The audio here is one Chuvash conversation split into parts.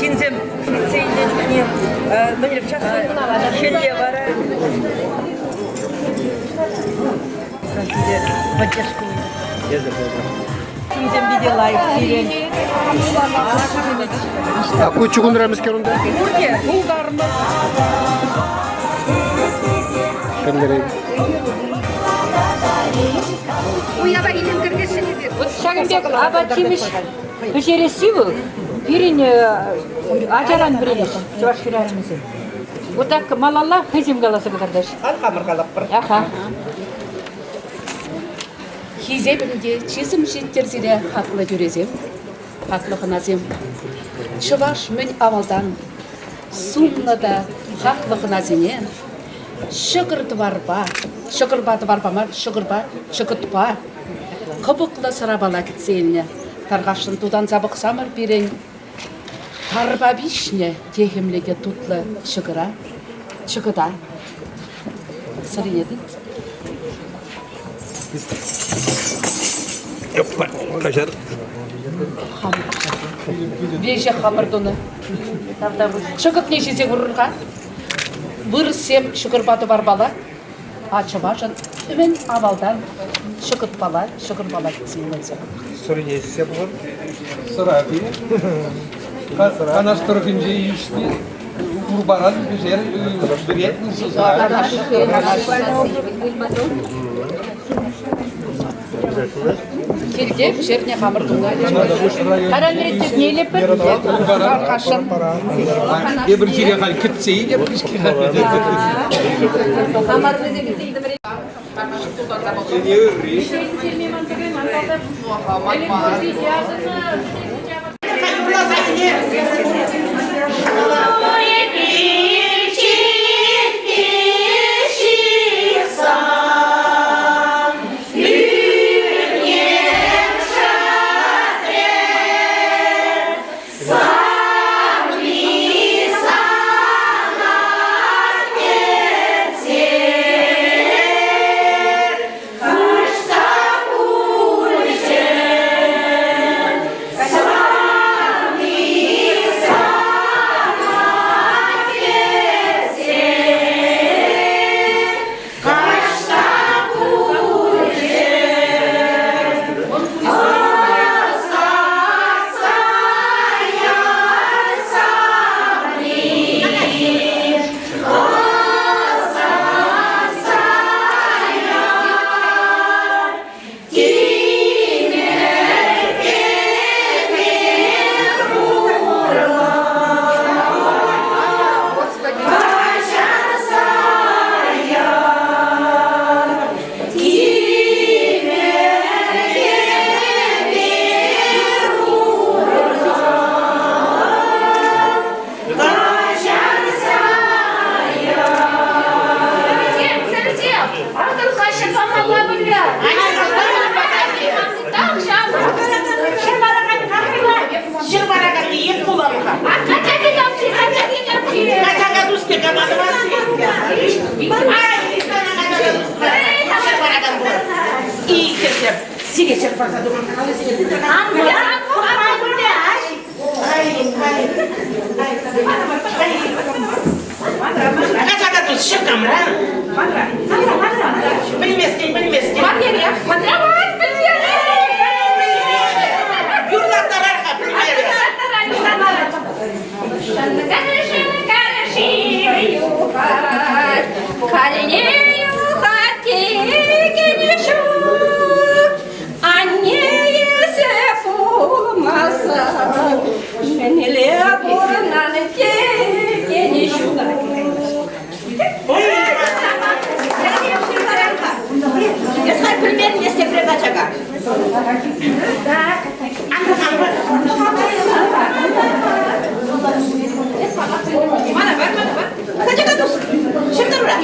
Ҫынсем ҫитсе илнӗ чухне мӗнле час хӗлле вара поддержку. Ҫынсем питӗ лайӑх сирӗн. А ку чукунра мӗскер унта? Пурте пултарнӑ. Тӗрлӗрен. Уява илем кӗртесшӗн эпир. Вот ҫакӑн пек апат-ҫимӗҫ пӗҫересси вӑл пирӗн ачаран вӗренет чӑваш хӗрарӑмӗсем. Вот так малалла хӑйсем каласа кӑтартаҫҫӗ. Ан хамӑр калатпӑр. Аха. Хисепӗм те чысӑм ҫиттӗр сире, хаклӑ тӳресем, хаклӑ хӑнасем. Чӑваш мӗн авалтан сумлӑ та хаклӑ хӑнасене ҫӑкӑр-тӑварпа, ҫӑкӑрпа тӑварпа мар, ҫӑкӑрпа, чӑкӑтпа, кӑпӑклӑ сӑрапала кӗтсе илнӗ. Тархасшӑн тутанса пӑхсамӑр пирӗн тарпа пиҫнӗ техӗмлӗ те тутлӑ ҫӑкӑра, чӑкӑта. Сӑрине тыт. Каҫар. Веҫех хамӑр тунӑ. Чӑкӑтне ҫисе курӑр-ха. Вырӑссем ҫӑкӑрпа тӑварпала, а чӑвашӑн мӗн авалтан чӑкӑтпала, ҫӑкӑрпала кӗтсе илнӗ. Сӑрине ҫисе пӑхӑр. Сӑра пире. Канаш тӑрӑхӗнче ӳснӗ урпаран пӗҫер вӗретнӗ сӑра. Килте пӗҫернӗ хамӑр тунӑ. Таран вӗреттетне илеппӗр. Тархасшӑн. Эпир сире халь кӗтсе илеп. Пӗлместӗн, пӗлместӗн. Юрлаттарар-ха, пӗлмерӗ. Калине юхать текен ҫук, анне эсӗ пулмасан, мӗнле пурӑнан текен ҫук. Эс пӗлмен, эс тепре качака. Качака тус, ҫыртӑр-ура.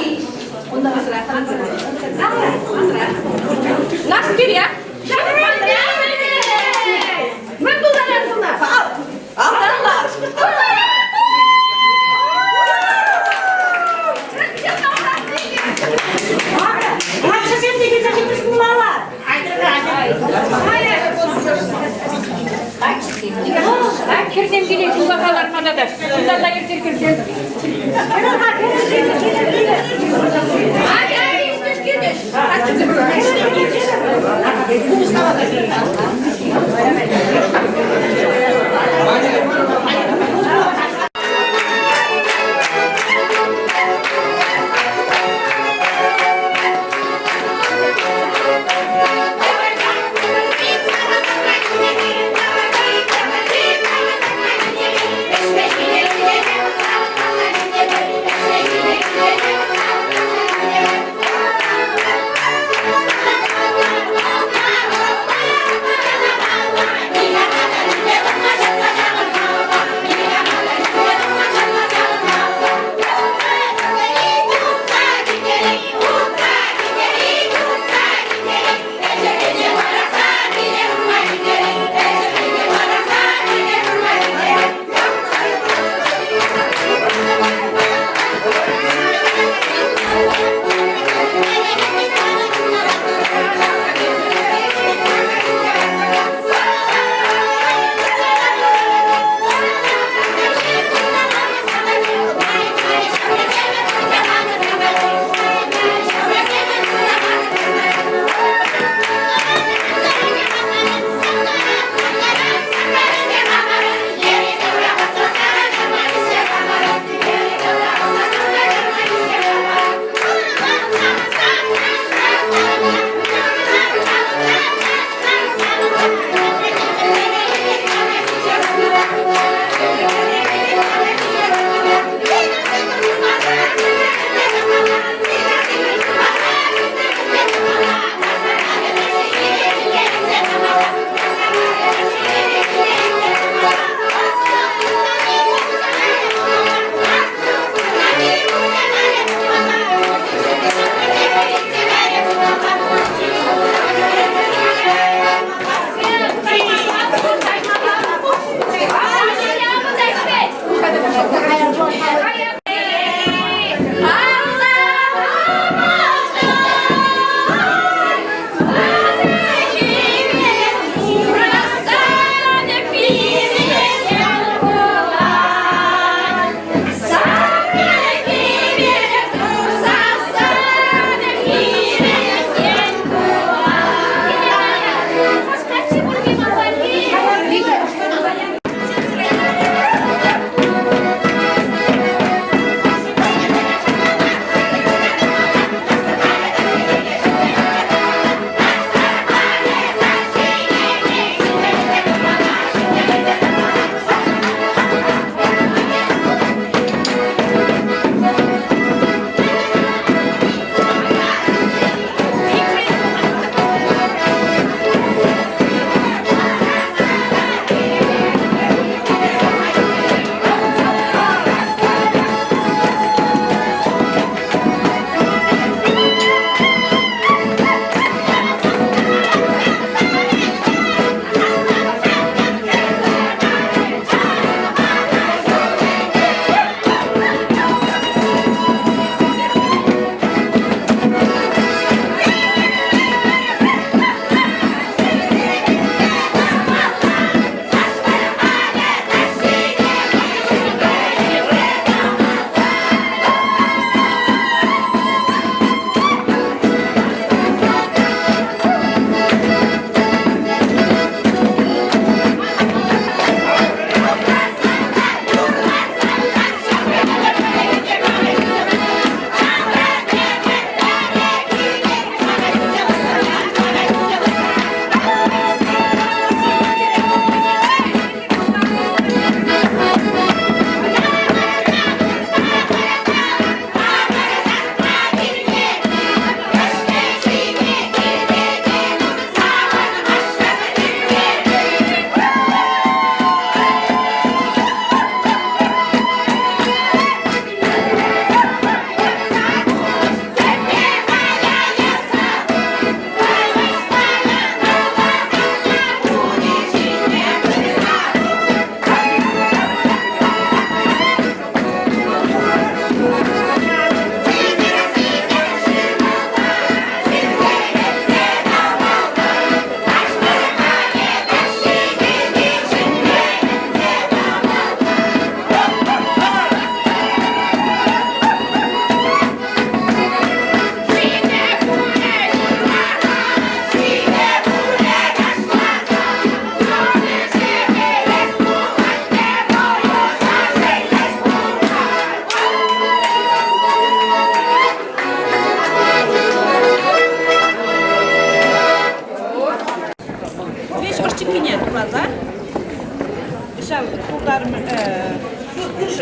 Наш пире. Мӗн пултарать Алтанла. ҫимӗҫ пулмалла. Ак хӗрсем килет улаха ларма тата. Кунталла иртер хӗрсем.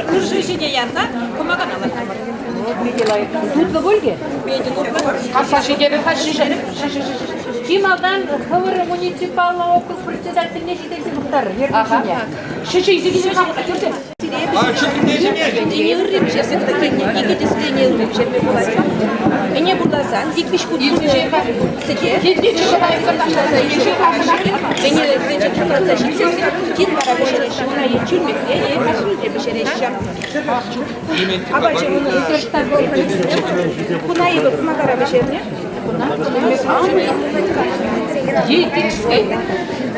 Хырши ҫине ярса кӑмакана лартӑмӑр. Питӗ лайӑх. Тутлӑ пуль-ке? Питӗ тутлӑ. Касса ҫитерӗр-ха, шишӗ. Чи малтан хӑвӑр муниципаллӑ округ председательне ҫитерсе пӑхтарӑр, ертӳҫине. Шишӗ илсе килсе-ха, тӳртен. Ӗне ырри пӗҫерсе кӑтартни, икӗ тӗслӗ ӗне ырри пӗҫерме пулать. Ӗне пурласан ик-виҫ хут сӗте ӗне сӗчӗ шӑтратса ҫитсессӗн тин вара пӗҫереҫҫӗ. Ӑна е чӳлмекре, е кастрюльте пӗҫереҫҫӗ. Апачӗ унӑн куна эпӗ кӑмакара пӗҫернӗ. Диетической.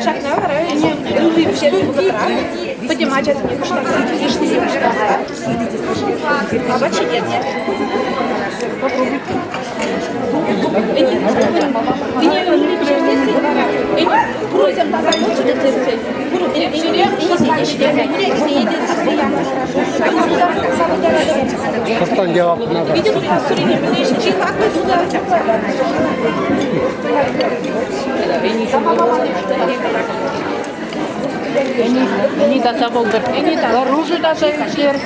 Ҫакна вара ӗне ырри пӗҫернӗ вӑхӑтра пӗтӗм ачасене кӑштахран йышнисем пуҫтарса апат ҫитернӗ. Ӗне ырри пӗҫерсессӗн пурӑсем таса пулчӗ тесессӗн ӗнесене ҫитернӗ, кӗрекесене те сӗрсе янӑ. Кӑштан яваплӑ та. Питӗ тутлӑ сӑрине пӗлеҫҫӗ. Чи хаклӑ тутӑ. Ӗни таса пултӑр. Ӑрушӗ таса ӳстер.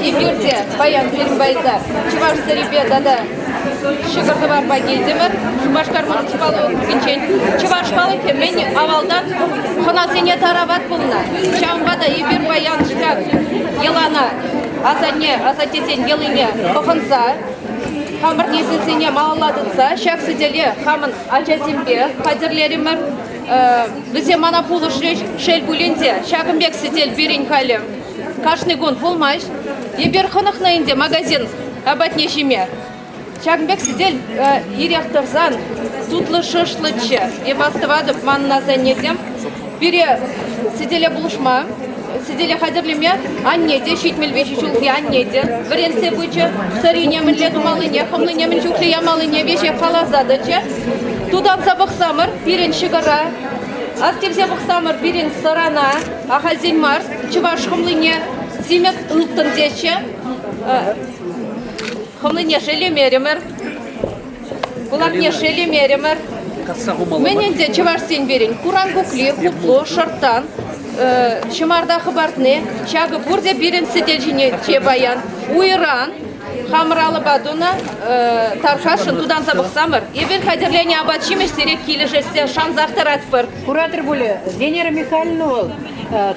Эпир те паян пирӗн пайта чӑваш сӑрипе тата ҫӑкӑр-тӑварпа килтӗмӗр. Шупашкар муниципаллӑ округӗнчен чӑваш халӑхӗ мӗн авалтан хӑнасене тарават пулнӑ. Ҫавӑнпа та эпир паян ҫак йӑлана асанне, асаттесен йӑлине пӑхӑнса хамӑр несӗлсене малалла тытса ҫак сӗтеле хамӑн ачасемпе хатӗрлерӗмӗр. Вӗсем мана пулӑшрӗҫ. Шел пулин те, ҫакӑн пек сӗтел пирӗн халӗ кашни кун пулмасть. Эпир хӑнӑхнӑ ӗнтӗ магазин апатне ҫиме. Ҫакӑн пек сӗтел ирех тӑрсан тутлӑ шӑршлӑччӗ. Эп астӑватӑп, манӑн асаннесем пире сӗтеле пулӑшма, сӗтеле хатӗрлеме анне те, 73 ҫулхи анне те вӗрентсе пычӗ. Сӑрине мӗнле тумаллине, хӑмлине мӗн чухлӗ ямаллине веҫех каласа тӑчӗ. Тутанса пӑхсамӑр пирӗн ҫӑкӑра, ас тивсе пӑхсамӑр пирӗн сӑрана, ахальтен мар чӑваш хӑмлине симӗс ылтӑн теҫҫӗ. Хӑмлине шеллемерӗмӗр, пылакне шеллемерӗмӗр. Мӗн ӗнтӗ чӑвашсен пирӗн хуран кукли, хуплу, шӑрттан, ҫӑмарта хӑпартни. Ҫакӑ пурте пирӗн сӗтел ҫинече паян. Уйран хамӑр алӑпа тунӑ тархасшӑн тутанса пӑхсамӑр. Эпир хатӗрленӗ апат-ҫимӗҫ сире килӗшессе шансах тӑратпӑр. Куратӑр пулӗ, Венера Михайловна вӑл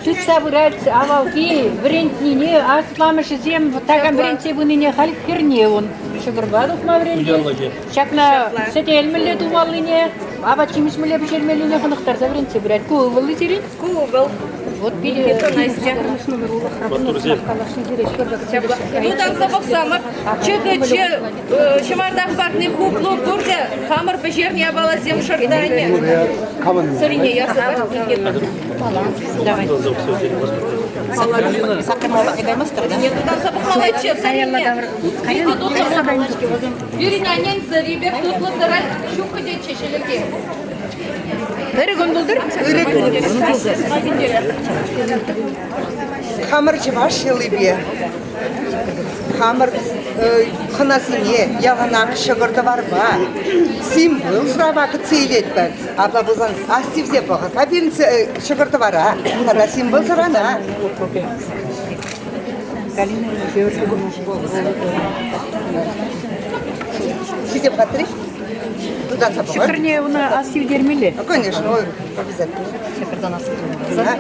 тытса пырать авалхи вӗрентнине, асламӑшӗсем такам вӗрентсе пынине халь хӗрне ун ҫӑкӑрпа тухма вӗрентет. Ҫакна сӗтел мӗнле тумаллине, апат-ҫимӗҫ мӗнле пӗҫермеллине хӑнӑхтарса вӗрентсе пырать. Ку ывӑл-и сирӗн? Ку ывӑл. Вот пире Настя. Тутанса пӑхсамӑр, чӑкӑчӗ, ҫӑмарта хӑпартни, хуплу пурте хамӑр пӗҫернӗ япаласем шӑртанӗ. Сӑрине ярса Давай. Тутанса пӑхмаллаччӗ сӑрине. Пирӗн аннен сӑри пек тутлӑ сӑра ҫуккӑ тетчӗ ҫӗлӗке. Ырӑ кун пултӑр. Ырӑ кун. Хамӑр чӑваш йӑлипе хамӑр хӑнасене яланах ҫӑкӑр-тӑварпа, символ сӑрапа кӗтсе илетпӗр. Апла пулсан астивсе пӑхӑр-ха пирӗн ҫӑкӑр-тӑвара тата символ сӑрана. Ҫисе пӑхатри? Тутанса пӑхӑр. Ҫӑкӑрне уна астивтермелле. Конечно, обязательно. Ҫӑкӑртан астивтермелле.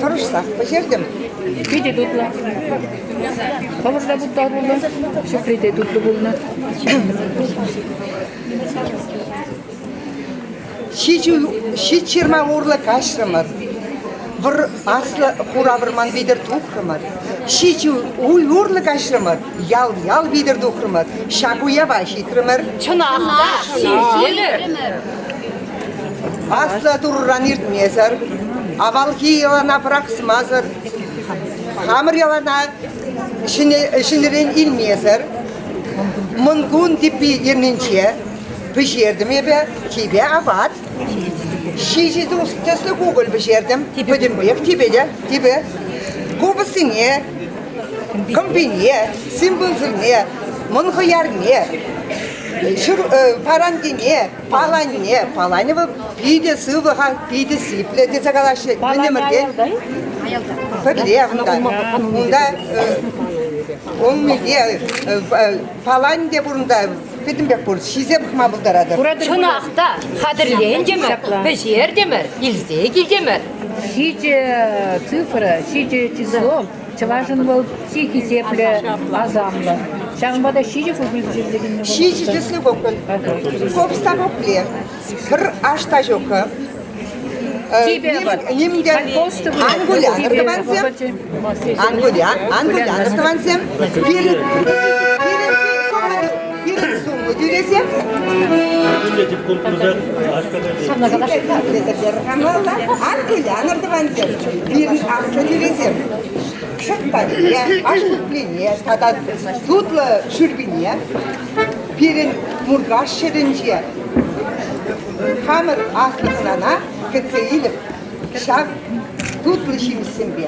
Тӑрӑшсах пӗҫертӗм. Питӗ тутлӑ. Хӑвӑр та пултаруллӑ, ҫӑкри те тутлӑ пулнӑ. Ҫич ҫырма урлӑ каҫрӑмӑр. Вӑр аслӑ хура вӑрман витӗр тухрӑмӑр. Ҫич уй урлӑ каҫрӑмӑр, ял-ял витӗр тухрӑмӑр. Ҫак уява ҫитрӗмӗр. Чӑнах та, ҫитрӗмӗр. Аслӑ Турӑран иртмесӗр, авалхи йӑлана пӑрахмасӑр, хамӑр йӑлана ҫӗнӗрен илмесӗр Мӑнкун типпи эрнинче пӗҫертӗм эпӗ типӗ апат. Ҫичӗ тӗслӗ кукӑль пӗҫертӗм. Пӗтӗмпех типӗ те, типӗ. Купӑстине, кӑмпине, симпылсене, мӑн хӑярне. Паранкине, паланне, паланӗ вӑл питӗ сывлӑха, питӗ сиплӗ тесе калаҫҫӗ. Мӗн ӗмӗртен пӗрле унта. Унта улмипе палан те пур унта, пӗтӗмпех пур. Ҫисе пӑхма пултаратӑр. Чӑнах та, хатӗрлентӗмӗр, пӗҫертӗмӗр, илсе килтӗмӗр. Ҫичӗ цифра, ҫичӗ число чӑвашӑн вӑл чи хисеплӗ, асамлӑ. Ҫавӑнпа та ҫичӗ кукӑль пӗҫерсе килнӗ вӑл. Ҫичӗ тӗслӗ кукӑль. Купса купле. Пӗр аш та ҫук-ха. Ним те ан кулянӑр, тӑвансем. Ан кулян, ан кулянӑр, тӑвансем. Пирӗн пирӗн сумлӑ тӳресем. Ан кулянӑр, тӑвансем. Пирӗн аслӑ тӳресем. Шӑрттанне, аш куплине тата тутлӑ шӳрпине пирӗн Муркаш ҫӗрӗнче хамӑр аслӑ хӑнана кӗтсе илӗп ҫав тутлӑ ҫимӗҫсемпе.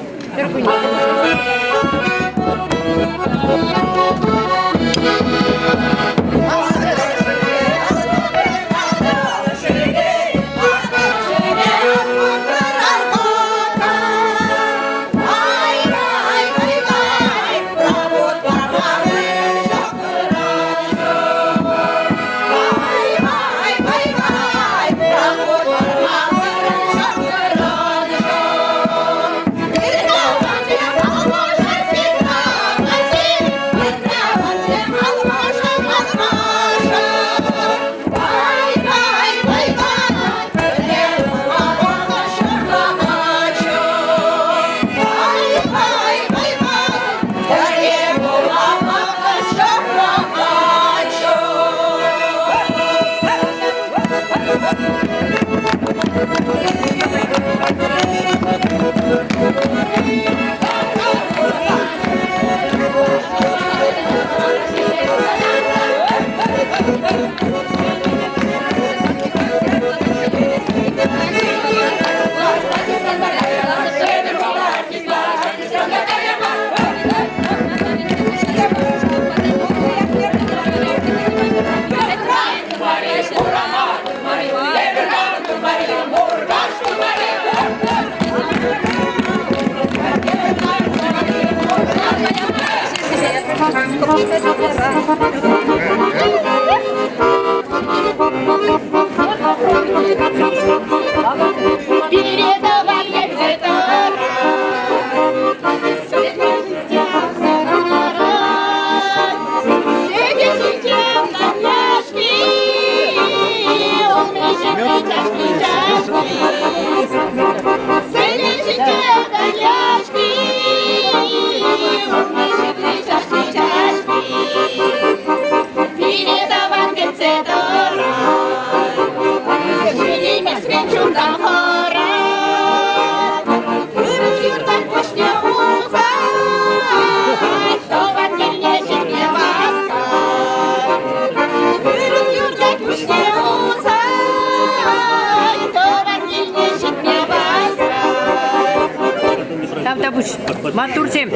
Тавтапуҫ. Маттурсем.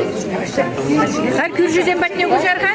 Халь кӳршӗсем патне куҫар-ха.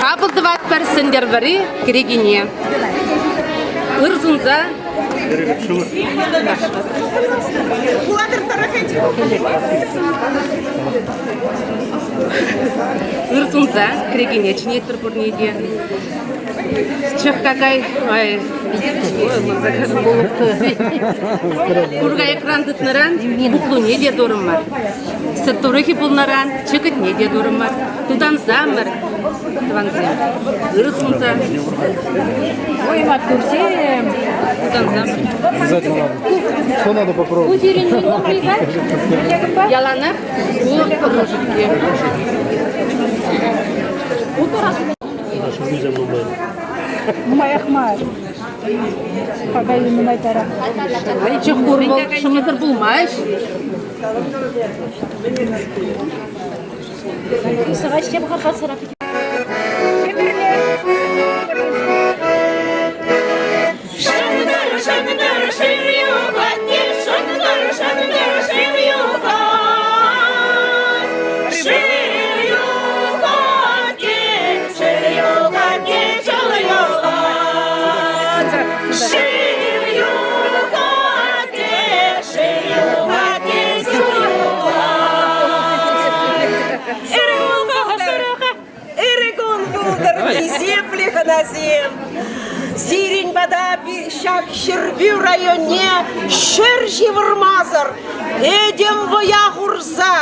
Хапӑл тӑватпӑр Сӗнтӗрвӑрри кӗрекине. Ыр сунса. Ыр сунса кӗрекене чӗнетпӗр пурне те. Чӑх какай, ой, куркайӑкран тытнӑран хуплуне те турӑмӑр. Сӗт турӑхӗ пулнӑран чӑкӑтне те турӑмӑр. Тутансамӑр, тӑвансем, ырӑ сунса. Ой, маттурсем! Тутансамӑр. Обязательно надо. Что надо попробовать? Яланах ку рожки. Нумаях мар. Какай нумайтарах. Чӑх пур вӑл, шӑмӑсӑр пулмасть. Ырӑ кун пултӑр, хисеплӗ хӑнасем! Сирӗн пата ҫак Ҫӗрпӳ районне ҫӗр ҫывӑрмасӑр пӗтӗм вӑя хурса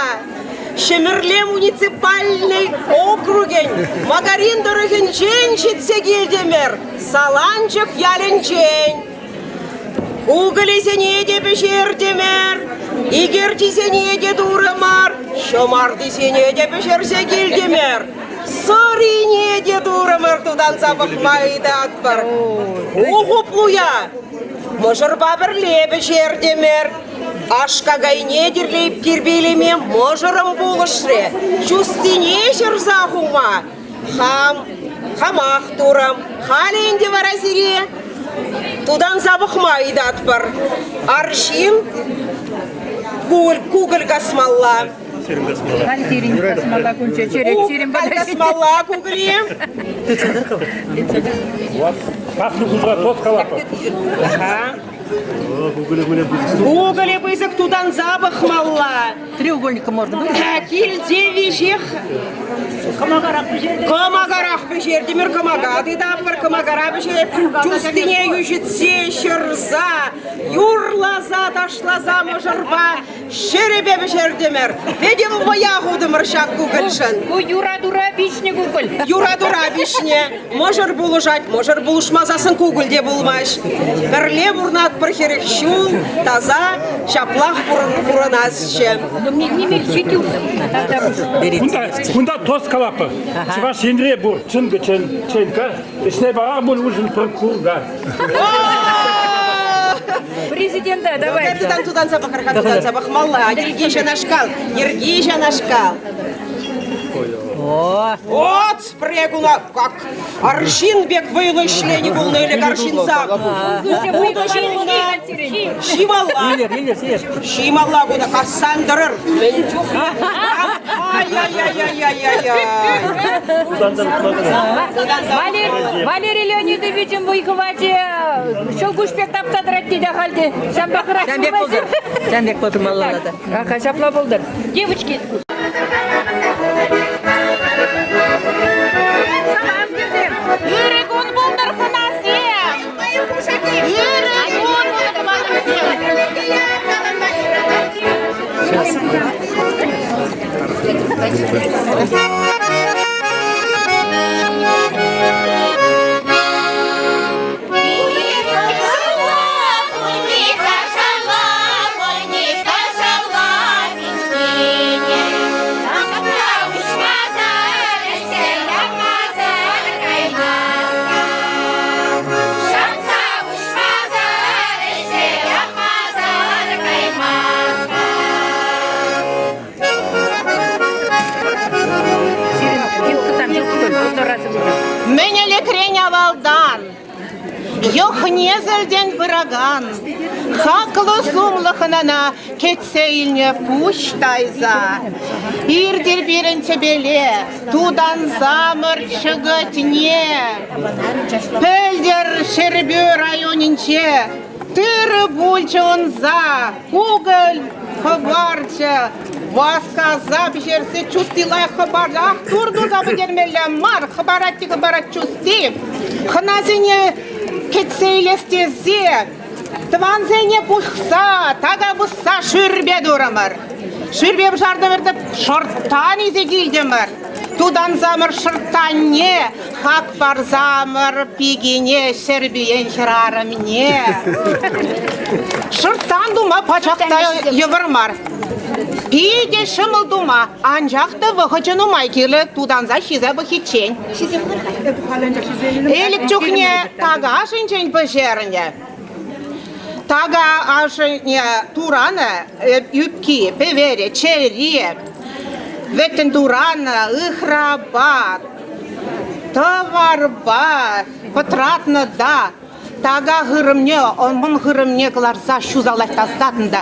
Ҫӗмӗрле муниципальнӑй округӗн Магарин тӑрӑхӗнчен ҫитсе килтӗмӗр, Саланчӑк ялӗнчен. Кукӑлӗсене те пӗҫертӗмӗр, икерчисене те турӑмӑр, ҫӑмартисене те пӗҫерсе килтӗмӗр, сӑрине те турӑмӑр тутанса пӑхма ыйтатпӑр. Ку хуплуя мӑшӑрпа пӗрле пӗҫертӗмӗр. Аш-какайне тирпейлеме мӑшӑрӑм пулӑшрӗ, чустине ҫӑрса хума Хам, хамах турӑм. Халӗ ӗнтӗ вара сире тутанса пӑхма ыйтатпӑр. Арҫын кукӑль касмалла. Халь сирӗн касмалла кунча черет сирӗн Халь касмалла кукӑле. Пахнӑ кузра тот калапӑр. Кукӑлӗ пысӑк тутанса пӑхмалла. Треугольника можно будет? Килте веҫех кӑмакарах пӗҫертӗмӗр. Кӑмакарах пӗҫертӗмӗр, кӑмака тытатпӑр, кӑмакара пӗҫер. Чустине йӳҫӗтсе, ҫӑрса, юрласа, ташласа мӑшӑрпа ҫӗрӗпе пӗҫертӗмӗр. Пӗтӗм вӑя хутӑмӑр ҫак кукӑльшӑн. Ку юратура пиҫнӗ кукӑль. Юратура пиҫнӗ. Мӑшӑр пулӑшать, мӑшӑр пулӑшмасассӑн кукӑль те пулмасть. Пӗрле пурӑнатпӑр 40 ҫул, таса, ҫаплах пурӑнасчӗ. Кунта, кунта тост калапӑр. Чӑваш Енре пур чӑнкӑ ченка, ӗҫне пара пуль ужин пӗр курка. Президента давай. Тутан тутанса пӑхӑр-ха, тутанса пӑхмалла. Йӗрки ҫанашкал, йӗрки ҫанашкал. Вот, пӗрре куна как арҫын пек вӑйлӑ ӗҫлени пулнӑ ӗлӗк арҫынсам. Утӑ ҫынна ҫималла. Ҫималла куна кассан тӑрӑр. Мӗн чухлӗ. Ай-яй-яй-яй-яй-яй. Валерий Леонидовичӑн вӑй-хӑвачӗ ҫӑлкуҫ пек тапса тӑрать тет ахаль те. Ҫавӑнпа хӑрать. Ҫавӑн пек пултӑр. Ҫавӑн пек пултӑрмалла та. Аха, ҫапла пултӑр. Девочки, Ырӑ кун пултӑр хӑнасем! Ырӑ кун тӑванӑмсем! Мӗн ӗлӗкрен авалтан Йӑх-несӗлтен пыракан хаклӑ сумлӑ хӑнана кӗтсе илнӗ пуҫ тайса. Иртӗр пирӗн тӗпеле, тутансамӑр чӑкӑтне. Пӗлтӗр Ҫӗрпӳ районӗнче тырӑ пулчӗ ӑнса, кукӑль хӑпарчӗ. Васкаса пӗҫерсе чусти лайӑх хӑпарах тур туса пӗтермелле мар, хӑпарать те хӑпарать чусти. Хӑнасене кӗтсе илес тесе тӑвансене пухса, така пусса шӳрпе турӑмӑр. Шӳрпе пӑшартӑмӑр та шӑрттан илсе килтӗмӗр. Тутансамӑр шӑрттанне, хак парсамӑр пикене, Ҫӗрпӳен хӗрарӑмне. Шӑрттан тума пачах та йывӑр мар. Питӗ ҫӑмӑл тума, анчах та вӑхӑчӗ нумай кирлӗ тутанса ҫисе пӑхиччен. Ӗлӗк чухне така ашӗнчен пӗҫернӗ. Така ашӗне туранӑ ӳпки, пӗверӗ, чӗри, вӗттӗн туранӑ ыхрапа, тӑварпа пӑтратнӑ та така хырӑмне, мӑн хырӑмне кӑларса ҫуса лартасатӑн та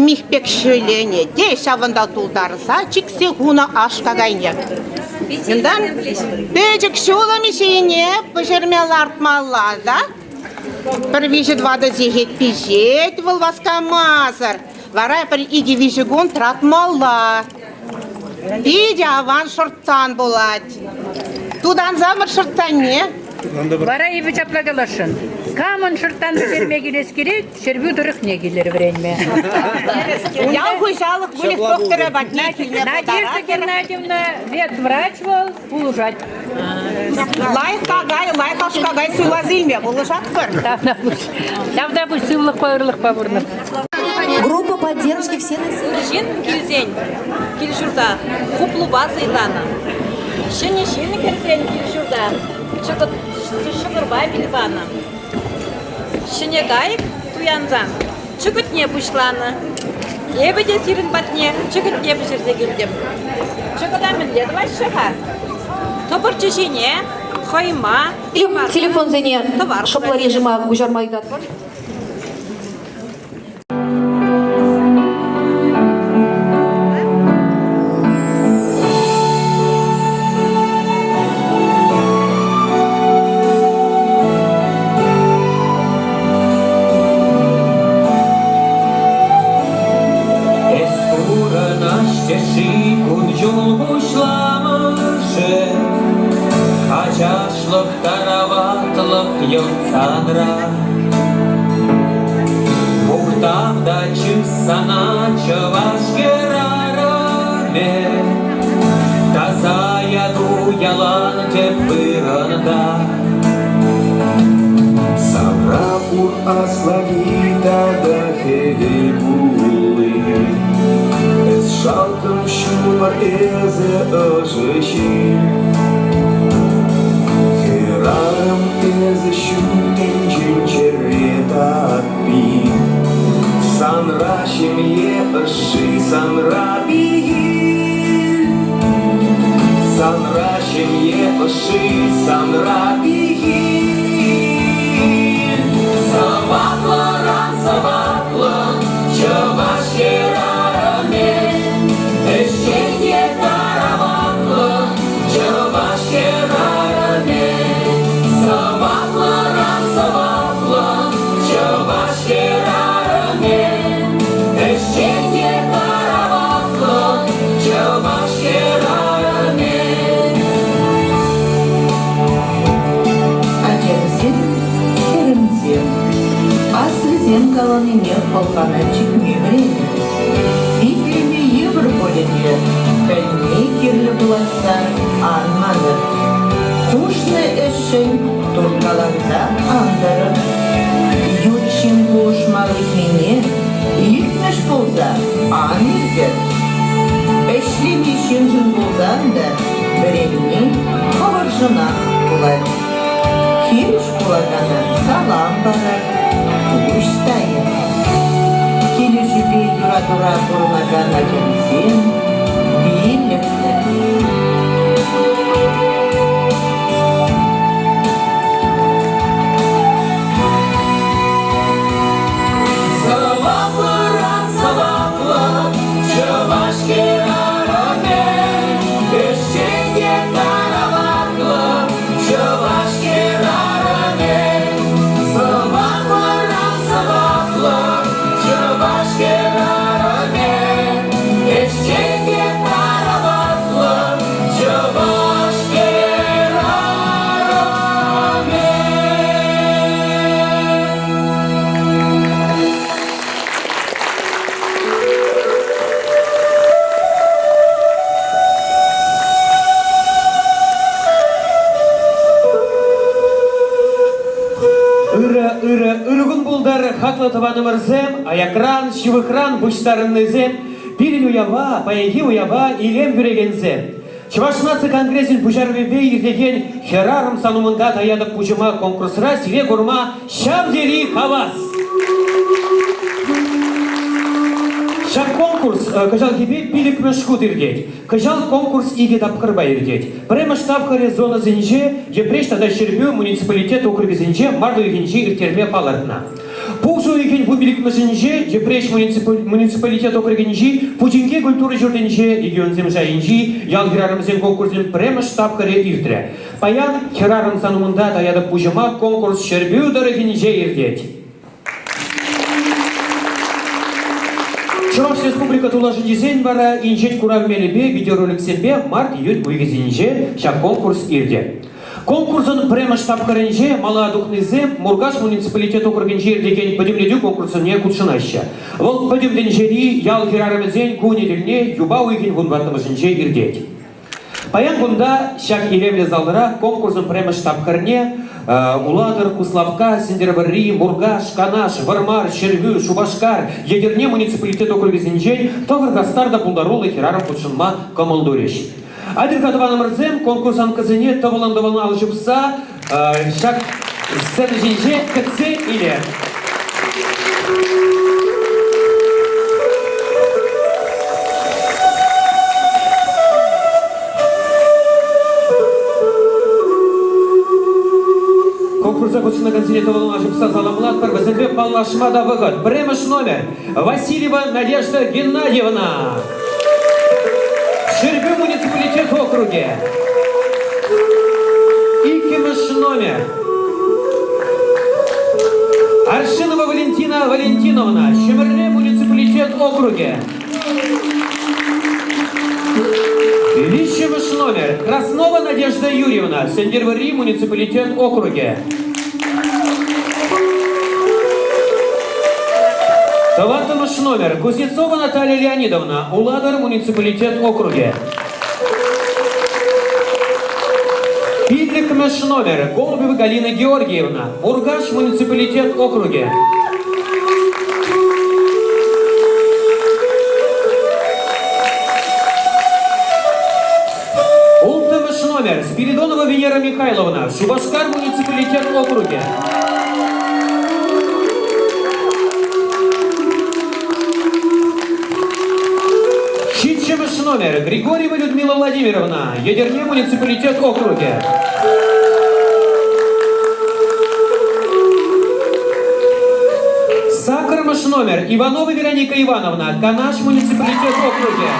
мих пек ҫӗленӗ те ҫавӑнта тултарса чиксе хунӑ аш какайне. Унтан пӗчӗк ҫулӑм ҫине пӗҫерме лартмалла та пӗр виҫӗ-тӑватӑ сехет пиҫет вӑл васкамасӑр. Вара пӗр икӗ-виҫӗ кун тӑратмалла. Питӗ аван шӑрттан пулать. Тутансамӑр шӑрттанне. Вара эпӗ ҫапла каласшӑн. Камӑн шӑрттан пӗҫерме килес килет, Ҫӗрпӳ тӑрӑхне килӗр вӗренме. Ял хуҫалӑх выльӑх тухтӑрӗ патне килме Надежда Геннадьевна ветврач вӑл, пулӑшать. Лайӑх какай, лайӑх аш-какай суйласа илме пулӑшатпӑр. Тавтапуҫ сывлӑхпа ырлӑхпа пурӑнӑр. Группа поддержки все Ҫын килсен кил-ҫурта хуплупа сӑйланӑ. Ҫӗнӗ ҫын кӗрсен кил-ҫурта ҫӑкӑрпа пил панӑ. Ҫӗнӗ кайӑк туянсан чӑкӑтне пуҫланӑ. Эпӗ те сирӗн патне чӑкӑтне пӗҫерсе килтӗм. Чӑкӑта мӗнле тӑваҫҫӗ-ха? Тӑпӑрчӑ ҫине хӑйма, Телефонсене шӑплӑ режима куҫарма ыйтатпӑр. Эс пурӑнаҫ-ши кун-ҫул пуҫламӑшӗ, Ачашлӑх, тараватлӑх йӑлтсанра. Мухтав та чыс сана, чӑваш хӗрарӑмӗ, Таса яту ялан тӗп вырӑнта. Савра пур аслати тата хӗвел кулли. Эс шалкӑм ҫумӑр, эсӗ ӑшӑ ҫил. Хӗрарӑм эсӗ ҫут тӗнчен чӗре таппи. Санра ҫемье ӑшши, санра пехил. Санра ҫемье ӑшши, санра пехил. Сӑваплӑран сӑваплӑ чӑваш хӗрарӑмӗ, ӗҫчен те тараватлӑ чӑваш хӗрарӑмӗ. Сӑваплӑран сӑваплӑ чӑваш хӗрарӑмӗ, ӗҫчен те тараватлӑ чӑваш хӗрарӑмӗ. Ачамсем, хӗрӗмсем, аслисем каланине хӑлхана чикме вӗренӗр. Итлеме йывӑр пулӗ те, пӗлме кирлӗ пуласса ан манӑр. Хушнӑ ӗҫшӗн турткаланса ан тӑрӑр. Ют ҫын пулӑшма ыйтнине илтмӗш пулса ан иртӗр. Ӗҫлени ҫыншӑн пулсан та вӗренни хӑвӑршӑнах пулать. Хирӗҫ пулакана салам парар, пуҫ тайӑр. Килӗшӳпе юратура пурӑнакан ачасем пиллӗхлӗ. Сӑваплӑран сӑваплӑ чӑваш хӗрарӑмӗ, ӗҫчен те тараватлӑ чӑваш хӗрарӑмӗ. Сӑваплӑран сӑваплӑ чӑваш хӗрарӑмӗ, ӗҫчен ырӑ, ырӑ кун пултӑр, хаклӑ тӑванӑмӑрсем, аякран, ҫывӑхран пуҫтарӑннисем, пирӗн уява, паянхи уява илем кӳрекенсем. Чӑваш наци конгресӗн пуҫарӑвӗпе иртекен «Хӗрарӑм сан умӑнта таятӑп пуҫӑма» конкурсра сире курма ҫав тери хавас! Ҫак конкурс кӑҫалхипе пилӗкмӗш хут иртет. Кӑҫал конкурс икӗ тапхӑрпа иртет. Пӗрремӗш тапхӑрӗ зонӑсенче Йӗпреҫ тата Ҫӗрпӳ муниципалитет округӗсенче март уйӑхӗнче ирттерме палӑртнӑ. Пуш уйӑхӗн вунпиллӗкмӗшӗнче Йӗпреҫ муниципалитет округӗнчи Пучинке культура ҫуртӗнче регионсем шайӗнчи ял хӗрарӑмӗсен конкурсӗн пӗрремӗш тапхӑрӗ иртрӗ. Паян «Хӗрарӑм сан умӑнта таятӑп пуҫӑма» конкурс Ҫӗрпӳ тӑрӑхӗнче иртет. Чӑваш Республика тулашӗнчисен вара инҫет курав мелӗпе видеороликсемпе март-июнь уйӑхӗсенче ҫак конкурс иртӗ. Конкурсӑн пӗрремӗш тапхӑрӗнче мала тухнисем Муркаш муниципалитет округӗнче иртекен пӗтӗмлетӳ конкурсне хутшӑнаҫҫӗ. Вӑл пӗтӗм тӗнчери ял хӗрарӑмӗсен кунӗ тӗлне юпа уйӑхӗн вунтӑваттӑмӗшӗнче иртет. Паян кунта ҫак илемлӗ залра конкурсӑн пӗрремӗш тапхӑрне Улатӑр, Куславкка, Сӗнтӗрвӑрри, Муркаш, Канаш, Вӑрмар, Ҫӗрпӳ, Шупашкар, Етӗрне муниципалитет округӗсенчен тӑхӑр хастар та пултаруллӑ хӗрарӑм хутшӑнма кӑмӑл турӗҫ. Атьӑр-ха, тӑванӑмӑрсем, конкурсанткӑсене тӑвӑлӑн-тӑвӑлӑн алӑ ҫупса ҫак сцена ҫинче кӗтсе илер. Конкурса хутшӑнакансене тӑвӑлӑн ҫупса саламлатпӑр. Вӗсемпе паллашма та вӑхӑт. Пӗрремӗш номер Васильева Надежда Геннадьевна. Ҫӗрпӳ муниципалитет округӗ. Иккӗмӗш номер. Аршинова Валентина Валентиновна, Ҫӗмӗрле муниципалитет округӗ. Виҫҫӗмӗш номер. Краснова Надежда Юрьевна, Сӗнтӗрвӑрри муниципалитет округӗ. Тӑваттӑмӗш номер. Кузнецова Наталья Леонидовна, Улатӑр муниципалитет округӗ. Пиллӗкмӗш номер. Голубева Галина Георгиевна, Муркаш муниципалитет округӗ. Улттӑмӗш номер. Спиридонова Венера Михайловна, Шупашкар муниципалитет округӗ. Ҫиччӗмӗш номер. Григорьева Людмила Владимировна, Етӗрне муниципалитет округӗ. Саккӑрмӗш номер. Иванова Вероника Ивановна, Канаш муниципалитет округӗ.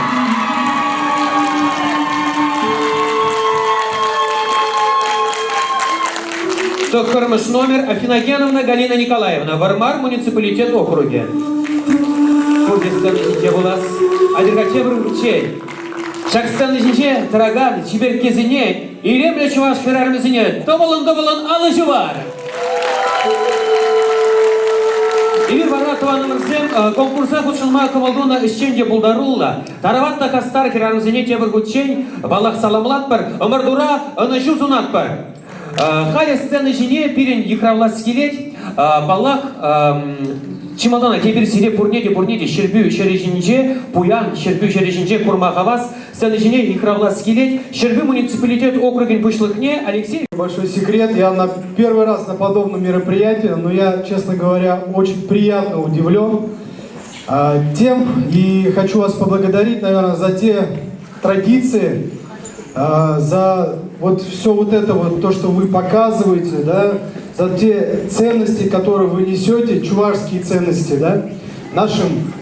Тӑххӑрмӗш номер Афиногеновна Галина Николаевна, Вӑрмар муниципалитет округӗ. Пурте сцена ҫинче пулас. Атьӑр-ха тепӗр хутчен. Ҫак сцена ҫинче тӑракан чиперккесене, илемлӗ чӑваш хӗрарӑмӗсене тӑвӑлӑн-тӑвӑлӑн алӑ ҫупар! Эпир вара, тӑванӑмӑрсем, конкурса хутшӑнма кӑмӑл тунӑ ӗҫчен те пултаруллӑ, тарават та хастар хӗрарӑмсене тепӗр хутчен паллах саламлатпӑр, ӑмӑртура ӑнӑҫу сунатпӑр. Халӗ сцена ҫине пирӗн йыхравлас килет. Паллах, чи малтанах эпир сире пурне те пурне те Ҫӗрпӳ ҫӗрӗ ҫинче, пуян Ҫӗрпӳ ҫӗрӗ ҫинче курма хавас. Сцена ҫине йыхравлас килет. Ҫӗрпӳ муниципалитет округӗн пуҫлӑхне Алексей Большой секрет, я на первый раз на подобном мероприятии, но я, честно говоря, очень приятно удивлен тем и хочу вас поблагодарить, наверное, за те традиции, за вот все вот это вот, то, что вы показываете, да, за те ценности, которые вы несете, чувашские ценности, да, нашим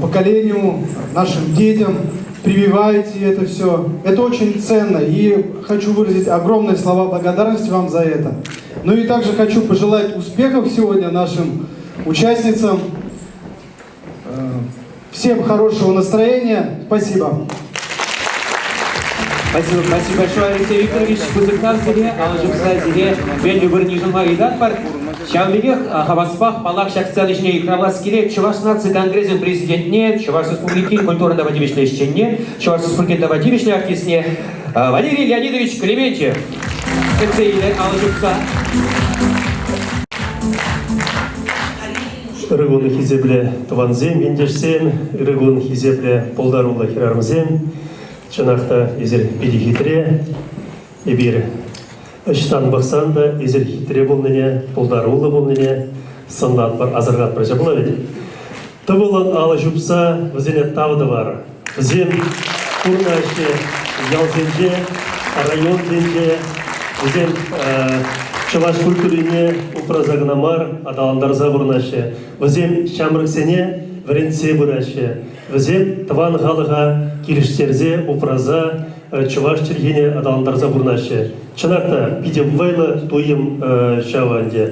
поколению, нашим детям, прививаете это все. Это очень ценно, и хочу выразить огромные слова благодарности вам за это. Ну и также хочу пожелать успехов сегодня нашим участницам. Всем хорошего настроения. Спасибо. Спасибо, спасибо большое, Алексей Викторович. Пысӑк сире, алӑ ҫупса сире меллӗ вырӑн йышӑнма ыйтатпӑр. Ҫавӑн пекех хаваспах, паллах, ҫак сцена ҫине йыхравлас килет Чӑваш наци конгресӗн президентне, Чӑваш Республикин культурӑн тава тивӗҫлӗ ӗҫченне, Чӑваш Республикин тава тивӗҫлӗ артистне Валерий Леонидович Клементьев. Кӗтсе илер алӑ ҫупса. Ырӑ кун хисеплӗ тӑвансем, ентешсем, ырӑ кун хисеплӗ пултаруллӑ хӗрарӑмсем. Чӑнах та эсир питӗ хитре. Эпир ӑҫтан пӑхсан та эсир хитре пулнине, пултаруллӑ пулнине сӑнлатпӑр, асӑрхатпӑр. Ҫапла вӗт? Тӑвӑллӑн алӑ ҫупса вӗсене тав тӑвар. Вӗсем пурӑнаҫҫӗ ялсенче, районсенче. Вӗсем чӑваш культурине упраса кӑна мар, аталантарса пурӑнаҫҫӗ. Вӗсем ҫамрӑксене вӗрентсе пыраҫҫӗ. Вӗсем тӑван халӑха килӗштерсе, упраса чӑваш чӗлхине аталантарса пурӑнаҫҫӗ. Чӑнах та, питӗ вӑйлӑ туйӑм ҫавӑ ӗнтӗ.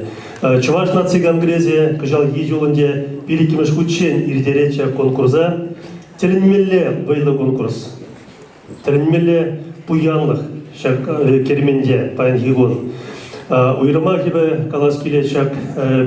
Чӑваш наци конгресӗ кӑҫалхи ҫул ӗнтӗ пилӗккӗмӗш хутчен ирттерет ҫак конкурса. Тӗлӗнмелле вӑйлӑ конкурс. Тӗлӗнмелле пуянлӑх ҫак керменте паянхи кун. Уйрӑмах эпӗ калас килет ҫак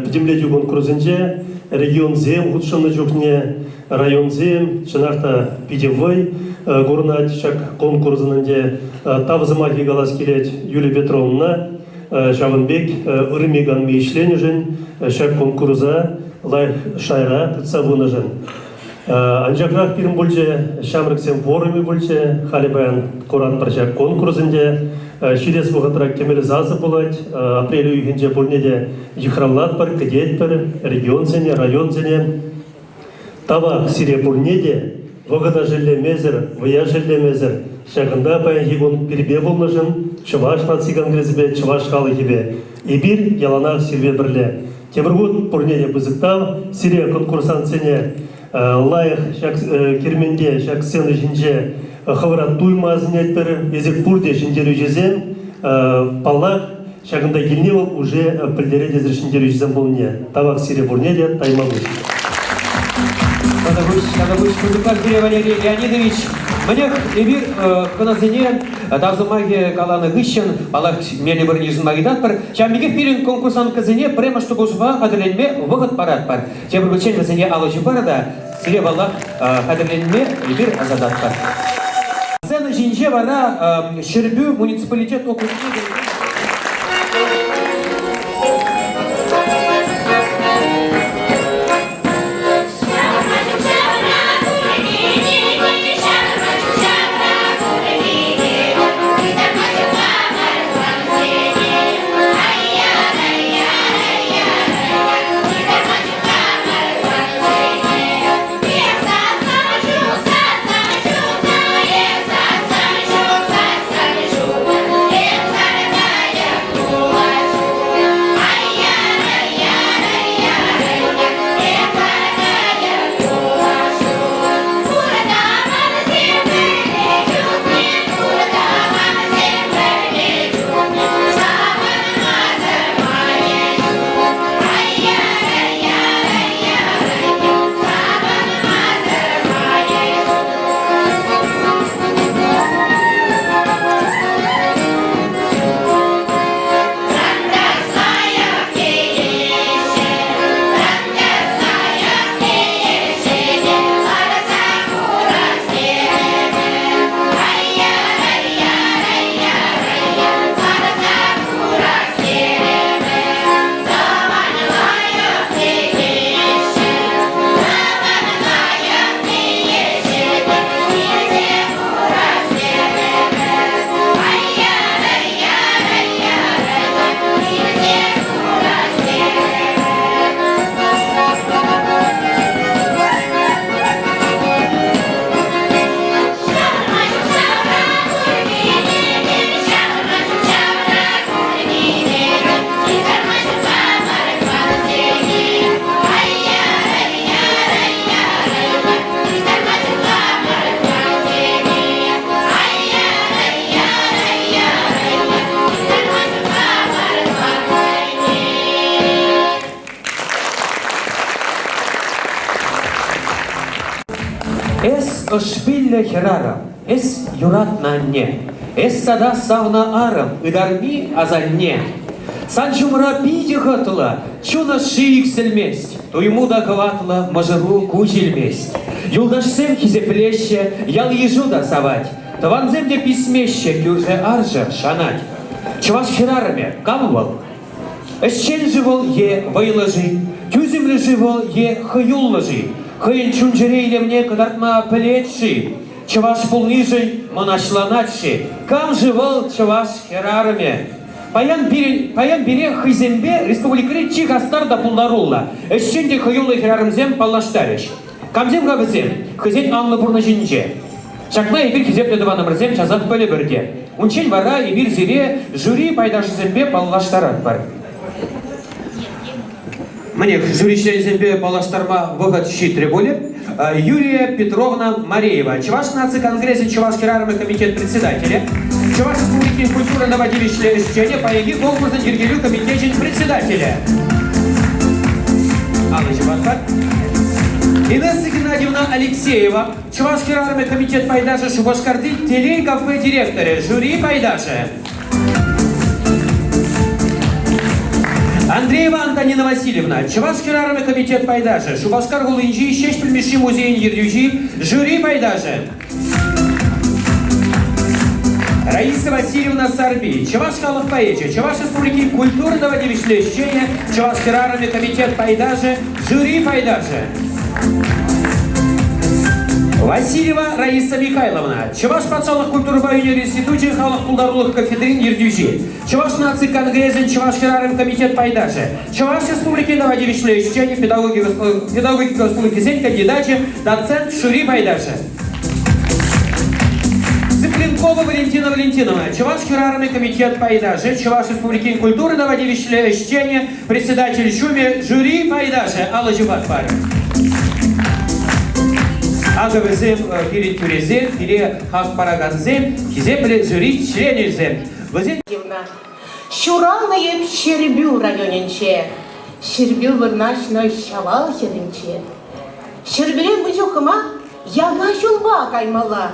пӗтӗмлетӳ конкурсӗнче регионсем хутшӑннӑ чухне районсем чӑнах та питӗ вӑй курӑнать ҫак конкурсӑн ӗнтӗ. Тав сӑмахӗ калас килет Юлия Петровнӑна. Ҫавӑн пек ырми-канми ӗҫленӗшӗн ҫак конкурса лайӑх шайра тытса пынӑшӑн. Анчахрах пирӗн пулчӗ ҫамрӑксен форумӗ пулчӗ. Халӗ паян куратпӑр ҫак конкурс ӗнтӗ. Ҫитес вӑхӑтра кӗмӗл сасӑ пулать. Апрель уйӑхӗнче пурне те йыхравлатпӑр, кӗтетпӗр регионсене, районсене. Тавах сире пурне те вӑхӑта шеллемесӗр, вӑя шеллемесӗр ҫакӑнта паянхи кун пирпе пулнӑшӑн Чӑваш наци конгресӗпе чӑваш халӑхӗпе эпир яланах сирпе пӗрле. Тепӗр хут пурне те пысӑк тав. Сире конкурсантсене лайӑх ҫак керменте, ҫак сцена ҫинче хӑвӑра туйма сӗнетпӗр. Эсир пурте ҫӗнтерӳҫӗсем. Паллах, ҫакӑнта килни вӑл уже пӗлтерет эсир ҫӗнтерӳҫӗсем пулнине. Тавах сире пурне те, тайма пуҫ. Тата пуҫ пысӑк сире, Валерий Леонидович. Мӗнех, эпир хӑнасене тав сӑмахӗ каланӑ хыҫҫӑн, паллах, меллӗ вырӑн йышӑнма ыйтатпӑр. Ҫавӑн пекех пирӗн конкурсанткӑсене пӗрремӗш тупӑшӑва хатӗрленме вӑхӑт паратпӑр. Тепӗр хутчен вӗсене алӑ ҫупар та сире, паллах, хатӗрленме эпир ӑсататпӑр. Сцена ҫинче вара Ҫӗрпӳ муниципалитет округне Эс ӑшпиллӗ хӗрарӑм, эс юратнӑ анне, эс тата савнӑ арӑм, ытарми асанне. Сан ҫумра питӗ хӑтлӑ, чун ӑшши иксӗлмест, туйму та хӑватлӑ, мӑшӑру куҫ илмест. Юлташсем хисеплеҫҫӗ, ял-йышу та савать, тӑвансем те писмеҫҫӗ, кӳршӗ-аршӑ шанать. Чӑваш хӗрарӑмӗ кам вӑл? Ӗҫчен-ши вӑл е вӑйлӑ-ши, тӳсӗмлӗ-ши вӑл е хӑюллӑ-ши, хӑйӗн чун-чӗре илемне кӑтартма пӗлет-ши, чӑваш пулнишӗн мӑнаҫланать-ши, кам-ши вӑл чӑваш хӗрарӑмӗ? Паян пирӗн, паян пире хӑйсемпе республикӑри чи хастар та пултаруллӑ, ӗҫчен те хӑюллӑ хӗрарӑмсем паллаштарӗҫ. Камсем-ха вӗсем хӑйсен анлӑ пурнӑҫӗнче? Ҫакна эпир хисеплӗ тӑванӑмӑрсем часах пӗлӗпӗр те. Унччен вара эпир сире жюри пайташӗсемпе паллаштаратпӑр. Мӗнех, жюри членӗсемпе паллаштарма вӑхӑт ҫитрӗ пулӗ. Юлия Петровна Мареева, Чӑваш наци конгресӗн Чӑваш хӗрарӑмӗ комитет председателӗ, Чӑваш Республикин культура тава тивӗҫлӗ ӗҫченӗ, паянхи конкурсӑн йӗркелӳ комитечӗн председателӗ. Алӑ ҫупатпӑр. Инесса Геннадьевна Алексеева, Чӑваш хӗрарӑмӗ комитет пайташӗ Шупашкарти Телей кафе директорӗ, жюри пайташӗ. Андреева Антонина Васильевна, Чӑваш хӗрарӑмӗ комитет пайташӗ, Шупашкар хулинчи Ҫеҫпӗл Мишши музейӗн ертӳҫи, жюри пайташӗ. Раиса Васильевна Сарби, Чӑваш халӑх поэчӗ, Чӑваш Республикин культура тава тивӗҫлӗ ӗҫченӗ, Чӑваш хӗрарӑмӗ комитет пайташӗ, жюри пайташӗ. Васильева Раиса Михайловна, Чӑваш патшалӑх культурӑпа ӳнер институчӗн халӑх пултарулӑх кафедрин ертӳҫи, Чӑваш наци конгресӗн Чӑваш хӗрарӑм комитет пайташӗ, Чӑваш Республикин тава тивӗҫлӗ ӗҫченӗ, педагогика ӑслӑлӑхӗсен кандидачӗ, доцент, жюри пайташӗ. Цыпленкова Валентина Валентиновна, Чӑваш хӗрарӑмӗ комитет пайташӗ, Чӑваш Республикин культура тава тивӗҫлӗ ӗҫченӗ, Председатель ҫумӗ жюри пайташӗ алӑ ҫупатпӑр. Акӑ вӗсем пирӗн тӳресем, пире хак паракансем, хисеплӗ жюри членӗсем. Вӗсен Ҫуралнӑ эп Ҫӗрпӳ районӗнче. Ҫӗрпӳ вырнаҫнӑ Ҫавал хӗрринче. Ҫӗрпӳрен пуҫухӑма яка ҫулпа каймалла.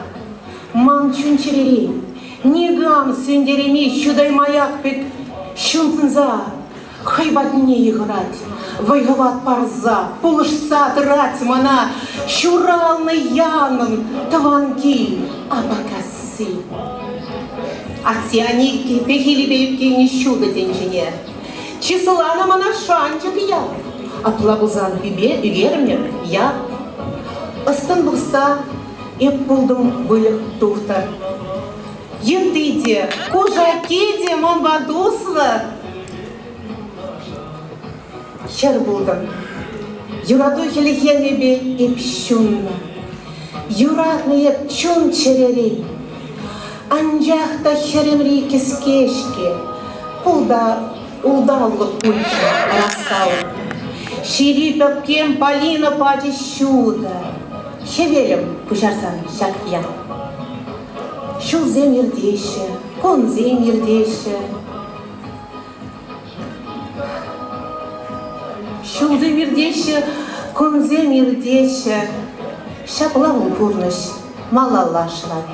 Ман чун-чӗрери никам сӳнтерейми ҫутӑ маяк пек ҫунса хӑй патне йыхӑрать, вӑй-хӑват парса, пулӑшса тӑрать мана ҫуралнӑ янӑм тӑван кил Апакасси. Атте-анне пехилӗпе ӳпкелнӗ ҫутӑ тӗнчене. Чысланӑ мана шанчӑк ят. Апла пулсан ӳпе ӳкернӗ ят. Ӑстӑн пӑхса эп пултӑм выльӑх тухтӑр. Йытти те, кушакки те манпа туслӑ. Хӗр пултӑм. Юрату хӗлхемӗпе эп ҫуннӑ. Юратнӑ эп чун-чӗререн. Анчах та хӗрӗмри кӗске-ҫке, ултавлӑ пулчӗ ӑраскал. Ҫири пепкем Полина пачӗ ҫутӑ, хӗвелӗм пуҫарсан ҫак ял. Ҫулсем иртеҫҫӗ, кунсем иртеҫҫӗ. Ҫулсем иртеҫҫӗ, кунсем иртеҫҫӗ. Ҫапла вӑл пурнӑҫ малалла шӑвать.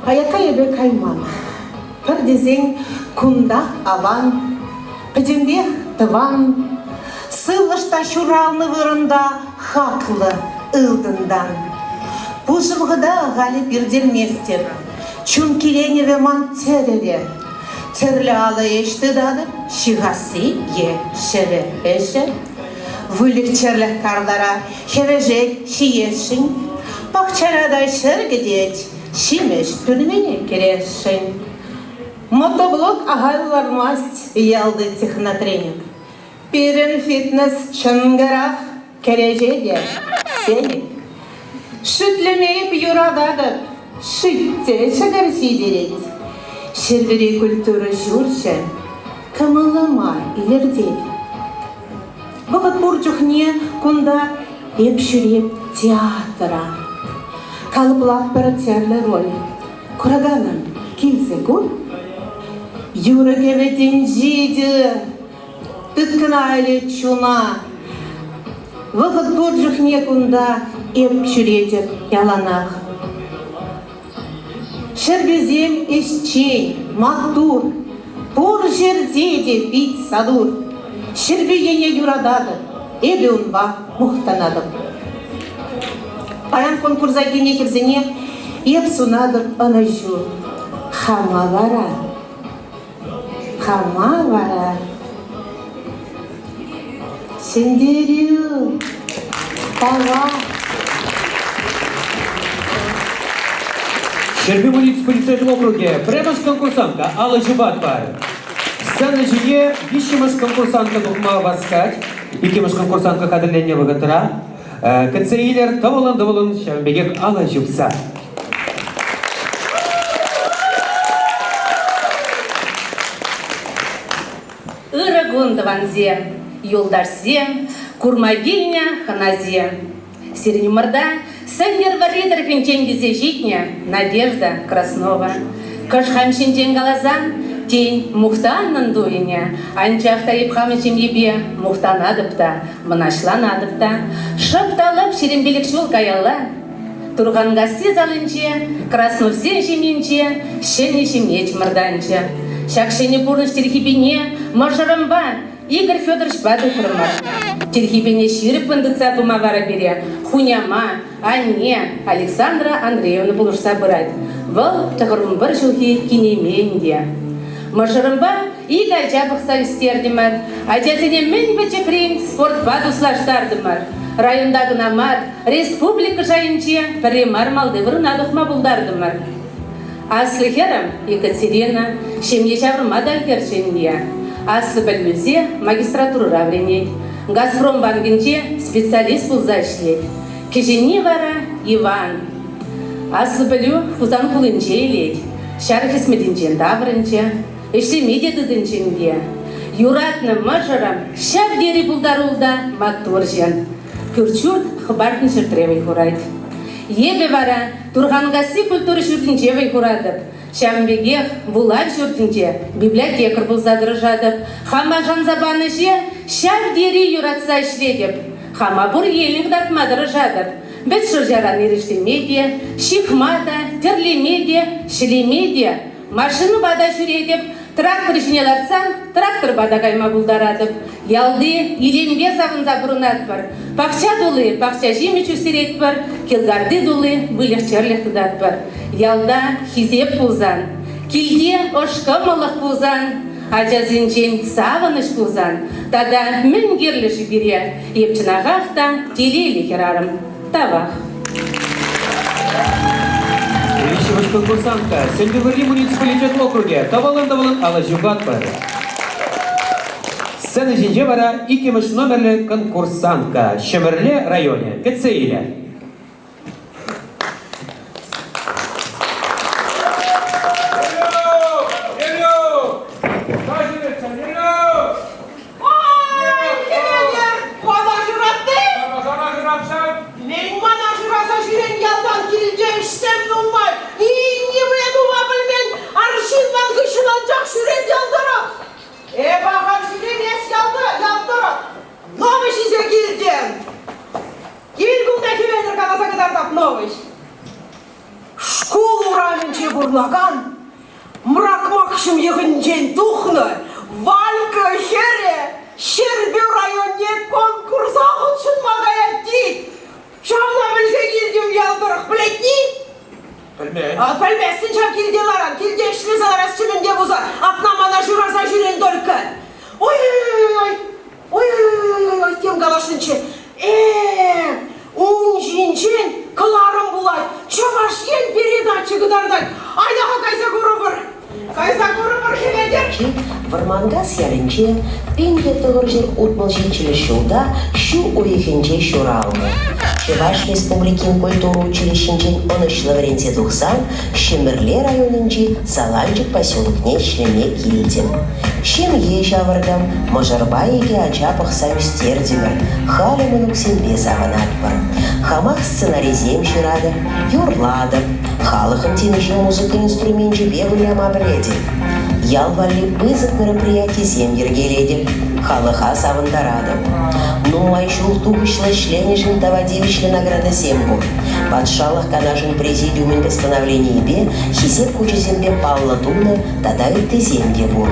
Аякка эпӗ кайман. Пӗр тесен кунтах аван, пӗтӗмпех тӑван. Сывлӑш та ҫуралнӑ вырӑнта хаклӑ ылтӑнтан. Пушӑ вӑхӑта халӗ пиртерместӗп. Чун киленӗвӗ ман тӗрӗре. Тӗрлӗ алӑ ӗҫ тытатӑп, ҫыхасси е ҫӗвӗ ӗҫӗ. Выльӑх-чӗрлӗх картара хӗвӗшет ҫиесшӗн. Пахчара та ҫӗр кӗтет, ҫимӗҫ пӳлмене кӗресшӗн. Мотоблок ахаль лармасть ялти технотренинг. Пирӗн фитнес чӑнкӑрах кӗреҫе те сенӗк. Шӳтлеме эп юрататӑп, шӳт те ҫӑкӑр ҫитерет. Ҫӗрпӳри культура ҫурчӗ кӑмӑлӑма илӗртет. Вӑхӑт пур чухне кунта эп ҫӳреп театра. Калӑплатпӑр тӗрлӗ роль. Кураканӑм, килсе кур. Юрӑ-кӗвӗ тӗнчи те тыткӑна илет чуна. Вӑхӑт пур чухне кунта эп ҫӳретӗп яланах. Ҫӗрпӳсем ӗҫчен, маттур, пур ҫӗрте те пит сатур. Ҫӗрпӳ ене юрататӑп, эпӗ унпа мухтанатӑп. Паян конкурса килнӗ хӗрсене. Эп сунатӑп ӑнӑҫу. Хама вара, хама вара ҫӗнтерӳ, тавах. Ҫӗрпӳ муниципалитет округӗ пӗрремӗш конкурсантка алӑ ҫупатпӑр. Сцена ҫине виҫҫӗмӗш конкурсантка тухма васкать. Иккӗмӗш конкурсантка хатӗрленнӗ вӑхӑтра кӗтсе илӗр тӑвӑлӑн-тӑвӑлӑн ҫавӑн пекех алӑ ҫупса. Ырӑ кун, тӑвансем, юлташсем, курма килнӗ хӑнасем. Сирӗн умӑрта Сӗнтӗрвӑрри тӑрӑхӗнчен килсе ҫитнӗ Надежда Краснова. Кӑшхан ҫинчен каласан, тен, мухтаннӑн туйӑнӗ, анчах та эп хамӑн ҫемьепе мухтанатӑп та, мӑнаҫланатӑп та. Шӑп та лӑп 25 ҫул каялла Турханкасси залӗнче Красновсен ҫемйинче ҫӗнӗ ҫемье чӑмӑртанчӗ. Ҫак ҫӗнӗ пурнӑҫ тилхепине мӑшӑрӑмпа Игорь Федоровичпа тытрӑмӑр. Тилхепене ҫирӗппӗн тытса пыма вара пире хуняма, анне Александра Андреевна пулӑшса пырать. Вӑл 91 ҫулхи кинемей ӗнтӗ. Мӑшӑрӑмпа ик ача пӑхса ӳстертӗмӗр. Ачасене мӗн пӗчӗкрен спортпа туслаштартӑмӑр. Районта кӑна мар, республика шайӗнче пӗрре мар малти вырӑна тухма пултартӑмӑр. Аслӑ хӗрӗм Екатерина ҫемье ҫавӑрма та ӗлкӗрчӗ ӗнтӗ. Аслӑ пӗлӳсе магистратурӑра вӗренет, Газпром банкӗнче специалист пулса ӗҫлет. Кӗҫӗнни вара Иван. Аслӑ пӗлӳ Хусан хулинче илет, ҫар хӗсметӗнчен таврӑнчӗ, ӗҫлеме те тытӑнчӗ ӗнтӗ. Юратнӑ мӑшӑрӑм ҫав тери пултаруллӑ та маттур ҫын. Пӳрт-ҫурт хӑпартнӑ ҫӗртре вӑй хурать. Эпӗ вара Турханкасси культура ҫуртӗнче вӑй хуратӑп. Ҫавӑн пекех вулав ҫуртӗнче библиотекарь пулса тӑрӑшатӑп. Хама шанса панӑ ӗҫе ҫав тери юратса ӗҫлетӗп. Хама пур енлӗн кӑтартма тӑрӑшатӑп. Вӗт шӑрҫаран эрешлеме те, ҫыхма та, тӗрлеме те, ҫӗлеме те, Машинӑпа та ҫӳретӗп, трактор ҫине лартсан тракторпа та кайма пултаратӑп. Ялти илемпе савӑнса пурӑнатпӑр. Пахча тулли пахча ҫимӗҫ ӳстеретпӗр, килкарти тулли выльӑх-чӗрлӗх тытатпӑр. Ялта хисеп пулсан, килте ӑш кӑмӑллӑх пулсан, ачасенчен савӑнӑҫ пулсан тата мӗн кирлӗ-ши пире? Эп чӑнахах та телейлӗ хӗрарӑм. Тавах. Виҫҫӗмӗш конкурсантка Сӗнтӗрвӑрри муниципалитет округӗ тӑвӑлӑн-тӑвӑлӑн алӑ ҫупатпӑр. Сцена ҫинче вара иккӗмӗш номерлӗ конкурсантка Ҫӗмӗрле районӗ кӗтсе илӗ. Ой, Хӗветӗр, мана шыратти? Сана шыратсан? Мӗн мана шыраса ҫӳрен ялтан килте ӗҫсем нумай. Нимле тума пӗлмен арҫын ман хыҫҫӑн анчах ҫӳрет ял тӑрӑх. Эп ахаль ҫӳремес ялта, ял тӑрӑх. Новость илсе килтӗм. Кил кунта Хӗветӗр каласа кӑтартап новость. Шкул урамӗнче пурӑнакан Мрак Макҫӑм йӑхӗнчен тухнӑ Валька хӗрӗ Ҫӗрпӳ районне конкурса хутшӑнма каять тет. Ҫавна пӗлсе килтӗм ял тӑрӑх, пӗлетни? Пӗлмен. А, пӗлместӗн ҫав килте ларан, килте ӗҫлесе ларасчӗ мӗн те пулса. Атна мана шыраса ҫӳрен только. Ой-ой-ой-ой, Ой-ой-ой-ой, тем каласшӑнччӗ. Э, ун ҫинчен кӑларӑм пулать. Чӑваш Ен передача кӑтартать. Айта-ха кайса курӑпӑр. Кайса курӑпӑр, Хӗветӗр. Вӑрманкас ялӗнче 1967 ҫулта ҫу уйӑхӗнче ҫуралнӑ. Чӑваш Республикин культура училищинчен ӑнӑҫлӑ вӗренсе тухсан Ҫӗмӗрле районӗнчи Саланчӑк поселокне ӗҫлеме килтӗм. Ҫемье ҫавӑртӑм, мӑшӑрпа икӗ ача пӑхса ӳстертӗмӗр, халӗ мӑнуксемпе савӑнатпӑр. Хамах сценарисем ҫыратӑп, юрлатӑп, халӑхӑн темиҫе музыка инструменчӗпе выляма пӗлетӗп. Ял валли пысӑк мероприятисем йӗркелетӗп, халӑха савӑнтаратӑп. Нумай ҫул тухӑҫлӑ ӗҫленӗшӗн тава тивӗҫлӗ наградӑсем пур. Патшалӑх Канашӗн Президиумӗн постановленийӗпе Хисеп хучӗсемпе паллӑ тунӑ тата ыттисем те пур.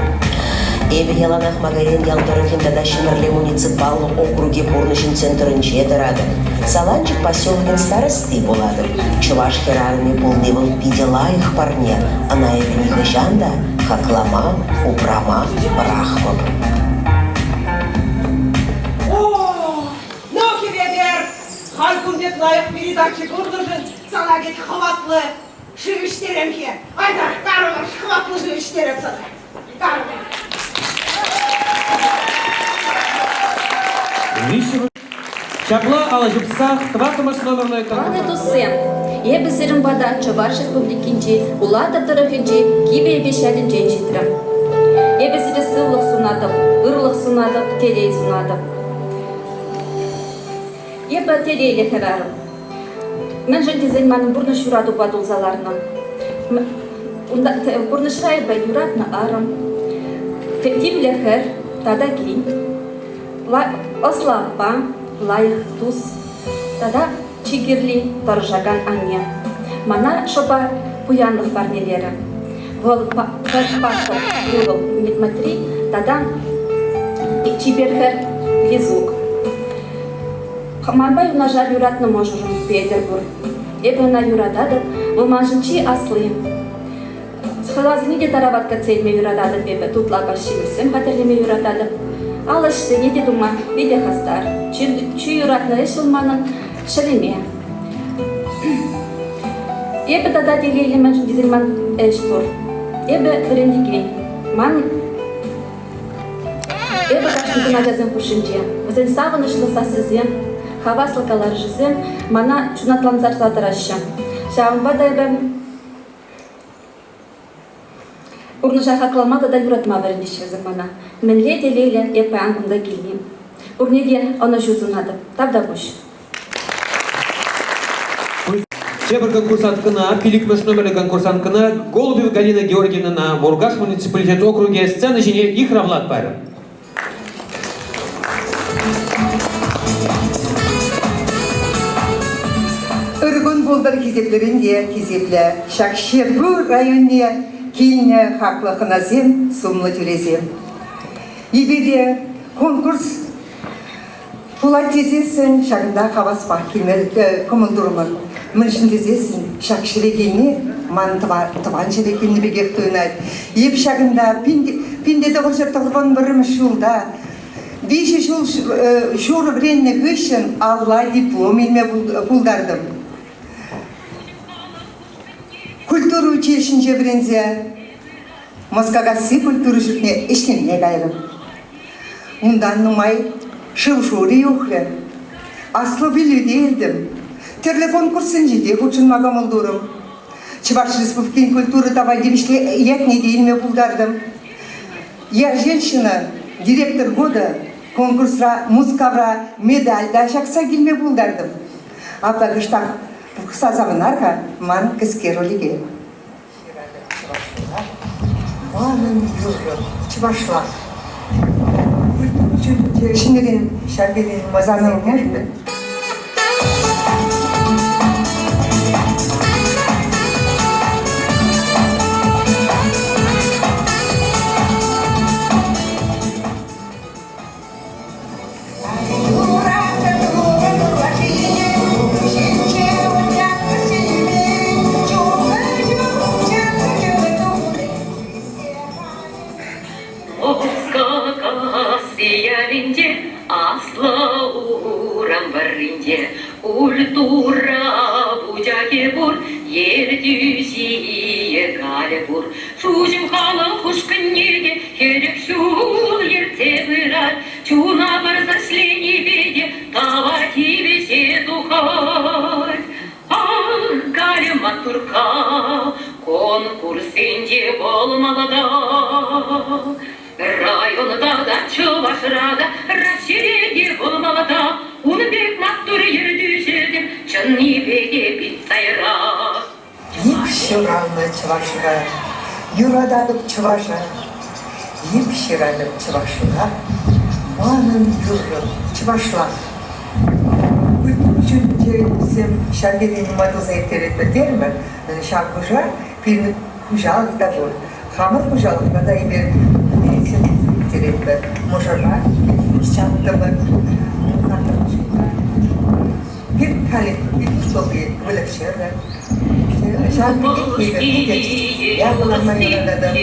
Эпӗ яланах Магарин ял тӑрӑхӗн тата Ҫӗмӗрле муниципаллӑ округӗ пурнӑҫӗн центрӗнче тӑратӑп. Саланчӑк поселокӗн старости пулатӑп. Чӑваш хӗрарӑмӗ пулни вӑл питӗ лайӑх парне. Ӑна эпӗ нихӑҫан та хаклама, упрама пӑрахмӑп. О, ну, Хӗветӗр, халь кун пек лайӑх передача курнӑшӑн сана тет хӑватлӑ шыв ӗҫтерем-хе. Айта, карӑмӑр, хӑватлӑ шыв ӗҫтерем сана. Карӑмӑр. Виҫҫӗмӗш Ҫапла алӑ ҫупсах тӑваттӑмӗш номерлӗ Паллӑ туссем, эпӗ сирӗн пата Чӑваш Республикинчи Улатӑр тӑрӑхӗнчи Кивӗ Эйпеҫ ялӗнчен ҫитрӗм. Эпӗ сире сывлӑх сунатӑп, ырлӑх сунатӑп, телей сунатӑп. Эпӗ телейлӗ хӗрарӑм. Мӗншӗн тесен манӑн пурнӑҫ юратупа тулса ларнӑ. Унта пурнӑҫра эпӗ юратнӑ арӑм, тимлӗ хӗр тата кин, ӑслӑ аппа, лайӑх тус тата чи кирли тӑрӑшакан анне. Мана шӑпа пуянлӑх парнелерӗ. Вӑл пӗр паттӑр ывӑл Мӗтри тата чипер хӗр Лизук. Манпа юнашар юратнӑ мӑшӑрӑм Петӗр пур. Эпӗ ӑна юрататӑп, вӑл маншӑн чи асли. Хӑласене те тарават кӗтсе илме юрататӑп эпӗ, тутлӑ апат-ҫимӗҫсем хатӗрлеме юрататӑп. Ал ӗҫсене те тума питӗ хастар. Чи, чи юратнӑ ӗҫ вӑл манӑн ҫӗлеме. Эпӗ тата телейлӗ мӗншӗн тесен ман ӗҫ пур. Эпӗ вӗрентекен. Ман Эпӗ кашни кун ачасем хушшинче. Вӗсен савӑнӑҫлӑ сассисем, хаваслӑ каларӑшӗсем мана чунатлантарса тӑраҫҫӗ. Ҫавӑнпа та эпӗ пурнӑҫа хаклама тата юратма вӗрентеҫҫӗ вӗсем мана. Мӗнле телейлӗ эп паян кунта килни. Пурне те ӑнӑҫу сунатӑп. Тавтапуҫ. Тепӗр конкурсанткӑна, пиллӗкмӗш номерлӗ конкурсанткӑна Голубева Галина Георгиевнӑна Муркаш муниципалитет округӗ сцена ҫине йыхравлатпӑр. Ыр кун пултӑр хисеплӗрен те хисеплӗ ҫак Ҫӗрпӳ районне килнӗ хаклӑ хӑнасем, сумлӑ тӳресем. Эпир те конкурс Пулать тесессӗн ҫакӑнта хаваспах килме кӑмӑл турӑмӑр. Мӗншӗн тесессӗн ҫак ҫӗре килни ман тӑван ҫӗре килнӗ пекех туйӑнать. Эп ҫакӑнта 1991 ҫулта виҫӗ ҫул ҫур вӗреннӗ хыҫҫӑн алла диплом илме пултартӑм. Культура училищинче вӗренсе Москакасси культура ҫуртне ӗҫлеме кайрӑм. Унтан нумай шыв-шурӗ юхрӗ. Аслӑ пӗлӳ те илтӗм. Тӗрлӗ конкурссенче те хутшӑнма кӑмӑл турӑм. Чӑваш Республикин культура тава тивӗҫлӗ ятне те илме пултартӑм. Я женщина, директор года конкурсра Мускавра медаль та ҫакса килме пултартӑм. Апла кӑштах пӑхса савӑнар-ха ман кӗске ролике. Манӑн юррӑм чӑвашла. Ҫӗнӗрен ҫав тери нумай Ялӗнче аслӑ урам варринче культура вучахӗ пур, ертӳҫийӗ Галя пур. Шуҫӑм халӑх ушкӑнне те 40 ҫул ертсе пырать. Чуна парса ӗҫленипе те тава тивӗҫе тухать. Ах, Галя маттурка, конкурссенче вӑл малта. Районта та, Чӑвашра та, Раҫҫейре те вӑл малта. Ун пек маттур ертӳҫӗсем чӑннипе те пит сайра. Йӗп ҫуралнӑ чӑвашра, юрататӑп чӑваша. Йӗп ҫыратӑп чӑвашла, манӑн юррӑм чӑвашла. Ҫӳлтисем ҫав тери нумай туса ирттеретпӗр терӗмӗр. Ҫав хушӑра пирӗн хуҫалӑх та пур. Хамӑр хуҫалӑхра та эпир. ирттеретпӗр. Мӑшӑрпа ҫаптӑмӑр. Пир халӗ пир выльӑх-чӗрлӗх. Ҫав пекех эпир ялланма юрататӑп.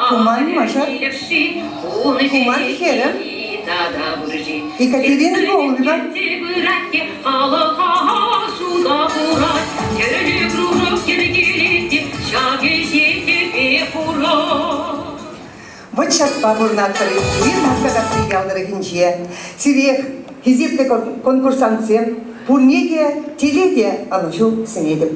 Куман мӑшӑр, куман хӗрӗм Екатерина Голубева. Вӑт ҫакпа пурӑнатпӑр эпир Москакасси ял тӑрӑхӗнче. Сире хисеплӗ конкурсантсем пурне те телей те ӑнӑҫу сӗнетӗп.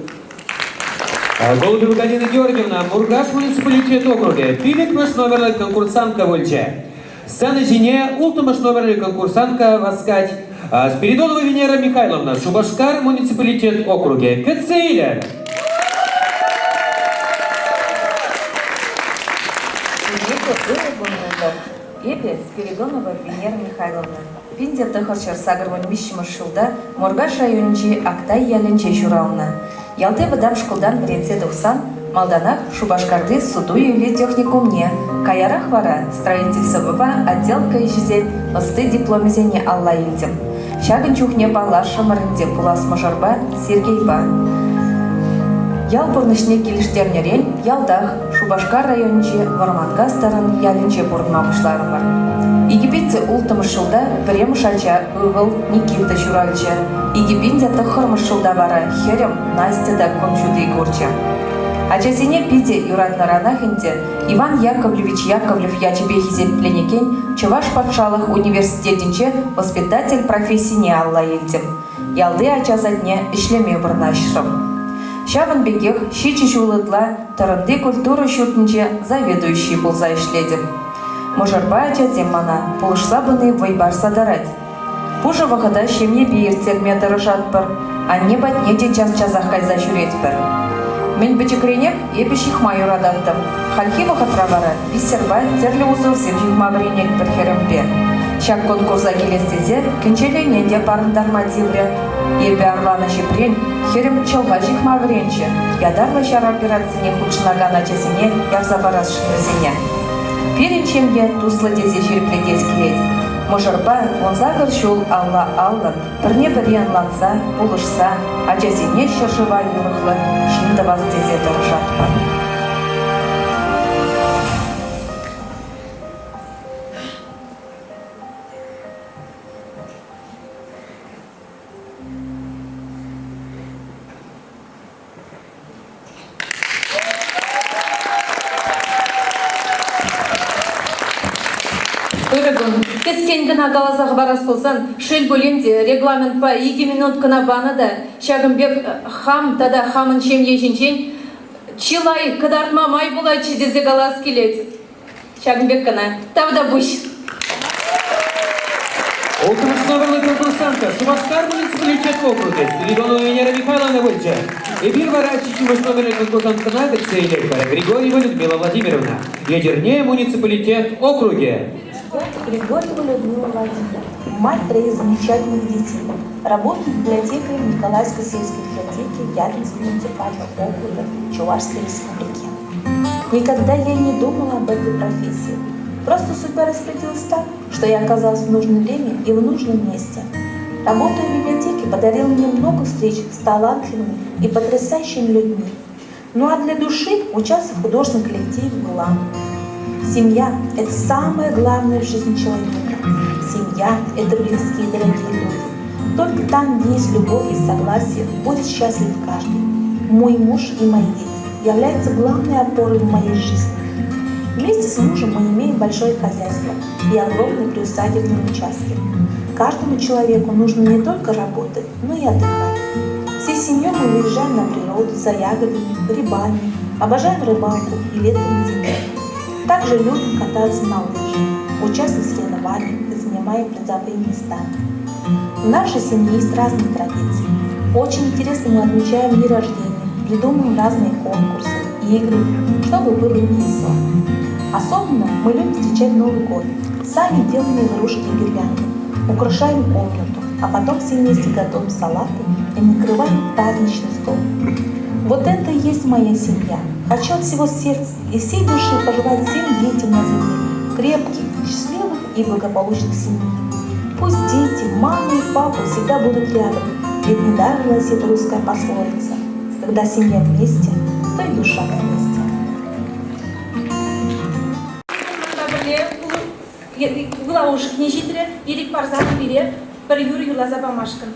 Голубева Галина Георгиевна, Муркаш муниципалитет округӗ, пиллӗкмӗш номерлӗ конкурсантка пулчӗ. Сцена ҫине улттӑмӗш номерлӗ конкурсантка васкать. Спиридонова Венера Михайловна, Шупашкар муниципалитет округӗ. Кӗтсе илӗр! Ырӑ кун пултӑр. Эпӗ Спиридонова Венера Михайловна. 1983 ҫулта Муркаш районӗнчи Актай ялӗнче ҫуралнӑ. Ялти вӑтам шкултан вӗренсе тухсан малтанах Шупашкарти суту-илӳ техникумне, каярах вара строительствӑпа отделка ӗҫӗсен ӑсти дипломӗсене алла илтӗм. Ҫакӑн чухне паллашрӑмӑр ӗнтӗ пулас мӑшӑрпа Сергейпа. Ял пурнӑҫне килӗштернӗрен ялтах Шупашкар районӗнчи Вӑрманкас Тӑрӑн ялӗнче пурӑнма пуҫларӑмӑр. 2006 ҫулта пӗрремӗш ача, ывӑл, Никита ҫуралчӗ. 2009 ҫулта вара хӗрӗм Настя та кун ҫути курчӗ. Ачасене питӗ юратнӑранах ӗнтӗ Иван Яковлевич Яковлев ячӗпе хисепленекен Чӑваш патшалӑх университетӗнче воспитатель профессине алла илтӗм, ялти ача садне ӗҫлеме вырнаҫрӑм. Ҫавӑн пекех ҫичӗ ҫул ытла Тӑрӑнти культура ҫуртӗнче заведующий пулса ӗҫлетӗп. Мӑшӑрпа ачасем мана пулӑшса пыни вӑй парса тӑрать. Пушӑ вӑхӑта ҫемьепе ирттерме тӑрӑшатпӑр, анне патне те час-часах кайса ҫӳретпӗр. Мӗн пӗчӗкренех эпӗ ҫыхма юрататтӑм. Хальхи вӑхӑтра вара бисерпа тӗрлӗ узорсем ҫыхма вӗренетпӗр хӗрӗмпе. Ҫак конкурса килес тесе кӗнчелене те парӑнтарма тиврӗ. Эпӗ арланӑ ҫӗпрен хӗрӗм чӑлха ҫыхма вӗренчӗ, ятарлӑ ҫар операцине хутшӑнакан ачасене ярса парасшӑн вӗсене. Пирӗн ҫемье туслӑ тесе ҫирӗплетес килет. Мӑшӑрпа 18 ҫул алла-аллӑн, пӗрне-пӗри ӑнланса, пулӑшса ачасене ҫӗршыва юрӑхлӑ ҫын тӑвас тесе тӑрӑшатпӑр. Ырӑ кун. Кӗскен кӑна каласа хӑварас пулсан, шел пулин те, регламентпа икӗ минут кӑна панӑ та ҫакӑн пек хам тата хамӑн ҫемье ҫинчен чылай кӑтартма май пулатчӗ тесе калас килет. Ҫакӑн пек кӑна. Тавтапуҫ. Улттӑмӗш номерлӗ конкурсантка Шупашкар муниципалитет округӗ Спиридонова Венера Михайловна пулчӗ. Эпир вара ҫиччӗмӗш номерлӗ конкурсанткӑна кӗтсе илетпӗр. Григорьева Людмила Владимировна, Етӗрне муниципалитет округӗ. Григорьева Людмила Владимировна, мать троих замечательных детей, работает библиотекарем Николаевской сельской библиотеки Ягинского муниципального округа Чувашской Республики. Никогда я не думала об этой профессии. Просто судьба распорядилась так, что я оказалась в нужное время и в нужном месте. Работа в библиотеке подарила мне много встреч с талантливыми и потрясающими людьми. Ну а для души участвовать в художественном коллективе была. Семья – это самое главное в жизни человека. Семья – это близкие и дорогие люди. Только там, где есть любовь и согласие, будет счастлив каждый. Мой муж и мои дети являются главной опорой в моей жизни. Вместе с мужем мы имеем большое хозяйство и огромные приусадебные участки. Каждому человеку нужно не только работать, но и отдыхать. Всей семьей мы выезжаем на природу за ягодами, грибами, обожаем рыбалку и летом и зимой. Также любим кататься на лыжах, участвовать в соревнованиях и занимаем призовые места. В нашей семье есть разные традиции. Очень интересно мы отмечаем дни рождения, придумываем разные конкурсы, игры, чтобы было весело. Особенно мы любим встречать Новый год. Сами делаем игрушки и гирлянды, украшаем комнату. А потом все вместе готовим салаты и накрываем праздничный стол. Вот это и есть моя семья. Хочу от всего сердца и всей души пожелать всем детям на земле крепких, счастливых и благополучных семей. Пусть дети, мама и папа всегда будут рядом, ведь недаром гласит русская пословица. Когда семья вместе, то и душа на месте. Вулавӑшне ҫитрӗ, ирӗк парсан пире пӗр юрӑ юрласа памашкӑн.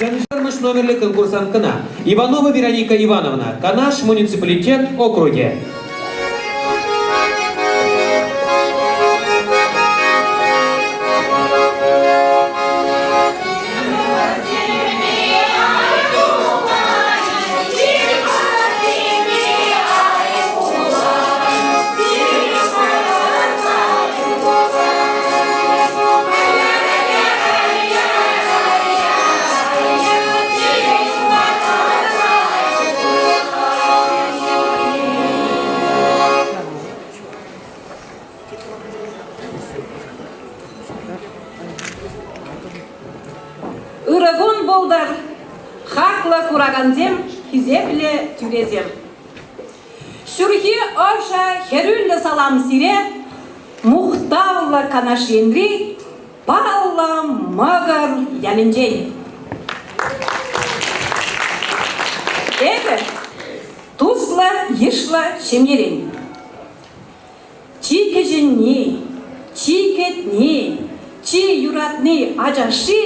Сӗнтӗрмӗш номерлӗ конкурсанткӑна Иванова Вероника Ивановна, Канаш муниципалитет округӗ. Ырӑ кун пултӑр, хаклӑ куракансем, хисеплӗ тӳресем. Ҫурхи ӑшӑ хӗрӳллӗ салам сире, мухтавлӑ Канаш енри паллӑ Мӑкӑр ялӗнчен. Эпӗ туслӑ, йышлӑ ҫемьерен. Чи кӗҫӗнни, чи кӗтни, чи юратни ачашши,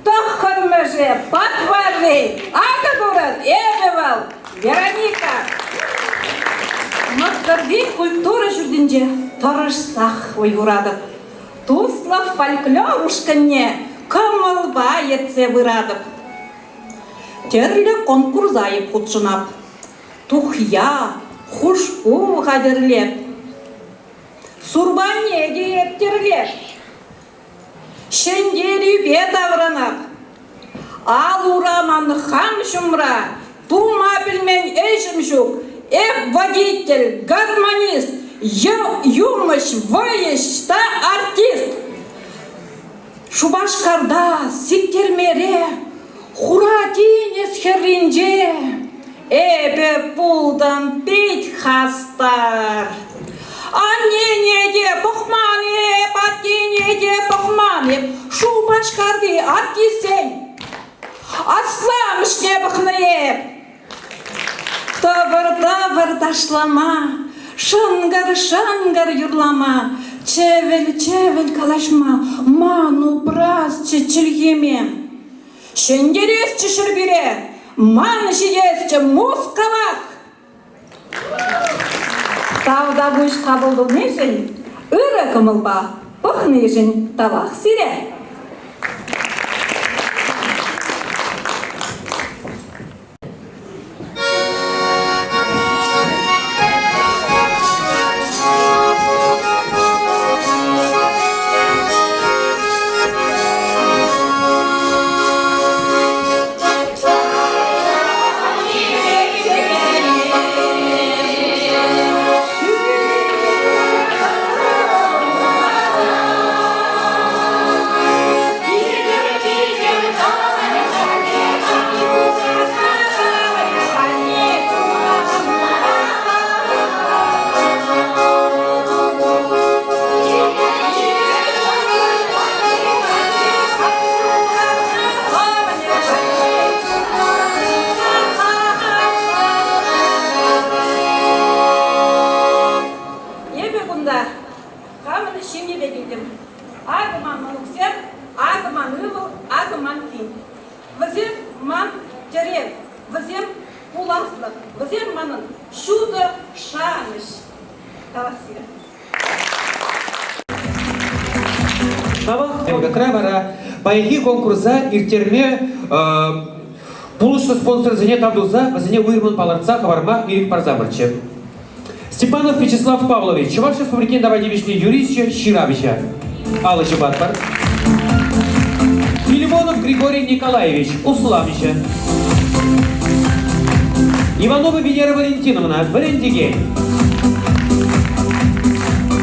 тӑххӑрмӗшӗ патварри. Акӑ курӑн, эпӗ вӑл, Вероника. Мӑкӑрти культура ҫуртӗнче тӑрӑшсах вӑй хуратӑп. Туслӑх фольклор ушкӑнне кӑмӑлпа ертсе пыратӑп. Тӗрлӗ конкурса эп хутшӑнап. Тухья, хушпу хатӗрлеп. Сурпанне те эп тӗрлеп. Ҫӗнтерӳпе таврӑнап. Ал-ура ман хам ҫумра, тума пӗлмен ӗҫӗм ҫук. Эп водитель, гармонист, юмӑҫ, вӑйӑҫ та артист. Шупашкарта, Сиктермере, Хура тинӗс хӗрринче эпӗ пултӑм пит хастар. Аннене те пӑхман эп, аттене те пӑхман эп, Шупашкарти артистсен асламӑшне пӑхнӑ эп. Тӑвӑр-тӑвӑр ташлама, шӑнкӑр-шӑнкӑр юрлама, чӗвӗл-чӗвӗл калаҫма ман упрасчӗ чӗлхеме. Ҫӗнтересчӗ Ҫӗрпӳре, ман ҫитесчӗ Мускавах! Тавтапуҫ хапӑл тунишӗн, ырӑ кӑмӑлпа пӑхнишӗн тавах сире! Эпӗ кунта хамӑн ҫемьепе килтӗм. Акӑ ман мӑнуксем, акӑ ман ывӑл, акӑ ман кин. Вӗсем ман тӗрев, вӗсем пуласлӑх, вӗсем манӑн ҫутӑ шанӑҫ. Тавах сире. Тавах МГКра вара паянхи конкурса ирттерме пулӑшнӑ спонсорсене тав туса вӗсене уйрӑммӑн палӑртса хӑварма ирӗк парсамӑрччӗ. Степанов Вячеслав Павлович, Чӑваш Республикин тава тивӗҫлӗ юрисчӗ, ҫыравҫӑ. Алӑ ҫупатпӑр. Филимонов Григорий Николаевич, усламҫӑ. Иванова Венера Валентиновна, вӗрентекен.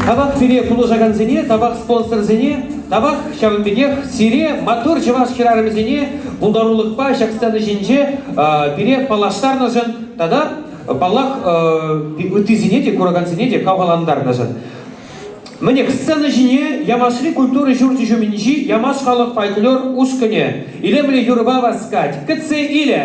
Тавах пире пулӑшакансене, тавах спонсорсене, тавах ҫавӑн пекех сире, маттур чӑваш хӗрарӑмӗсене пултарулӑхпа ҫак сцена ҫинче пире паллаштарнӑшӑн тата Паллах, ыттисене те, куракансене те хавхалантарнӑшӑн. Мӗнех, сцена ҫине Ямашри культура ҫурчӗ ҫумӗнчи Ямаш халӑх фольклор ушкӑнӗ илемлӗ юрӑпа васкать. Кӗтсе илӗ!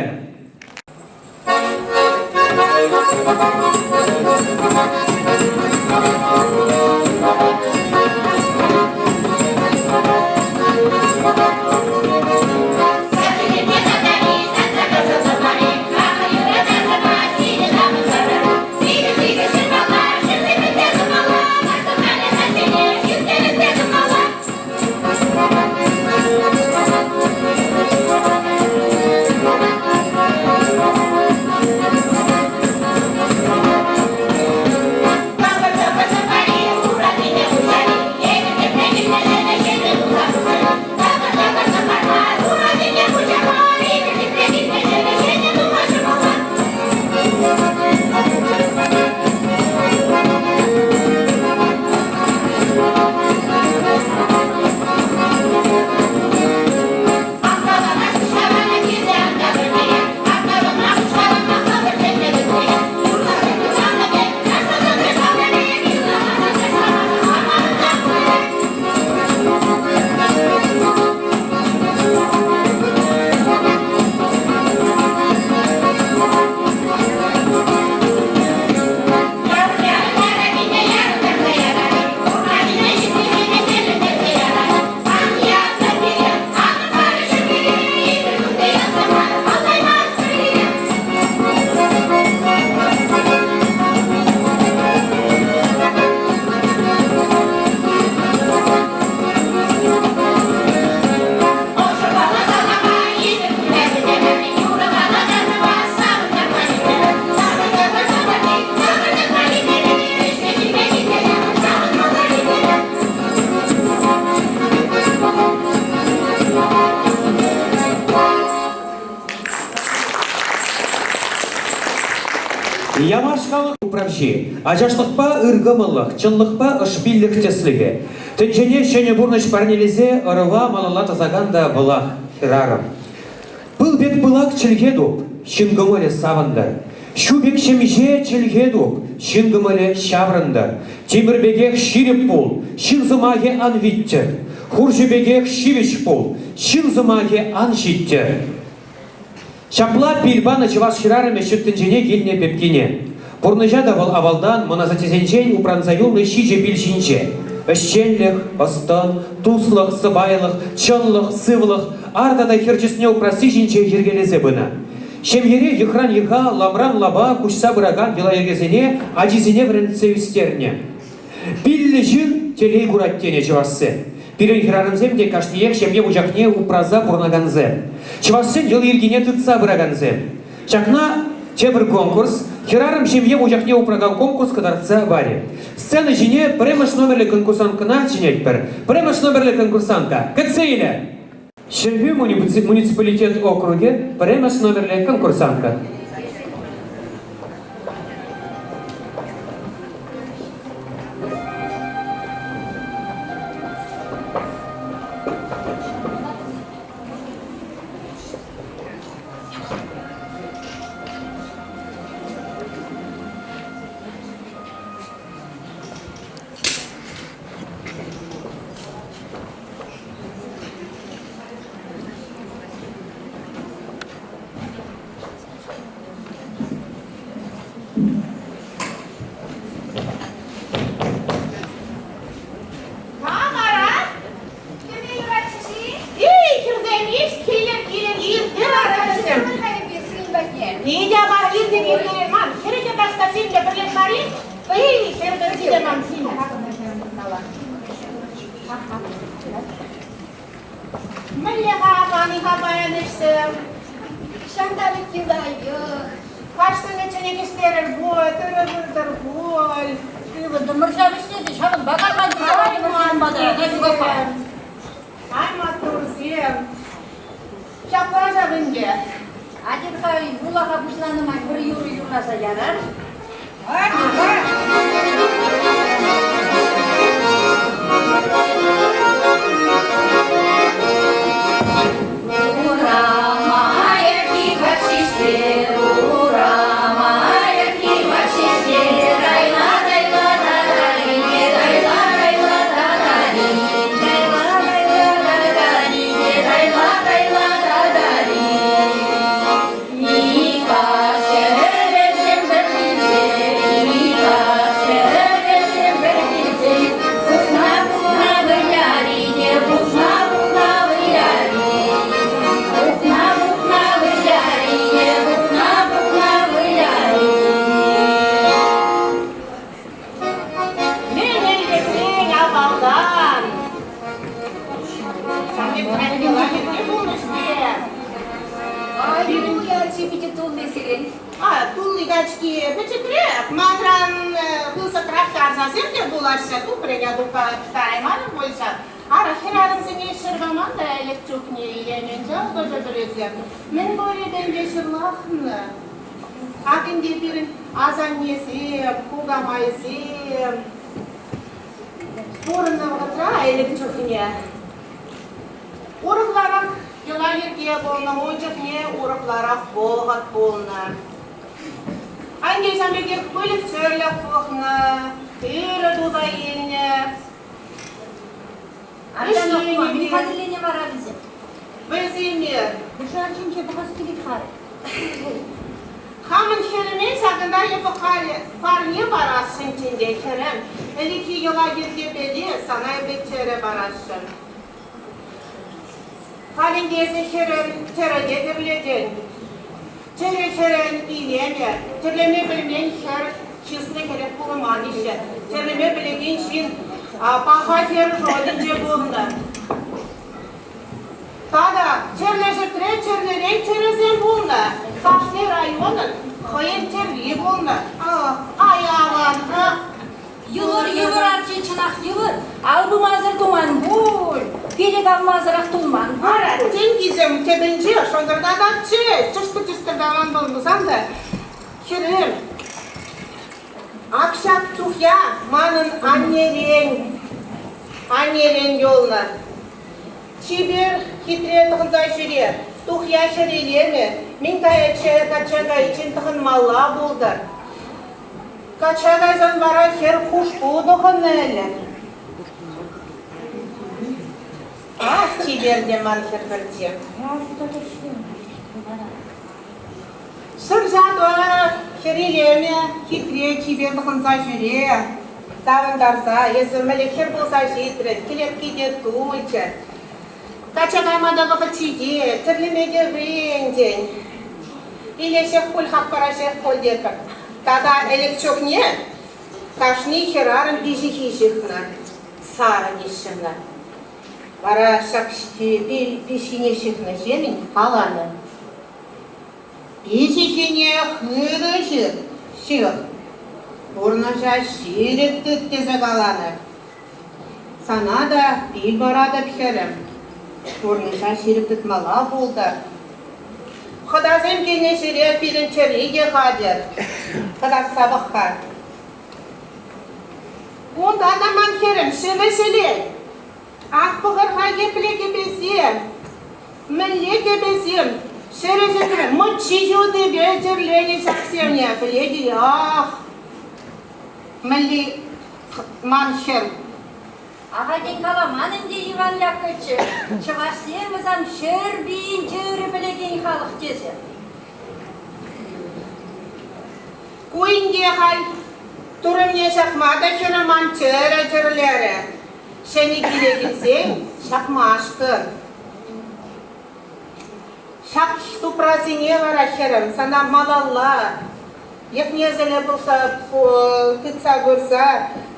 Ямаш халӑх управҫи, ачашлӑхпа ыркӑмӑллӑх, чӑнлӑхпа ӑшпиллӗх тӗслӗхӗ. Тӗнчене ҫӗнӗ пурнӑҫ парнелесе ӑрӑва малалла тӑсакан та вӑлах хӗрарӑм. Пыл пек пылак чӗлхе туп, ҫын кӑмӑлӗ савӑнтӑр. Ҫу пек ҫемҫе чӗлхе туп, ҫын кӑмӑлӗ ҫаврӑнтӑр. Тимӗр пекех ҫирӗп пул, ҫын сӑмахӗ ан виттӗр. Хурҫӑ пекех ҫивӗч пул, ҫын сӑмахӗ ан ҫиттӗр. Ҫапла пил панӑ чӑваш хӗрарӑмӗ ҫут тӗнчене килнӗ пепкине. Пурнӑҫа та вӑл авалтан мӑн асаттесенчен упранса юлнӑ ҫичӗ пил ҫинче. Ӗҫченлӗх, ӑс-тӑн, туслӑх, сӑпайлӑх, чӑнлӑх, сывлӑх, ар тата хӗр чысне упрасси ҫинче йӗркелесе пынӑ. Ҫемьере йӑхран йӑха, ламран лапа куҫса пыракан йӑла-йӗркесене ачисене вӗрентсе ӳстернӗ. Пиллӗ ҫын телей курать тенӗ чӑвашсем. Пирӗн хӗрарӑмсем те кашниех ҫемье вучахне упраса пурӑнакансем. Чӑвашсен йӑли-йӗркине тытса пыракансем. Ҫакна тепӗр конкурс, хӗрарӑм ҫемье вучахне упракан конкурс кӑтартса парӗ. Сцена ҫине пӗрремӗш номерлӗ конкурсанткӑна чӗнетпӗр. Пӗрремӗш номерлӗ конкурсанта кӗтсе илӗ! Ҫӗрпӳ муниципалитет округӗ пӗрремӗш номерлӗ конкурсантка. Тамара? Кӗме юратчӗ-ши? Эй, хӗрсем, иш, килӗр, килӗр, иртӗр арӑмсем. Питӗ мар, иртӗр, иртӗр мар. Хӗрӗ те таҫта сирӗнпе пӗрлех мар-и? Эй, хӗр пӗрчи те ман синӗ. Мӗнле-ха пани-ха паян ӗҫсем? Ҫанталӑк лайӑх. Кашнине чӗнекеҫтерӗр пуль, тырӑ выртӑр пуль. Ывӑнтӑмӑр ҫав ӗҫлесе, ҫавӑнпа карман туса патӑмӑр сирӗн пата, Наҫук аппа. Ай, маттурсем. Ҫапла ҫав ӗнтӗ. Атьӑр-ха, улаха пуҫланӑ май пӗр юрӑ юрласа ярар. Мӗн ӗлӗкрен авалтан Ачи питӗ тулли сирӗн. А, тулли качки пӗчӗкрех. Манран пысӑкрах арсасем те пулаҫҫӗ. Тупрӗ тупа таймарӑм пуль ҫав. Ара, хӗрарӑмсене ҫӗр паман та ӗлӗк чухне иленӗнче хӑшӗ-пӗрисем. Мӗн пурӗ ҫырлахнӑ. Ак ӗнтӗ пирӗн асаннесем, кукамайсем пурӑннӑ вӑхӑтра ӗлӗк чухне урӑхларах йӑла-йӗрке пулнӑ, ун чухне урӑхларах вӑхӑт пулнӑ. Анне ҫав пекех выльӑх-чӗрлӗх пӑхнӑ, тырӑ туса илнӗ. Мӗн хатӗрленӗ вара вӗсем? Вӗсене. Пушар ҫинче пӑхас килет-ха. Хамӑн хӗрӗме ҫакӑнта эпӗ халӗ парне парасшӑнччӗ те, хӗрӗм. Ӗлӗкхи йӑла-йӗркепеле сана эпӗ чӗрӗ парасшӑн. Халь ӗнтӗ эсӗ хӗрӗм тӗрӗне тӗрлетӗн. Чӗрӗ хӗрӗн илемӗ, тӗрлеме пӗлмен хӗр чыслӑ хӗрех пулман теҫҫӗ. Тӗрлеме пӗлекен ҫын паха хӗр шотӗнче пулнӑ. Тата тӗрлӗ ҫӗртре тӗрлӗрен тӗрӗсем пулнӑ. Кашни районӑн хӑйӗн тӗрри пулнӑ. Ай, аван! Йывӑр, йывӑр арчи, чӑнах йывӑр. Ал пымасӑр туман пуль, пилӗк авмасӑрах тулман пуль. Ара, тенкисем тӗпӗнче шӑнкӑртататчӗ. Чӑштӑр-чӑштӑртаман пулсан та хӗрӗм. Ак ҫак тухья манӑн аннерен, аннерен юлнӑ. Чипер хитре тӑхӑнса ҫӳре, тухья хӗрелеме, мӗн каяччӗ качча кайиччен тӑхӑнмалла пултӑр. Качча кайсан вара хӗр хушпу тӑхӑннӑ ӗлӗк. Ах, чипер те ман хӗр пӗрчи. Шӑрҫа тӑрӑх хӗрелеме, хитре чипер тӑхӑнса ҫӳре. Савӑнтарса, эсӗ мӗнле хӗр пулса ҫитрӗн, кӗлетки те тулчӗ. Качча кайма та вӑхӑт ҫитет, тӗрлеме те вӗрентӗн. Илеҫех пуль, хак параҫех пуль тетпӗр. Тата ӗлӗк чухне кашни хӗрарӑм пиҫихи ҫыхнӑ, сарӑ теҫҫӗ Вара ҫак пиҫхине ҫыхнӑҫемӗн каланӑ: Пиҫихине хытӑ ҫых, ҫых, пурнӑҫа ҫирӗп тыт тесе каланӑ. Сана та пил паратӑп, хӗрӗм, пурнӑҫа ҫирӗп тытмалла пултӑр. Хӑтасем килнӗ ҫӗре пирӗн чӗри те хатӗр, кӑтартса пӑх-ха. Унта та ман хӗрӗм ҫӗвӗ ҫӗлет. Ах, пӑхӑр-ха епле кӗпесем! Мӗнле кӗпесем? Ҫӗрӗ-ҫӗрӗ мӑччи ҫутипе тӗрленӗ ҫаксене, пӗлетӗн-и? Ах, мӗнле ман хӗр. Ахальтен каламан ӗнтӗ Иван Яковлевич, чӑвашсем вӗсем 100 000 тӗрӗ пӗлекен халӑх тесе. Ку ӗнтӗ халь турӑмне ҫакма та хӗрӗм ман тӗрӗ тӗрлерӗ. Ҫӗнӗ киле килсен ҫакмашкӑн. Ҫак тупрасене вара, хӗрӗм, сана малалла йӑх-несӗле пулса тытса пырса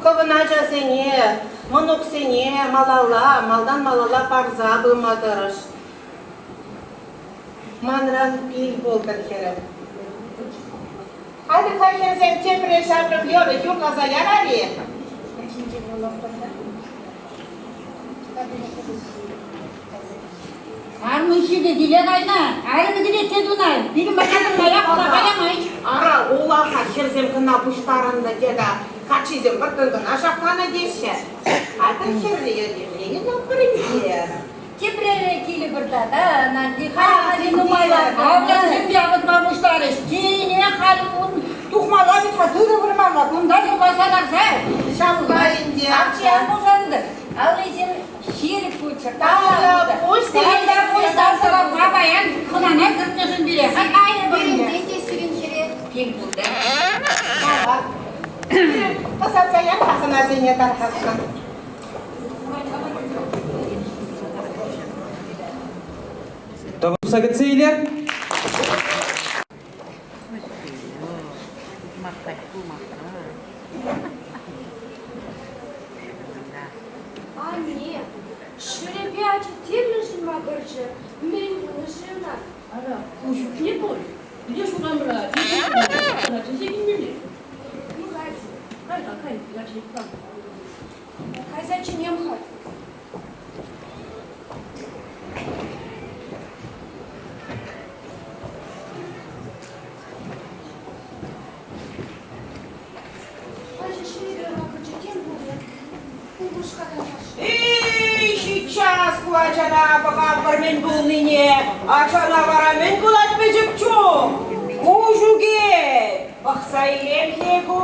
хӑвӑн ачасене, мӑнуксене малалла, малтан малалла парса пыма тӑрӑш. Манран пил пултӑр, хӗрӗм. Атьӑр-ха, хӗрсем, тепре ҫамрӑк юрӑ юрласа ярар-и? Арман ҫитӗ киле кайнӑ, арӑмӗ килет туна, пирӗн патша улаха ямасть. Ара, улаха хӗрсем кӑна пуҫтарӑннӑ тета, каччисем вӑрттӑн кӑна шакканӑ теҫҫӗ. Атьӑр хӗрлӗ йӗркеленӗ тапхӑрӗнче. Тепрере килӗпӗр тата, Надя нумайланнӑ. Авлансем те авӑтма пуҫларӗҫ. Тинех халь ун тухмалла вӗт-ха, тырӑ вырмалла, кунта юрласа ларса. Ҫавна ӗнтӗ. Акчиян пулсан аллисем ҫирӗп пулччӑр. Тавра пуҫ Тавра пуҫ паян хӑнана кӗртнӗшӗн пире. Кайӑпӑр ӗнтӗ. Пирӗнтен те сирӗн хӗре пил пултӑр. Ӑсатса яр-ха хӑнасене тархасшӑн. Тӑвӑнса кӗтсе илер. Анне, шӳрепе ачи темӗншӗн макӑрчӗ. Мӗн пулнӑ-ши ӑна? Ара, куҫ ӳкнӗ пуль. Леш урамра чӗнсе килмелле. Юрать. Кай-ха, кай, Лаченька. Кайса чӗнем-ха. Ача ҫӗнӗ макӑрчӗ тем пулнӑ. Упӑшка тавраш. Эй, ҫиччас ку ачана пӑхатпӑр мӗн пулнине. Ачана вара мӗн пулать пӗчӗк чух? Куҫ ӳкет. Пӑхса илем-хе ку.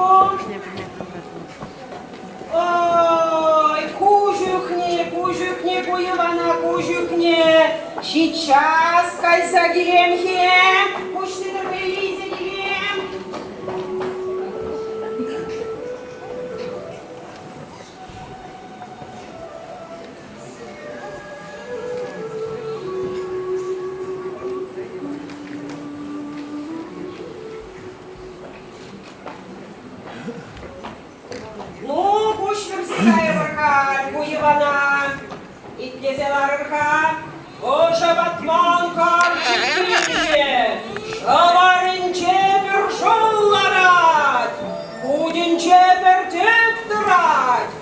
Ой, куҫ ӳкнӗ, куҫ ӳкнӗ ку Ивана, куҫ ӳкнӗ. Ҫиччас кайса килем-хе. Куҫ тытӑр илсе килем. Ну, куҫ вӗрсе кайӑпӑр-ха ку Ивана. Итлесе ларӑр-ха. Ӑшӑ ватман карчӑк килнӗ. Ҫӑварӗнче пӗр шӑл ларать, кутӗнче пӗр тӗк тӑрать.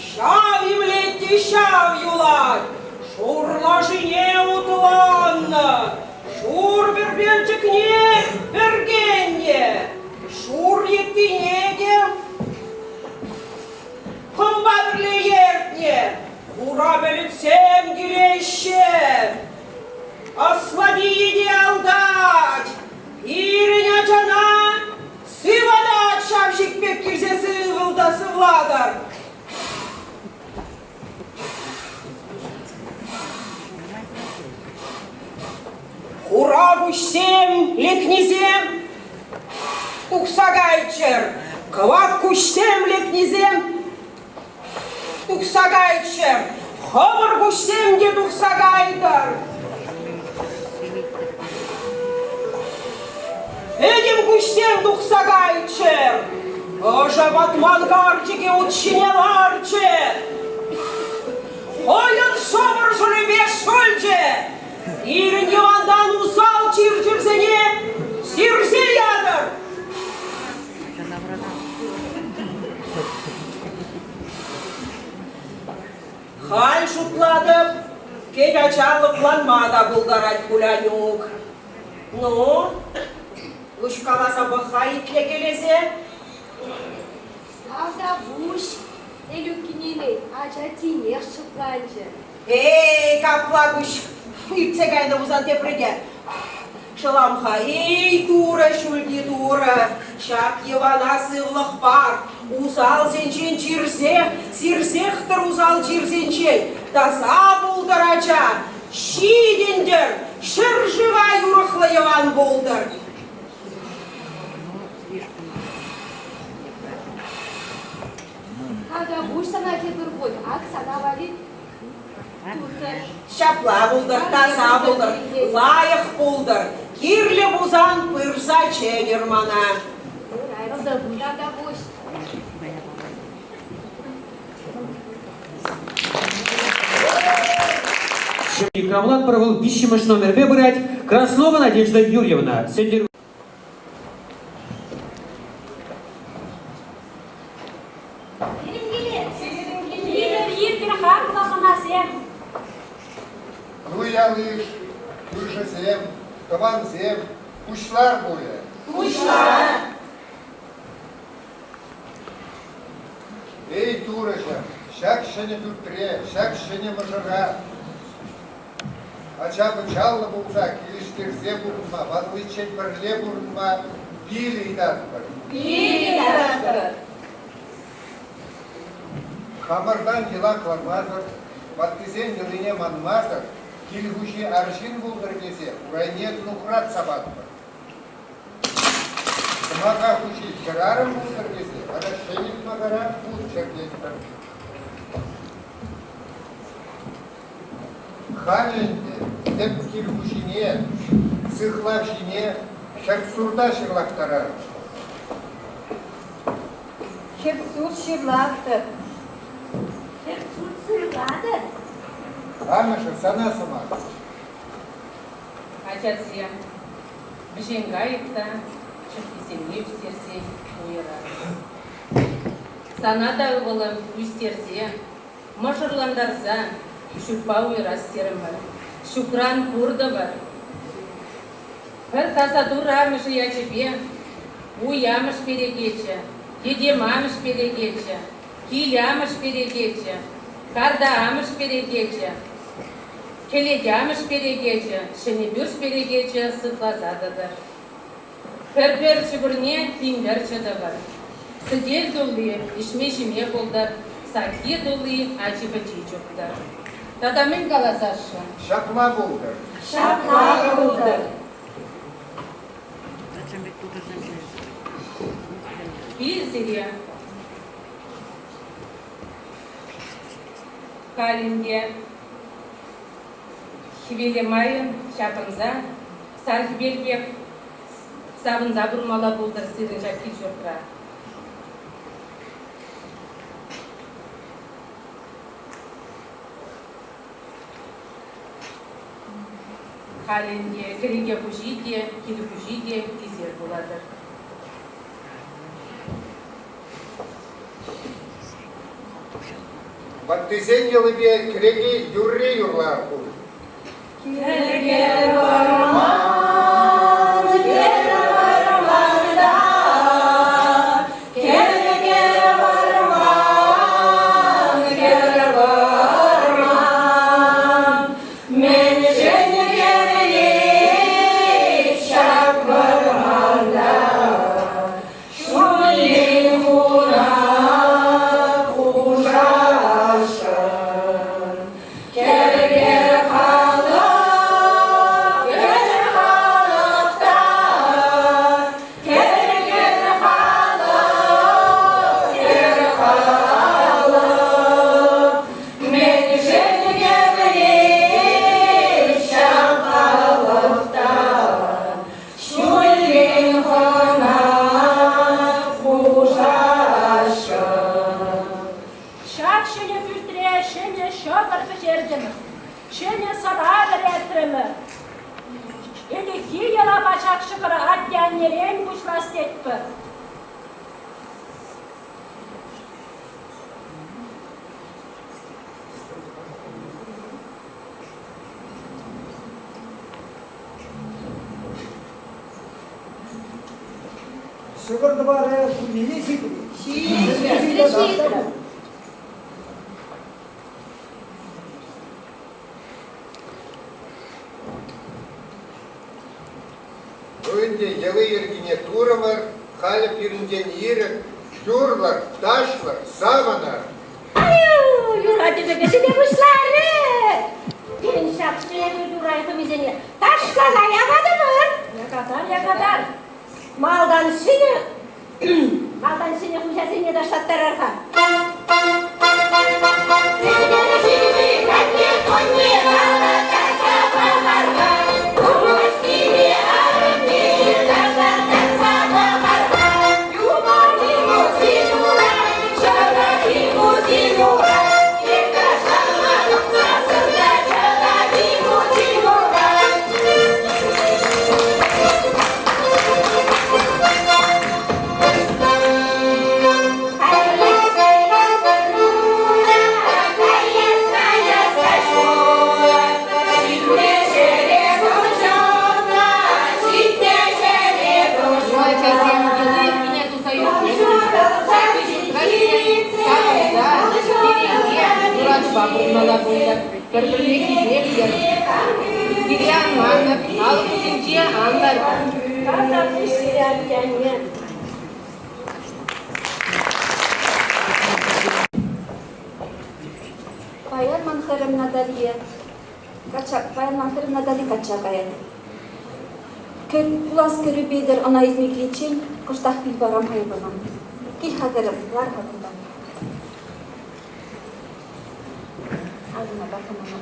Ҫав имлет те ҫав юлать. Шур лашине утланнӑ, шур пӗркенчӗкне пӗркеннӗ, шур йыттине те. сыхлатӑр. Хура куҫсем лекнисем тухса кайччӑр, кӑвак куҫсем лекнисем тухса кайччӑр, хӑвӑр куҫсем те тухса кайтӑр. Пӗтӗм куҫсем тухса кайччӑр. Ӑшӑ ватман карчӑкӗ ут ҫине ларчӗ. Хӑйӗн шӑпӑр ҫулӗпе шӑлчӗ. Пирӗн Йӑвантан усал чир-чӗрсене сирсе ятӑр. Халь шутлатӑп, кӗт ача лӑпланма та пултарать пуль Анюк. Ну, уҫкаласа пӑх-ха итлекелесе. Тавтапуҫ, Элюк кинемей, ача тинех шӑпланчӗ. Эй, капла куҫ иртсе кайнӑ пулсан тепре те шӑлам-ха. Эй, Турӑ, ҫӳлти Турӑ, ҫак Йӑвана сывлӑх пар, усалсенчен чирсех, сирсех тӑр усал чирсенчен, таса пултӑр ача, ҫитӗнтӗр, ҫӗршыва юрӑхлӑ Йӑван пултӑр. Тата пуҫ сана тепӗр хут, ак сана валли тухтӑр. Ҫапла пултӑр, таса пултӑр, лайӑх пултӑр. Кирлӗ пулсан пырса чӗнӗр мана. Тата пуҫ. Йыхравлатпӑр вӑл виҫҫӗмӗш номерпе пырать. Краснова Надежда Юрьевна. Сӗнтӗр Иртӗр хаклӑ хӑнасем. Ну, ял-йыш, кӳршӗсем, тӑвансем, пуҫлар пулӗ. Пуҫлар! Эй, Турӑҫӑм, ҫак ҫӗнӗ пӳртре, ҫак ҫӗнӗ мӑшӑра ача-пӑчаллӑ пулса килӗштерсе пурӑнма, ватӑличчен пӗрле пурӑнма пил ыйтатпӑр. Пил ыйтатпӑр. Хамӑртан йӑла кӑлармасӑр, ваттисен йӑлине манмасӑр кил хуҫи арҫын пултӑр тесе урайне нухрат сапатпӑр. Кӑмака хуҫи хӗрарӑм пултӑр тесе вара ҫӗнӗ кӑмакара вут чӗртетпӗр. Халӗ ӗнтӗ тӗп кил хуҫине, сыхлавҫине хӗрт-сурта ҫырлахтарар. Хӗрт-сурт ҫырлахтӑр. Хӗрт-сурт сырлатӑр. Амӑшӗ, сана сӑмах. Ачасем, вӗҫен кайӑк та чӗпписене ӳстерсен уйӑрать. Сана та, ывӑлӑм, ӳстерсе, мӑшӑрлантарса ҫуппа уйӑрас терӗмӗр. Ҫукран пур тӑвӑр. Пӗр таса Турӑ амӑшӗ ячӗпе уй амӑш перекечӗ, йӗтем амӑш перекечӗ, кил амӑш перекечӗ, карта амӑш перекечӗ, кӗлет амӑш перекечӗ, ҫӗнӗ пӳрт перекечӗ сыхласа тӑтӑр. Пӗр-пӗр ҫӑкӑрне тин-пӗр чӑтӑпӑр. Сӗтел тулли, ӗҫме-ҫиме пултӑр, сакки тулли ачи-пӑчи чуптӑр. Тата мӗн каласашшӑн? Ҫапла пултӑр. Ҫапла пултӑр. Пил сире. Халь ӗнтӗ хӗвеле майӑн ҫапӑнса сар хӗвел пек савӑнса пурӑнмалла пултӑр сирӗн ҫак кил-ҫуртра. Халь ӗнтӗ кӗреке хуҫи те, кил хуҫи те эсир пулатӑр. Ваттисен йӑлипе кӗреке юрри юрлар пуль. Кӗреке вӑрман, кӗр вӑрманта, кӗреке вӑрман, кӗр вӑрман. Мӗншӗн кӗрлет ҫак вӑрманта? Ҫуллен хуран. Ҫак ҫӑкӑра атте-аннерен пуҫлас тетпӗр. Ҫӑкӑр тӑварӗ пурне ҫитрӗ. Ҫитрӗ, ҫитрӗ. Ну ӗнтӗ йӑли-йӗркине турӑмӑр, халӗ пирӗнтен ирӗк, юрлӑр, ташлӑр, савӑнӑр. Юрать ӗмӗкӗ ҫӗте пуҫларӗ. Пирӗн ҫак ҫӗнӗ урай хӑмисене ташласа якатӑмӑр. Якатар, якатар. Малтан ҫӗнӗ малтан ҫӗнӗ хуҫасене ташлаттарар-ха. Пӗр-пӗрне хисеплӗр, киле ан манӑр, алӑк хыҫӗнче ан лар. Тата пуҫ сире атте-анне. Паян ман хӗрӗм Наталье качча, паян ман хӗрӗм Натали качча каять. Кӗр, пулас кӗрӳ Петӗр ӑна илме киличчен кӑштах пил парам-ха эп ӑна. Кил-ха кӗрӗм, лар-ха кунта. Асӑна пар-ха мана.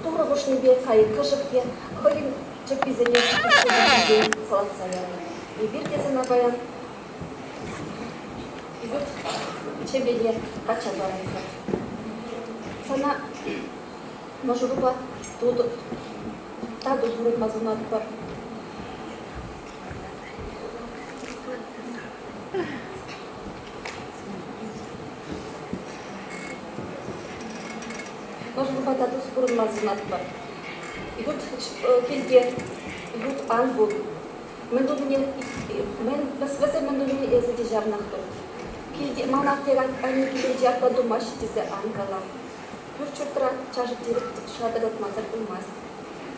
Турӑ хушнипе кайӑк-кӗшӗк те хӑйӗн чӗпписене килсен салатса янӑ. Эпир те сана паян ют чӗпене качча паратпӑр. Сана мӑшӑрупа тату пурӑнма сунатпӑр. Мӑшӑрупа тату пурӑнма сунатпӑр. Ют килте ют ан пул. Мӗн тунине, мӗн, вӗсем мӗн тунине эсӗ те ҫавнах ту. Килте, ман атте анне килӗнче апла тумаҫҫӗ тесе ан кала. Пӳрт-ҫуртра чашӑк-тирӗк шатӑртатмасӑр пулмасть.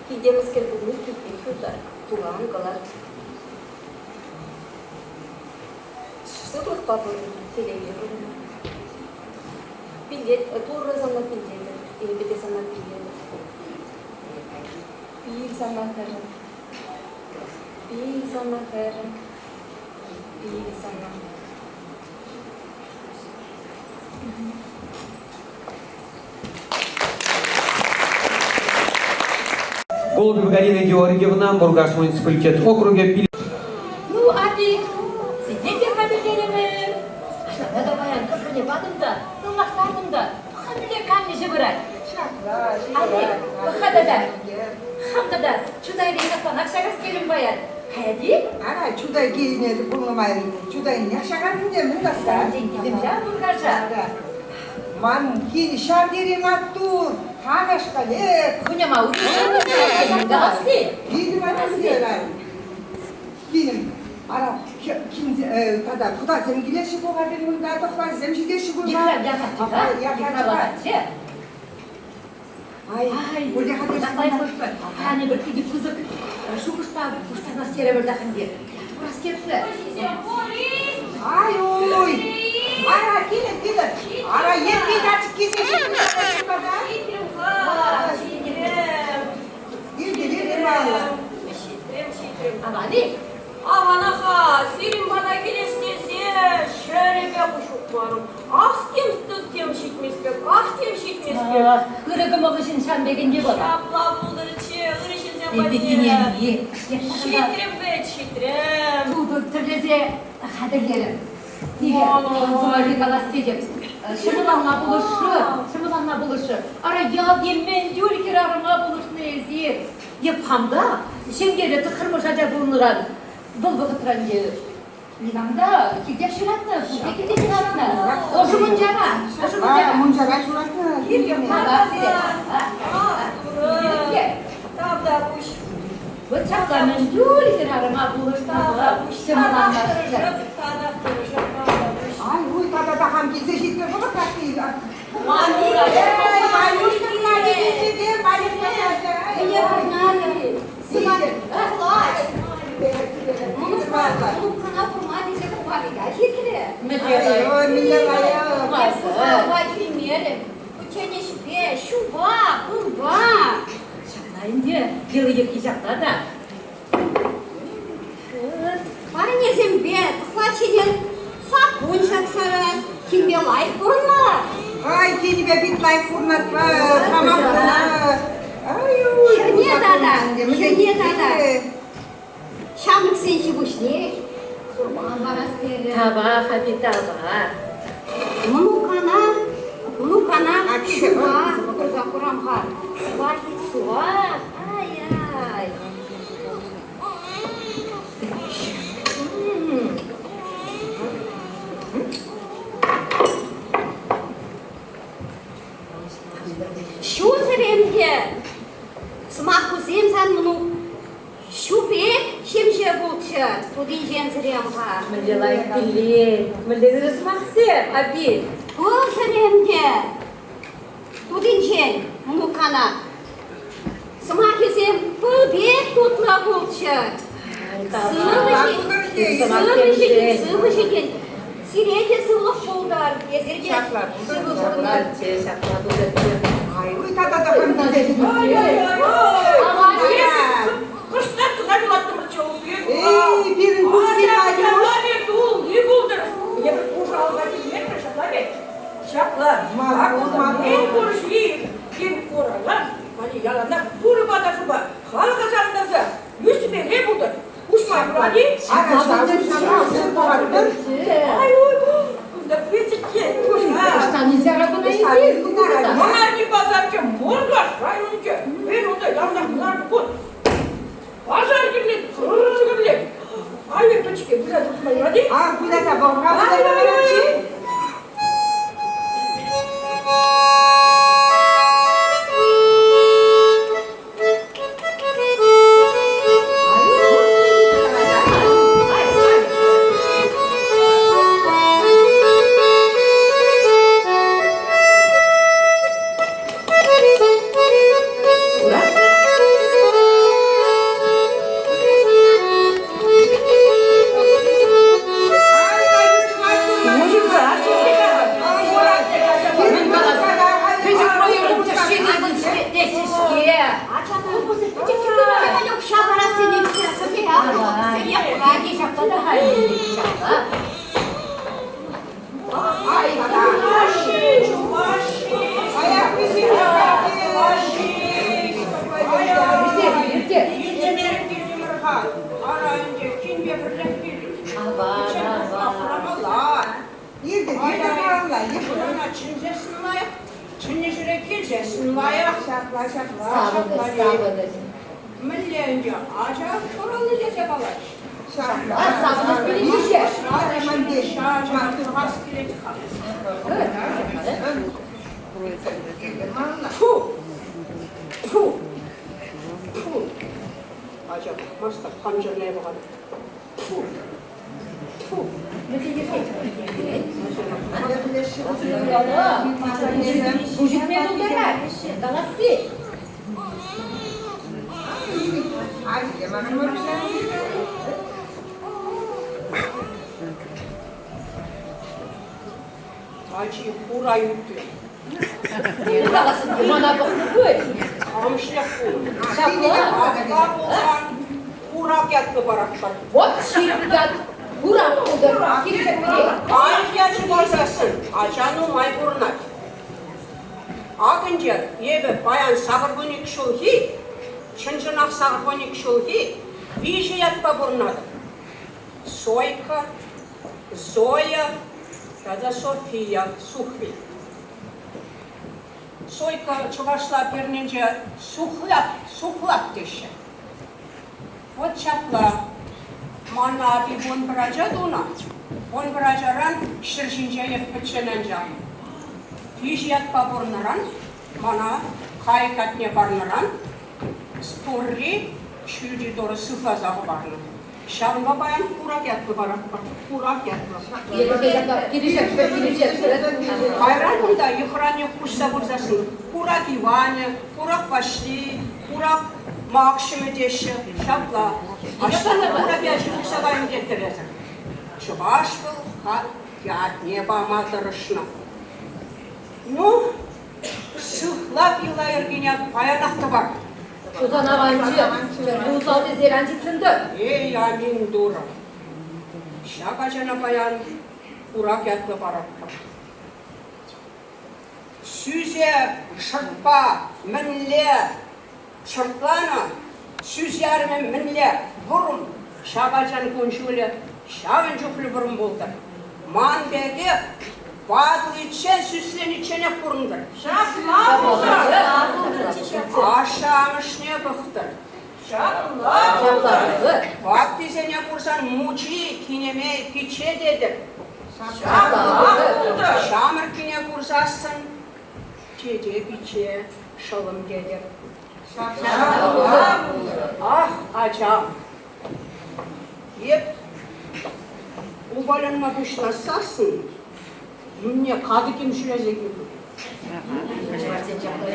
Килте мӗскер пулни килтех юлтар, хула ан кӑлар. Сывлӑхпа пурӑн, телейпе пурӑн. Пиллет, Турӑ сана пиллетӗр, эпӗ те сана пиллетӗп. Пил сана хӗрӗм, пил сана хӗрӗм, пил сана. Голубева Галина Георгиевна, Муркаш муниципалитет округӗ. Ну, апи, сине те хатӗрленӗмӗр. Ҫакна та паян кӑкӑрне патӑм та, ылмаштартӑм та, пӑха-мӗнле канлӗ пырать. Ҫапла, Али, пӑх-ха тата. Хам тата Чутайри ҫапланах ҫакас терӗм паян. Каять-и? Ара, Чутай килне пулнӑ май Чутайнех ҫакатӑн мӗн таста? Земля Муркаша. Ман кин ҫав тери маттур, канашкалек. Хуняма каласси. Питӗ маттур Кинӗм, ара, тата хӑтасем килеҫҫӗ пулать кунта, тӑхлансем ҫитеҫҫӗ кунта. Яхатчӗ. Ай, Ани бір питӗ пысӑк шухӑшпа пуҫтарнас терӗмӗр та ӗнтӗ. Курас кеппӗ. Ай, ой! Ара, килӗр, килӗр. Ара, епле каччӑ килсе ҫитнӗ Ҫитрӗм-ха, ҫитрӗм. Килтӗр, килтӗр валла. Ҫитрӗм, ҫитрӗм. Аван-и? Аванаха, сирӗн пата килес тесе ҫӗрӗпе куҫ хупмарӑм. Ах, тем, тем ҫитмест пек, ах, тем ҫитмест пек. Ырӑ кӑмӑллӑ ҫын ҫавӑн пек ӗнтӗ вӑл. Ҫапла пултӑрччӗ, ырӑ ҫынсем патне. Ҫитрӗм вӗт, ҫитрӗм. Тутӑр тӗрлесе хатӗрлерӗм. Сире сӑмахӗ калас тетӗп. Ҫӑмӑлланма пулӑшӑр, ҫӑмӑлланма пулӑшӑр. Ара, ялти мӗн чуль хӗрарӑма пулӑшнӑ эсир. Эп хам та. Ҫемьере тӑххӑрмӗш ача пулнӑран вӑл вӑхӑтра ӗнтӗ никам та килтех ҫуратнӑ, пурте килте ҫуратнӑ. Ӑшӑ мунчара. Ӑшӑ мунчара. Мунчара ҫуратнӑ. Тавтапуҫ. Вӑт ҫапла мӗн чуль хӗрарӑма пулӑшнӑ ҫӑмӑлланмасть. Татах тӑрӑшӑп, тавтапуҫ. Ай, уй, тата та хам килсе ҫитнӗ вӑхӑт Мӑнукана курма тесе купамика ҫитрӗ. Килмерӗм. Кучченеҫпе, ҫупа, пылпа. Ҫапла ӗнтӗ, йӑли-йӗрки ҫапла та. Парнесемпе тӑхлачине саппун ҫаксарас, килме лайӑх пурӑнмалла. Ай, кинӗпе пит лайӑх пурӑнать, хама пурӑна. Ай-уй, Хӗрне тата, хӗрне тата. Ҫамрӑксен ҫи-пуҫне сурман парас терӗ. Тавах, апи, тавах. Мӑнукана, мӑнукана ҫула курса курам-ха. Сувах, сувах, ай-ай. Ҫу сӗрем те, сӑмахусем сан мӑнук ҫу пек ҫемҫе пулччӗ, тутинчен сӗрем-ха. Мӗнле лайӑх пиллет, мӗнле ырӑ сӑмахсем, апи. Пыл сӗрем те, тутинчен мӑнукана Сӑмахӗсем пыл пек тутлӑ пулччӑр. Сывӑ ҫитӗн, сывӑ ҫитӗн. Сире те сывлӑх пултӑр. Эсир те сывӑ пурӑнӑр. Ҫапла пултӑрччӗ. Ай, тата та Кӑштах кӑна юлаттӑмӑрччӗ. Эй, пирӗн кускин Алюш. Тулли пултӑр. Эпир пушӑ алла килмерӗмӗр, ҫапла пек. Ҫапла. Мӗн пур-ши? Ким куралан, мани яланах турӑпа та шупа, халӑха савӑнтарса, ӳсмелле пултӑр. Уҫма юрать-и? Ай, ой, кунта пӗчӗкке. Мӑнарни пасарчӗ Муркаш районӗнче. Пӗр унта яланах мӑнарни кун. Пасар кӗрлет, кӗрлет. Ай, пӗчӗкке пырса тухма юрать-и? А, выляса пӑх-ха, выляса пӑхать-ши? Чӗннӗ ҫӗре килсессӗн лайӑх. Ҫапла, ҫапла. Савӑнӑҫ, савӑнӑҫ. Мӗнле ӗнтӗ ача ҫуралнӑ тесе калаҫ. Ҫапла. Савӑнӑҫ пирӗн Фу! Фу! Фу! Ача пӑхмастӑп, хам чӗрне пӑхатӑп. Фу! Фу! Пуҫӗтме пултарать. Каласси. Ачи хура ӳтлӗ. Мана пӑхнӑ пуль. Камшлях пур. Ҫапла. Апла пулсан хурак ятлӑ паратпӑр. Вот ҫирӗп ят. Хурак пултӑр. Килӗшетпӗр-и? Кайӑк ячӗ парсассӑн ача нумай пурӑнать. Ак ӗнтӗ эпӗ паян 81 ҫулхи, чӑн-чӑнах 81 ҫулхи виҫӗ ятпа пурӑнатӑп. Сойка, Зоя тата София Сухви. Сойка чӑвашла пӳрнинче сухлак, сухлак теҫҫӗ. Мана апи 11 ача тунӑ. 11 ачаран ҫӗр ҫинче эп пӗччен анчах. Виҫ ятпа пурӑннӑран, мана кайӑк ятне парнӑран Турри ҫӳлти Турӑ сыхласа хӑварнӑ. Ҫавӑнпа паян Курак ятлӑ паратпӑр. Курак ятлӑ. Кайран кунта йӑхран йӑх куҫса пырсассӑн Курак Иванӗ, Курак Ваҫли, Курак Макҫӑмӗ теҫҫӗ. Ҫапла. Ӑҫтан Курак ячӗ тухса кайнӑ теттӗр эсӗр? Чӑваш вӑл ятне пама тӑрӑшнӑ. Ну, сыхлав йӑла-йӗркине паянах тӑвар. Тусан аванччӗ, тӗрлӗ усал тесе ан ҫитсӗнтӗр. Эй, амин Турӑ! Ҫак ачана паян Курак ятлӑ паратпӑр. Сӳсе шӑртпа мӗнле шӑртланӑ, сӳс ярӑмӗ мӗнле вӑрӑм, ҫак ачан кун-ҫулӗ ҫавӑн чухлӗ вӑрӑм пултӑр. Ман пекех ватӑличчен сӳсленичченех пурӑнтӑр. Ҫапла пултӑр! Ашшӗ-амӑшне пӑхтӑр. Ҫапла пултӑр! Ваттисене курсан мучи, кинемей, пичче тетӗп. Ҫапла пултӑр! Ҫамрӑккине курсассӑн тете, пичче, шӑллӑм тетӗп. Ҫапла пултӑр! Ах, ачам, эп упаланма пуҫласассӑн юнне катӑкин ҫӳресе килнӗ.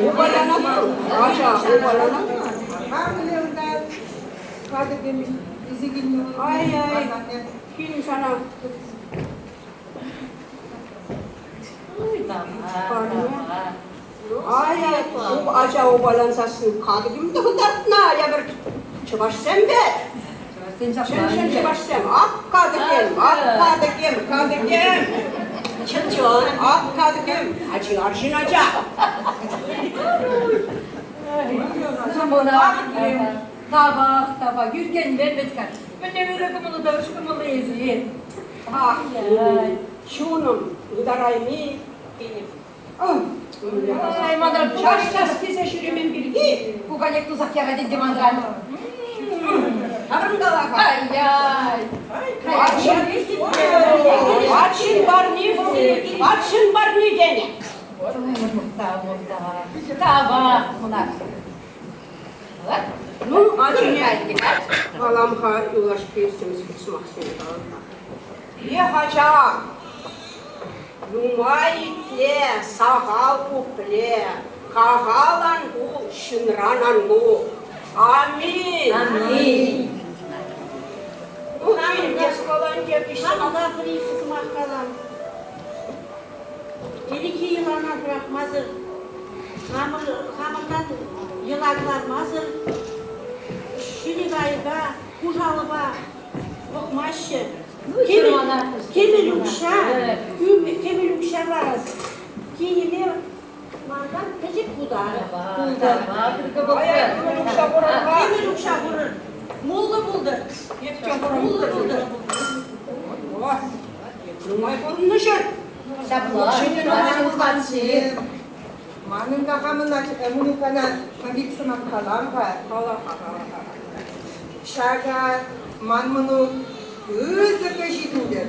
Упаланать вӑл, ача, упаланать. Ай-ай, кин сана. Ай-ай, ача упалансассӑн катӑким тӑхӑнтартнӑ, эпир чӑвашсем пек. Чӑн-чӑн чӑвашсем. Ак катӑкем, ак катӑкем, катӑкем. Чӑн-чӑн. Ак катӑкем, ачи арҫын ача. Тавах, тавах, ӳркенмен вӗт-ха. Мӗнле ырӑ кӑмӑллӑ та ӑш кӑмӑллӑ эсир. Ах, чунӑм ытарайми Ай, манран час-час килсе ҫӳремен пирки пуканек тусах ярать ӗнтӗ манран. Таврӑнкала-ха. Ай-яй. Арҫын парни вӑл, арҫын парни тенӗ. Мухтав, мухтав. Тавах, мӑнак. Ну, ачине калам-ха юлашки сӑмахсене калам-ха. Эх, ача, нумай итле, сахал пупле, кахал ан пул, ҫынран ан кул. Аминь. Аминь. Ну, килте школанте Хамӑра пӗр-ик сӑмах калам. Ӗлӗкхи йӑлана пӑрахмасӑр, хамӑр, хамӑртан йӑла кӑлармасӑр ҫӗнӗ кайӑка хушалӑпа пӑхмаҫҫӗ. Кӗмӗл укҫа, кӗмӗл укҫа парас. Кинӗме мантан пӗчӗк путарӑ пултӑр. Кӗмӗл укҫа пурӑр-ха. Кӗмӗл укҫа пурӑр. Муллӑ пултӑр. Муллӑ пултӑр. Нумай пурӑннӑ ҫӗр. Ҫапла. Манӑн та хамӑн мӑнукана пӗр-ик сӑмах калам-ха. Кала-ха, кала-ха. Ҫакӑ ман мӑнук пысӑк ӗҫ ҫитӗнтӗр.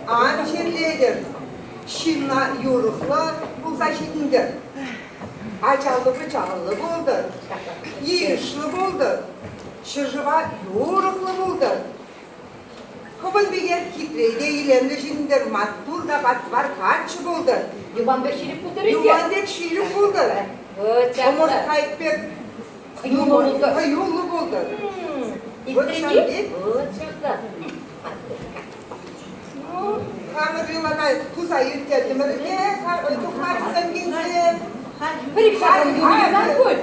Ан чирлетӗр, ҫынна юрӑхлӑ пулса ҫитӗнтӗр. Ачаллӑ-пӑчаллӑ пултӑр, йышлӑ пултӑр, ҫӗршыва юрӑхлӑ пултӑр. Хӑвӑн пекех хитре те илемлӗ ҫынтӑр, маттур та патвар каччӑ пултӑр. Юман пек ҫирӗп пултӑр ӗнтӗ. Юман пек ҫирӗп пултӑр. Ӑмӑрт кайӑк пек хӑюллӑ пултӑр. Хӑюллӑ пултӑр. Вот ҫав пек. Вот ҫапла. Ну, хамӑр йӑлана туса ирттертӗмӗр те, тухмачсем килсе. Пӗр-ик ҫаврӑм юрӑ пуль.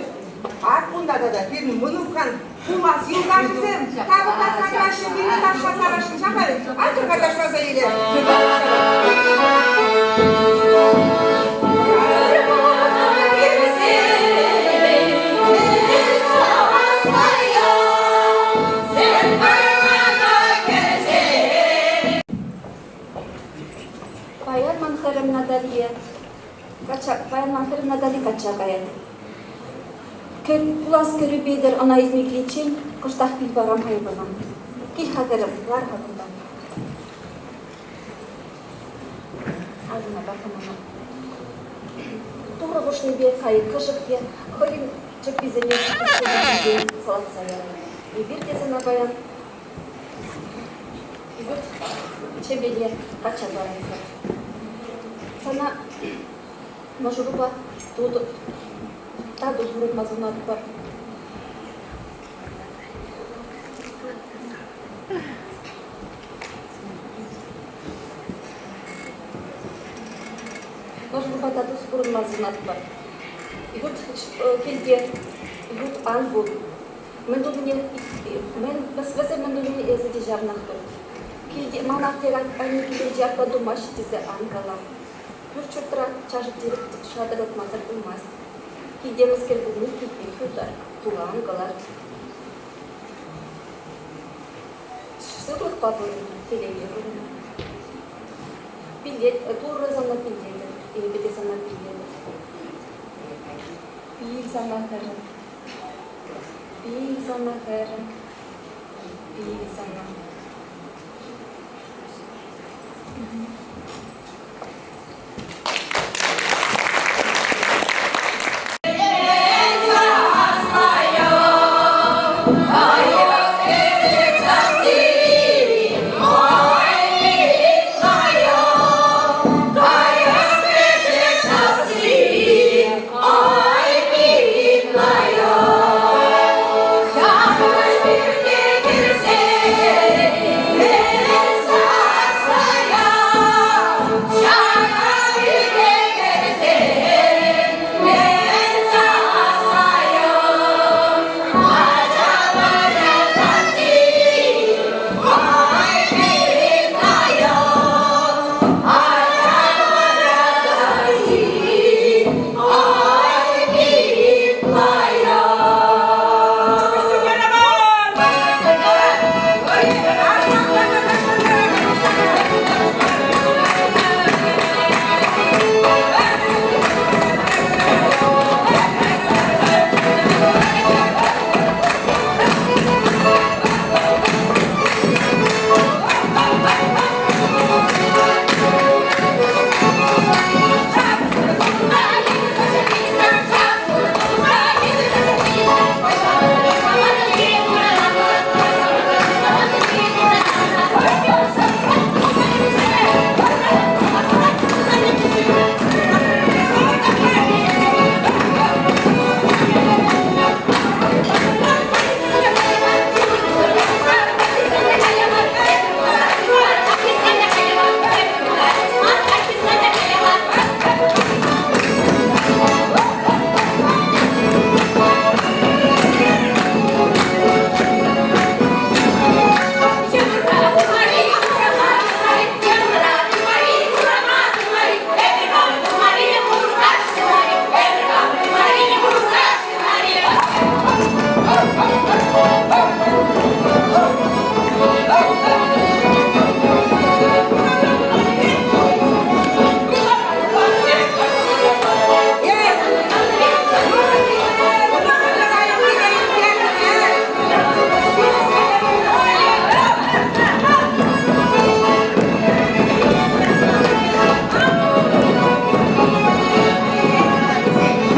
Ак кунта тата пирӗн мӑнукан пулас юлташӗсем тавӑртасса каҫҫӗ, пире ташлаттарасшӑн ҫапа-и? Айтӑр-ха ташласа илер. Паян ман хӗрӗм Наталье качча, паян ман хӗрӗм Натали качча каять. Пулас кӗрӳ Петӗр ӑна илме киличчен кӑштах пил парам-ха эп ӑна. Кил-ха кӗрӗм, лар-ха кунта. Асӑна пар-ха мана. Турӑ хушнипе кайӑк-кӗшӗк те хӑйӗн чӗпписене кӗсье салатса ярать. Эпир те сана паян ют чӗпене качча паратпӑр. Сана мӑшӑрупа тату пурӑнма сунатпӑр. Мӑшӑрпа тату пурӑнма сунатпӑр. Ют килте ют ан пул. Мӗн тунине, мӗн, вӗсем мӗн тунине эсӗ те ҫавнах ту. Килте, ман атте анне килӗнче апла тумаҫҫӗ тесе ан кала. Пӳрт-ҫуртра чашӑк-тирӗк шатӑртатмасӑр пулмасть. Килте мӗскер пулни килтех юлтар, тула ан кӑлар. Сывлӑхпа пурӑн, телейпе пурӑн. Пиллет, Турӑ сана пиллетӗр, эпӗ те сана пиллетӗп. Пил сана, хӗрӗм. Пил сана, хӗрӗм. Пил сана.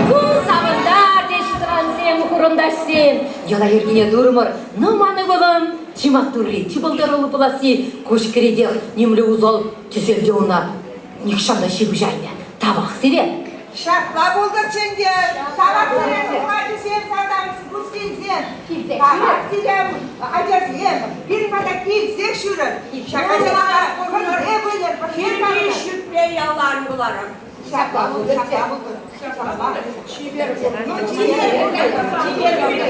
Ку савӑнтарчӗҫ тӑвансем, хурӑнташсем. Йӑла-йӗркене турӑмӑр. Ну, ман ывӑлӑм, чи маттурри, чи пултаруллӑ пуласси куҫ кӗретех нимле усал тӗсел те ӑна нихҫан та ҫыпӑҫаймӗ. Тавах сире. Ҫапла пултӑрччӗ ӗнтӗ. Тавах сире, ачасем, тата пускилсем. Тавах сире, ачасем. Пирӗн пата килсех ҫӳрӗр. Ҫак ачана пӗрле выльӑр, пӗрле Килти ҫӳппе ялан кӑларам. Ҫапла пултӑр, ҫапла пултӑр. Ҫапла. Чипер пултӑр. Ну, чипер пултӑр. Чипер пултӑр.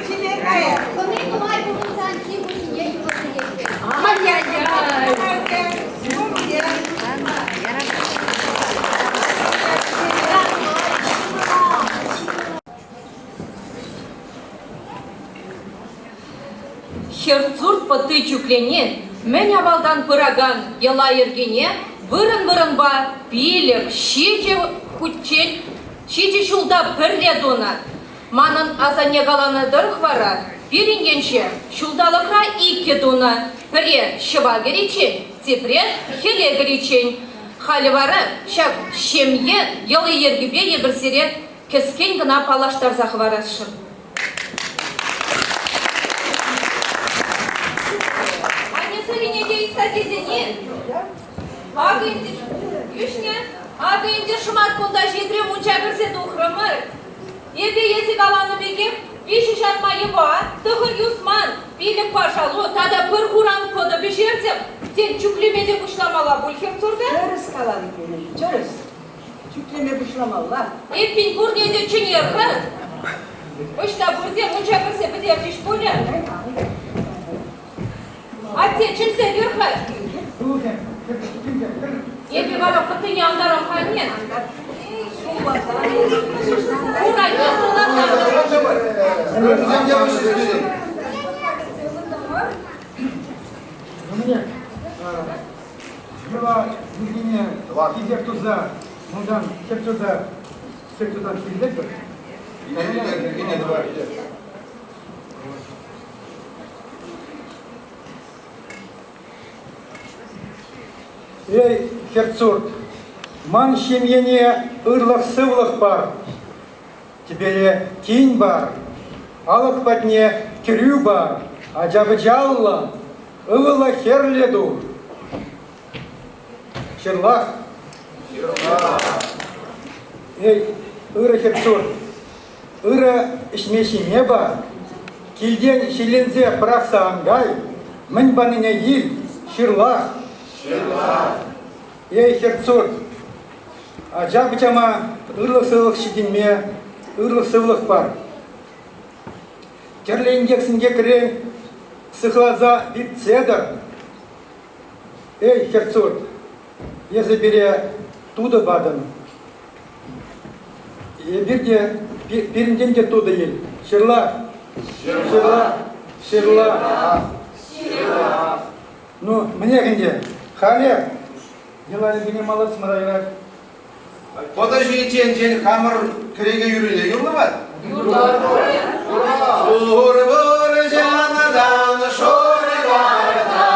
Чипер кайӑр. Хӑни нумай пухӑнсан кил хуҫине юрласа илеҫҫӗ. Ай-яй-яй! Хӗр-сурт пӑтти чӳклени мӗн авалтан пыракан йӑла-йӗркене вырӑн-вырӑнпа пилӗк, ҫичӗ хутчен ҫичӗ ҫулта пӗрре тунӑ. Манӑн асанне каланӑ тӑрӑх вара пирӗн енче ҫулталӑкра иккӗ тунӑ. Пӗрре ҫӑва кӗриччен, тепре хӗле кӗриччен. Халӗ вара ҫак ҫемье йӑли-йӗркипе эпир сире кӗскен кӑна паллаштарса хӑварасшӑн. Анне сӑрине те ыйтса килтӗн-и? Акӑ ӗнтӗ ӳснӗ, акӑ ӗнтӗ шӑмат кунта ҫитрӗ, мунча кӗрсе тухрӑмӑр. Эпӗ эсӗ каланӑ пекех виҫӗ ҫатма йӑва, тӑхӑр юсман, пилӗк пашалу тата пӗр хуран пӑтӑ пӗҫертӗм. Тен, чӳклеме те пуҫламалла пуль хӗр-сурта? Тӗрӗс каланӑ кинӗм, тӗрӗс. Чӳклеме пуҫламалла. Эппин пурне те чӗнер-ха. Ӑҫта пурте мунча кӗрсе пӗтерчӗҫ пулӗ? Атте, чӗнсе кӗр-ха. Эпӗ вара пӑттине антарам-ха, анне. Урайне сулласа. Йӑла йӗркине хисеп туса, малтан тӗп туса, тӗп тусан хисеплетпӗр. Эй, хӗртсурт, ман ҫемьене ырлӑх-сывлӑх пар. Тӗпеле кин пар, алӑк патне кӗрӳ пар, ача-пӑчаллӑ, ывӑллӑ хӗрлӗ ту. Ҫырлах. Эй, ырӑ хӗртсурт, ырӑ ӗҫме-ҫиме пар, килтен ҫилленсе пӑрахса ан кай, мӗн панине ил, ҫырлах. Ҫырлах. Эй, хӗртсурт, ача-пӑчама ырлӑх-сывлӑх ҫитӗнме ырлӑх-сывлӑх пар. Тӗрлӗ инкек-синкекрен сыхласа иртсе тӑр. Эй, хӗртсурт, эсӗ пире тутӑ патӑн. Эпир те, пирӗнтен те тутӑ ил. Ҫырла! Ҫырла! Ҫырла! Ҫырла! Ну, мӗнех ӗнтӗ, халӗ йӑла-йӗркене малӑртма та юрать. Пӑтӑ ҫийӗнчен хамӑр кӗреке юррине юрлӑпӑр. Шур вӑрҫанӑран шур карта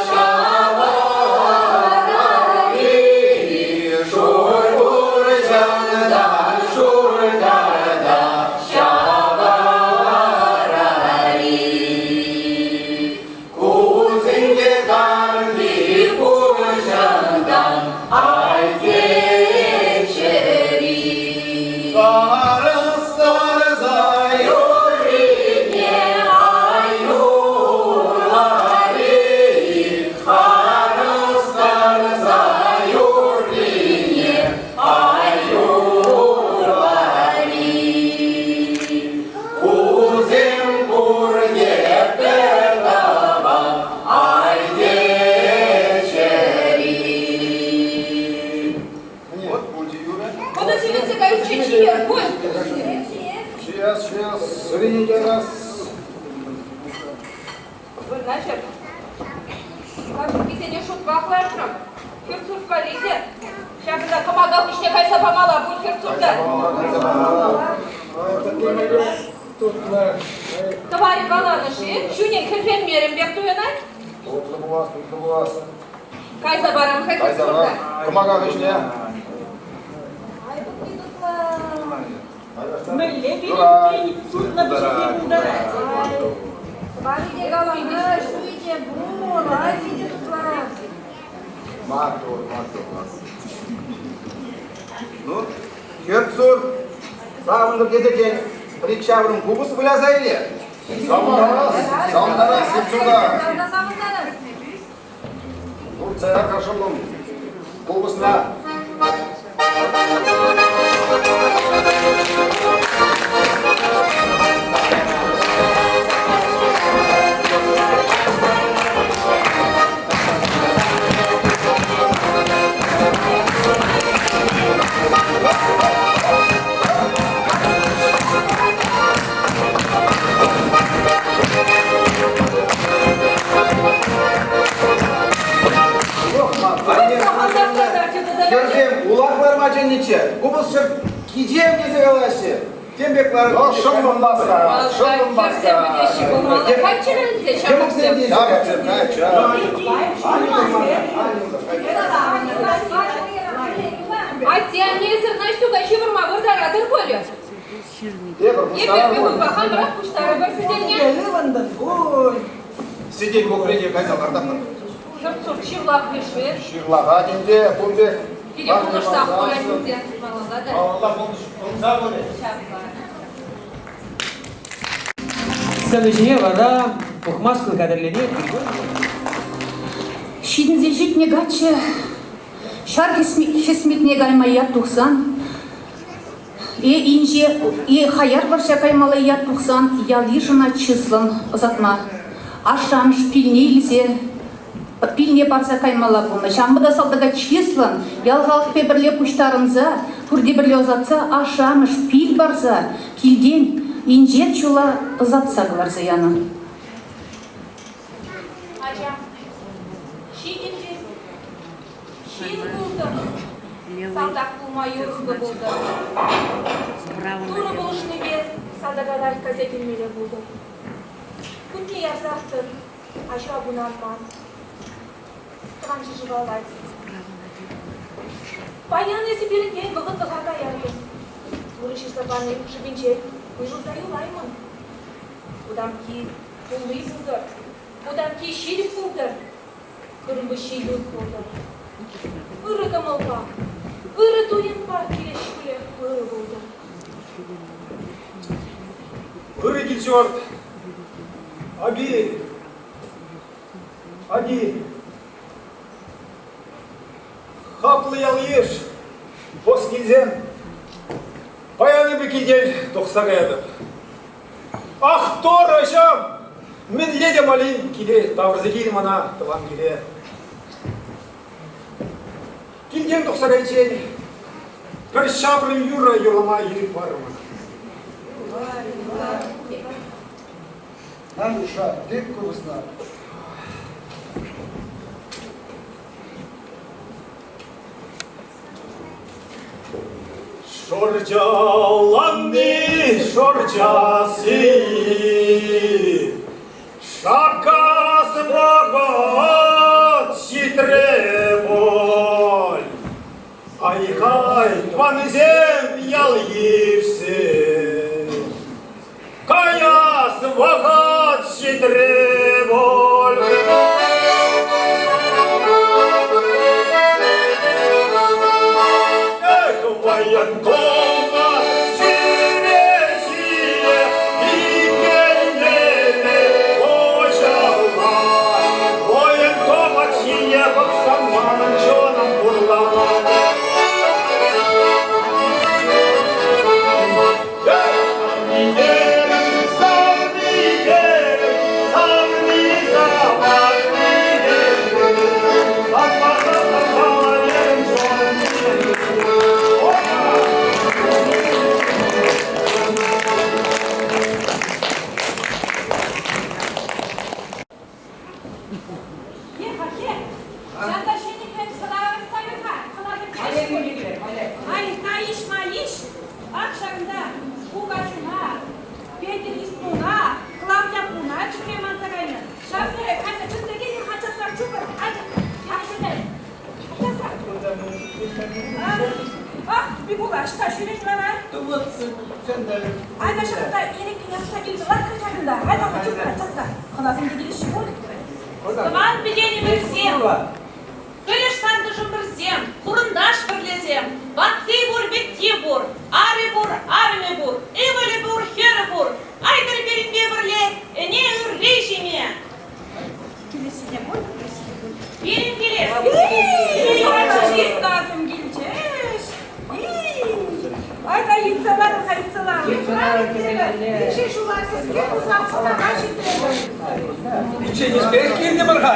ҫавӑрать-и, шур вӑрҫанӑран шур карта ҫавӑрать-и. Кусенте карли пуҫӑнтан ай-чӗри. Карӑстарса юррине ай юрлари, карӑстарса юррине ай юрлари. Кусем пурте пӗр тӑван ай-чӗри. Вот пулчӗ юрӑ. Куда сивӗнсе кайиччен ҫиер пуль. Ҫиес, ҫиес, сӑрине те раз. Вырнаҫӑр. Кашкисене шутпах лартрӑм. Хӗрт-сурт валли те. Ҫакӑнта кӑмака хыҫне кайса памалла пуль хӗрт-сурта. Тӑварӗ каланӑ-ши? Ҫуне хӗрхенмерӗм пек туйӑнать. Тутлӑ пулас, тутлӑ пулас. Кайса парам-ха хӗрт-сурта. Кӑмака хыҫне. Мӗнле пирӗн тутлӑ пӗҫерме пултарать? Тӑварӗ те каланӑ, ҫуйӗ те пур, ай питӗ тутлӑ. Маттур, маттур. Ну, хӗрт-сур, савӑнтӑр тесе тен, пӗр-ик ҫаврӑм купӑс выляса иле. Савӑнтарас, савӑнтарас, хӗрт-сурта. Туртса яр шӑллӑм, купӑсна. Хӗрсем улах ларма чӗннӗччӗ. Купӑсҫӑ кичем тесе калаҫҫӗ. Тем пек ларать. О, шӑллӑм васка, шӑллӑм васка. Каччӑр ӗнтӗ, ҫамрӑксем. Ҫамрӑксем, каччӑ. Атте-аннесӗр Наҫтука ҫывӑрма выртаратӑр пулӗ. Эпир Эпир ывӑлпа хамӑрах пуҫтарӑпӑр сӗтелне. Ывӑнтӑн пуль. Сӗтел кукрине кайса лартатпӑр. Хӗрт-сурт ҫырлахрӗ-ши? Ҫырлахать ӗнтӗ, кун пек. Пире пулӑшсах пырать ӗнтӗ. Малалла та. Малалла пулӑшса пырӗ. Ҫапла. Сцена ҫине вара пухмашкӑн хатӗрленет. Ҫитӗнсе ҫитнӗ каччӑ ҫар хӗсметне кайма ят тухсан е инҫе, е хаяр вӑрҫа каймалла ят тухсан ял-йыш ӑна чыслӑн ӑсатма, ашшӗ-амӑш пилне илсе пилне парса каймалла пулнӑ. Ҫавӑнпа та салтака чыслӑн ял халӑхпе пӗрле пуҫтарӑнса, пурте пӗрле ӑсатса ашшӗ-амӑш пил парса килтен инҫет ҫула ӑсатса кӑларса янӑ. Ачам, ҫитӗнчӗ. Ҫын пултӑр, салтак пулма юрӑхлӑ пултӑр. Турӑ пулӑшнипе салтака лайӑх кайса килмелле пултӑр. Кутне ярсах тӑр, аҫу куна ан ман. Тӑван ҫӗршыва лайӑх. Паян эсӗ пирӗнтен вӑхӑтлӑха каятӑн. Турӑ ҫырса панӑ шӑпинчен уйрӑлса юлаймӑн. Кутамкки тулли пултӑр, кутамкки ҫирӗп пултӑр. Хырӑмпуҫҫи ют пултӑр. Ырӑ кӑмӑлпа, ырӑ туйӑмпа килес ҫулӗ ырӑ пултӑр. Ырӑ кил-ҫурт, аби, аби. Хаклӑ ял-йыш, бос килсен, паян эпӗ килтен тухса каятӑп. Ах, Торӑҫӑм! Мӗнле те малин киле тавӑрса кил мана тӑван киле. Килтен тухса кайиччен пӗр ҫаврӑм юрӑ юрлама ирӗк пар мана. Надюша, тыт купӑсна. Шӑрчаланни шӑрчаси, Шаккас вӑхӑт ҫитрӗ пуль. Ай-хай, тӑванӗсем, ял-йышсем, Каяс вӑхӑт ҫитрӗ пуль. Эх, военкома чӗре-ҫие иккӗннене уҫӑлла. Военкома ҫине пӑхсан манӑн чунӑм хурланать. Ай, ак ҫакӑнта кукаҫуна, Петӗр Истмуна, Клавдя куна чӗре манса кайнӑ. Ҫавсем, атя, чӗнсе килӗр-ха часрах чупӑр, атя, атя, часрах. Ах, Микула, ӑҫта ҫӳрет вара? Айта ҫакӑнта ирӗккӗн асса килчӗ, ларт-ха ҫакӑнта, айта-ха чупӑр, часрах. Хӑнасем те килеҫҫӗ пуль. Тӑван пикенӗмӗрсем, Пӗлӗш тантӑшӑмӑрсем, хурӑнташ пӗрлесем, ватти пур, вӗтти пур, арӗ пур, арӑмӗ пур, ывӑлӗ пур, хӗрӗ пур. Айтӑр пирӗнпе пӗрле ӗне ырри ҫиме. Пирӗн килес. Чистасем килчӗҫ. Айта йытса лар-ха, йытса лар. Инҫе ҫула сӗске туса хӑнана ҫитрӗмӗр. Пичченӗшпех килтӗмӗр-ха.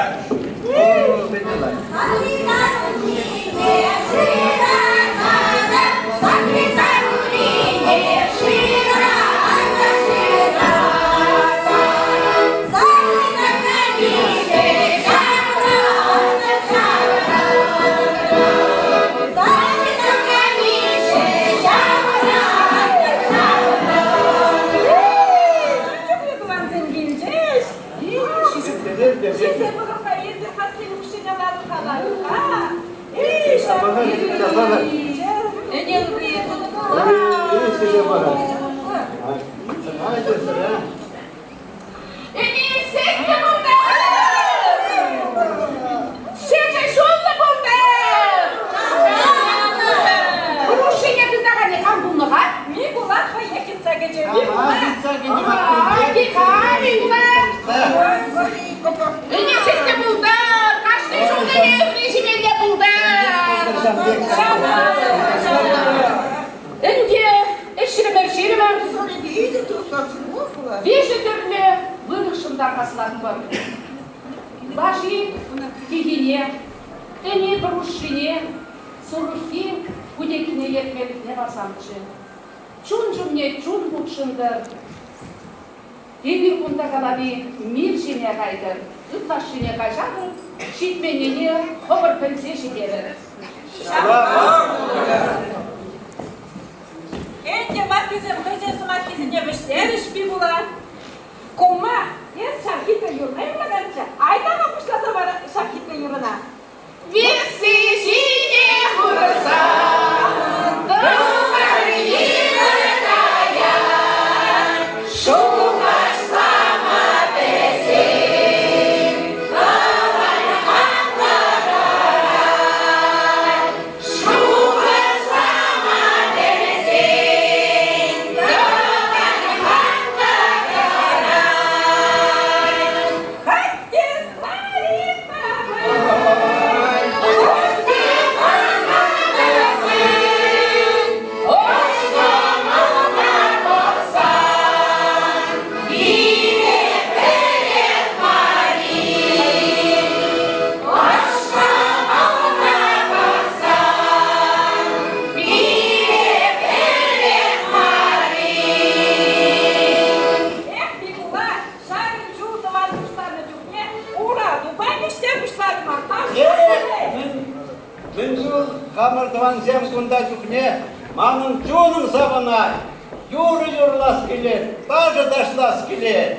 тесе парать. Сӑра, сӑра. Эпир сӗтлӗ пултӑр! Сӗчӗ ҫуллӑ пултӑр! Грушине тытаканӗ кам пулнӑ-ха? Микула хӑех йӑтса кӗчӗ. Микула! Микула! Ӗне сӗтлӗ пултӑр! Кашни ҫул ӗне ыври ҫимелле пултӑр! Ӗнтӗ ӗҫрӗмӗр ҫирӗмӗр. Виҫӗ тӗрлӗ выльӑхшӑн тархаслатпӑр. Лаши тихине, ӗни пӑрушшине, сурӑххи путеккине ертмеллине парсамччӗ. Чун ҫумне чун хутшӑнтӑр. Эпир кунта калани мир ҫине кайтӑр, ытлашшине каҫарӑр, ҫитменнине хӑвӑр пӗлсе ҫитерӗр. Ӗнтӗ ваттисем хӑйсен сӑмаххисене вӗҫлерӗҫ Пикула. Кумма, эс ҫав хитре юрра юрлаканччӗ. Айта-ха пуҫласа вара ҫак хитре юрӑна. Весси ҫине хурса тӑвар йывӑр каять, шухӑшлама пӗлсен тӑван хаклӑ тӑрать. Шухӑшлама пӗлсен тӑван хаклӑ тӑрать. Хать те старик Эх, Микула, ҫакӑн чул тӑван пуҫланӑ чухне ура тупа ӗҫте пуҫларӑмӑр. Мӗн чул хамӑр тӑвансем кунта чухне манӑн чунӑм савӑнать, юрӑ юрлас килет, ташӑ ташлас килет.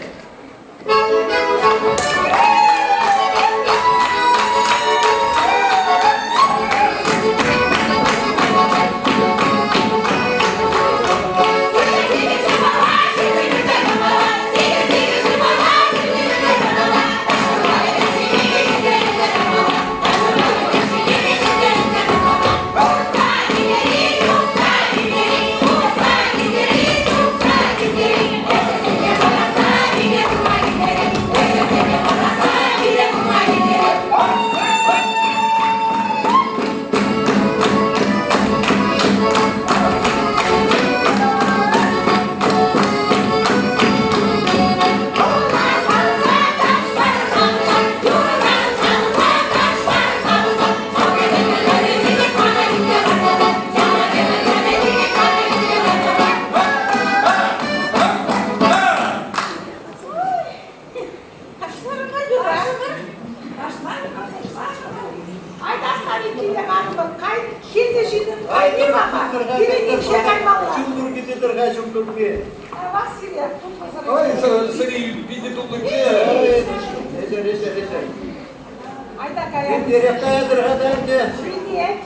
Ой, сӑри питӗ тутлӑччӗ. Айта кая. Эрех каятӑр-ха та ӗнтӗ. Привет.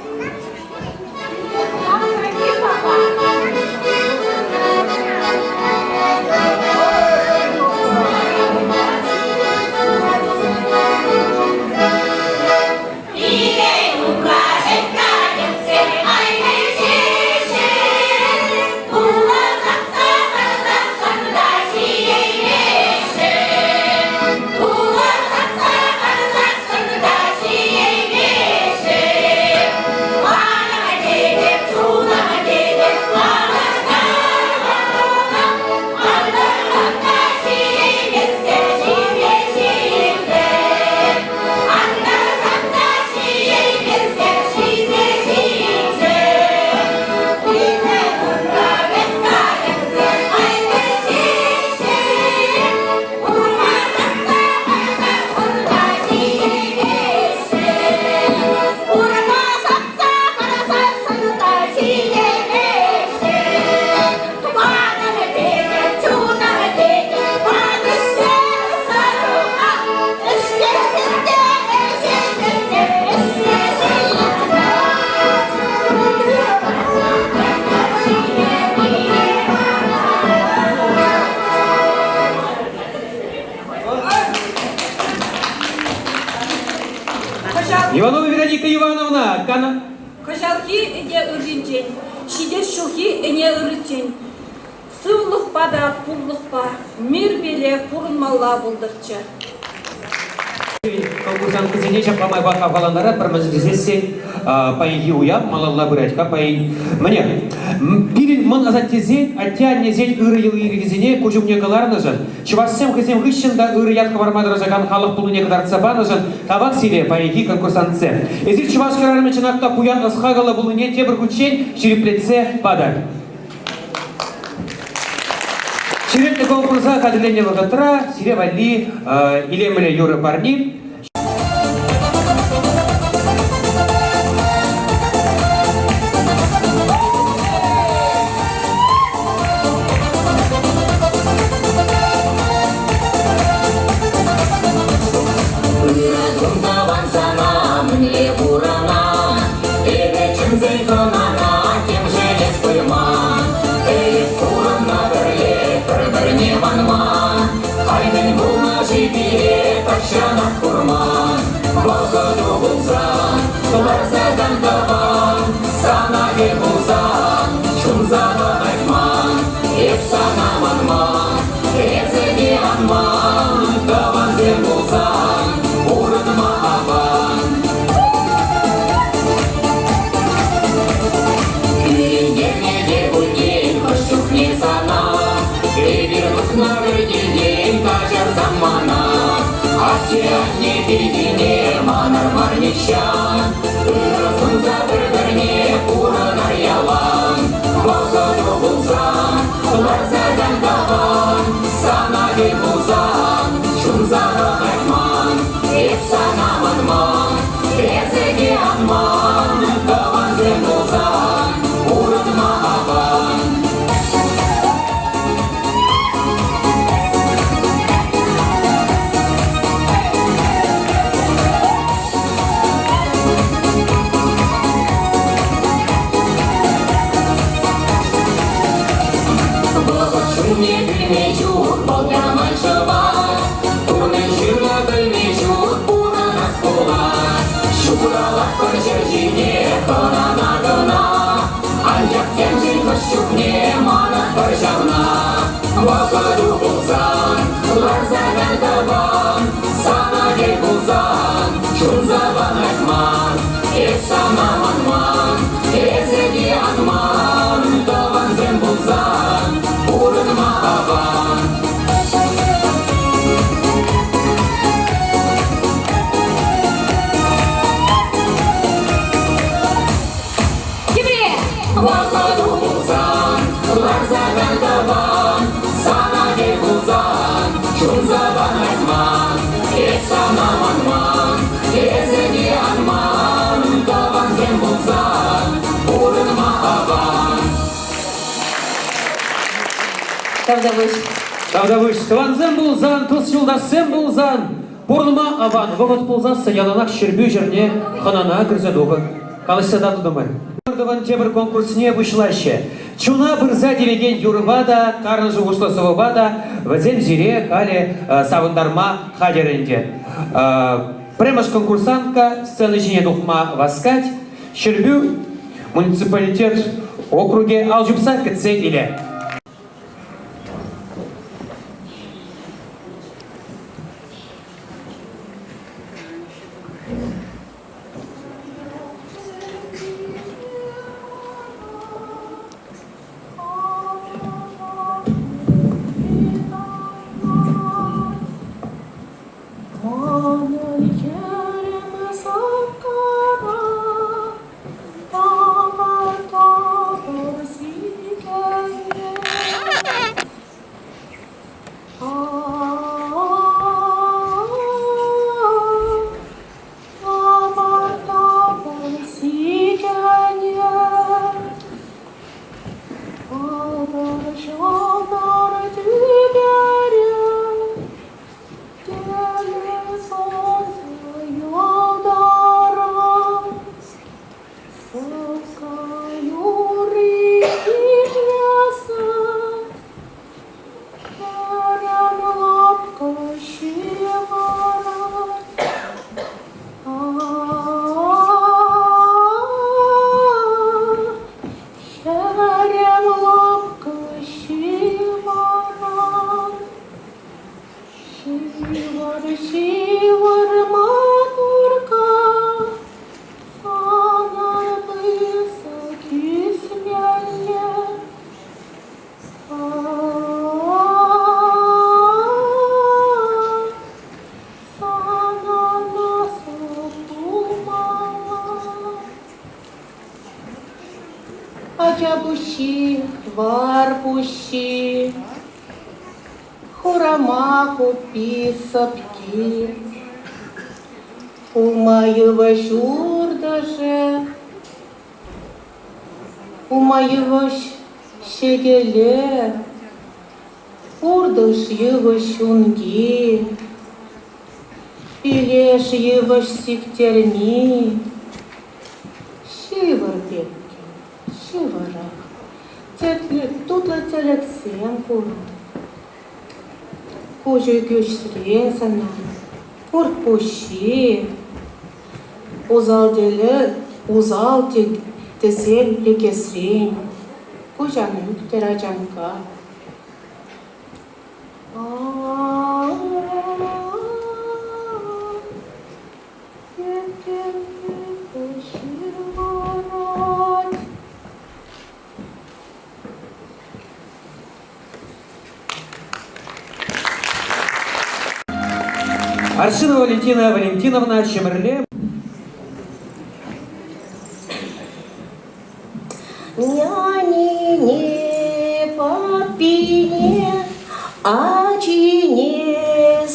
Кана. Кӑҫалхи ӗне ырринчен, ҫитес ҫулхи ӗне ырриччен сывлӑхпа та пурлӑхпа, мирпеле пурӑнмалла пултӑрччӗ. Конкурсанткӑсене ҫапла майпа хавхалантаратпӑр, мӗншӗн тесессӗн паянхи уяв малалла пырать-ха. Паян мӗне пирӗн мӑн асаттесен, атте-аннесен ырӑ йӑли-йӗркисене куҫ умне кӑларнӑшӑн, чӑвашсем хӑйсем хыҫҫӑн та ырӑ ят хӑварма тӑрӑшакан халӑх пулнине кӑтартса панӑшӑн тавах сире, паянхи конкурсантсем. Эсир чӑваш хӗрарӑмӗ чӑнах та пуян ӑс-хакӑллӑ пулнине тепӗр хутчен ҫирӗплетсе патӑр. Черетлӗ конкурса хатӗрленнӗ вӑхӑтра сире валли илемлӗ юрӑ парни. Ырӑ кун тӑван сана, мӗнле пурӑнан? Эпӗ чӗнсен хӑнана темшӗн эс пыман. Ӗлӗк пурӑннӑ пӗрле, пӗр-пӗрне манман. Халь мӗн пулнӑ-ши пире тахҫанах курман. Вӑхӑту пулсан, ларса кан тӑван, сана тӗл пулсан, чун савӑнать ман. Эп сана манман, эсӗ те ан ман, тӑвансем пулсан, пурӑнма аван. Кӳрентернӗ те пулин хӑш чухне сана, эпир тухнӑ пӗр килтен каҫарсам мана. Атте-анне пиркине манар мар нихҫан, ырӑ сунса пӗр-пӗрне пурӑнар ялан. Вӑхӑту пулсан, ларса кан тӑван, сана тӗл пулсан, чун савӑнать ман. Эп сана манман, эсӗ те ан ман, тӑвансем пулсан, пурӑнма аван. Вӑхӑт ҫумне пӳлме ҫук, вӑл яман шӑпа. Пурнӑҫ ҫырнӑ пӗлме ҫук, пурӑнас пулать. Ҫуралатпӑр ҫӗр ҫине хӑнана кӑна. Анчах темшӗн хӑш чухне манатпӑр ҫавна. Вӑхӑту пулсан, ларса кан тӑван, сана тӗл пулсан, чун савӑнать ман. Эп сана манман, эсӗ те ан ман, тӑвансем пулсан, пурӑнма аван. Вӑхӑту пулсан, ларса кан тӑван, сана тӗл пулсан, чун савӑнать ман. Эп сана манман, эсӗ те ан ман, тӑвансем пулсан, пурӑнма аван. Тавтапуҫ. Тавтапуҫ. Тӑвансем пулсан, тус-юлташсем пулсан, пурӑнма аван. Вӑхӑт пулсассӑн яланах Ҫӗрпӳ ҫӗрне хӑнана кӗрсе тухӑр. Калаҫса татӑлтӑмӑр. Ӑмӑртӑвӑн тепӗр конкурсне пуҫлаҫҫӗ. Чуна пырса тивекен юрӑпа та, тарӑн шухӑшлӑ сӑвӑпа та вӗсем сире халӗ савӑнтарма хатӗр ӗнтӗ. Пӗрремӗш конкурсантка сцена ҫине тухма васкать. Ҫӗрпӳ муниципалитет округӗ ал ҫупса кӗтсе илӗ. Манӑн хӗрӗм сӑпкара тапӑр-тапӑр сикӗнет. Тапӑр-тапӑр сикӗнет. Алтӑр ҫӑлтӑр тӳпере Сана насып пулмалла. Ача пуҫҫи, вар пуҫҫи, хурама хуппи сӑпки. Улма йывӑҫ уртӑшӗ, улма йывӑҫ ҫекӗле, уртӑш йывӑҫ унки, пилеш йывӑҫ сиктерми. Ҫывӑр пепкем, ҫывӑрах, тутлӑ тӗлӗксем курӑн. Куҫу кӳҫсрен сана, курт пуҫҫи, усал тӗлӗк, усал тӗсел лекесрен куҫ ан ӳктӗр ачанкка. Аршинова Валентина Валентиновна, Ҫӗмӗрле. Нянине, папине, ачине,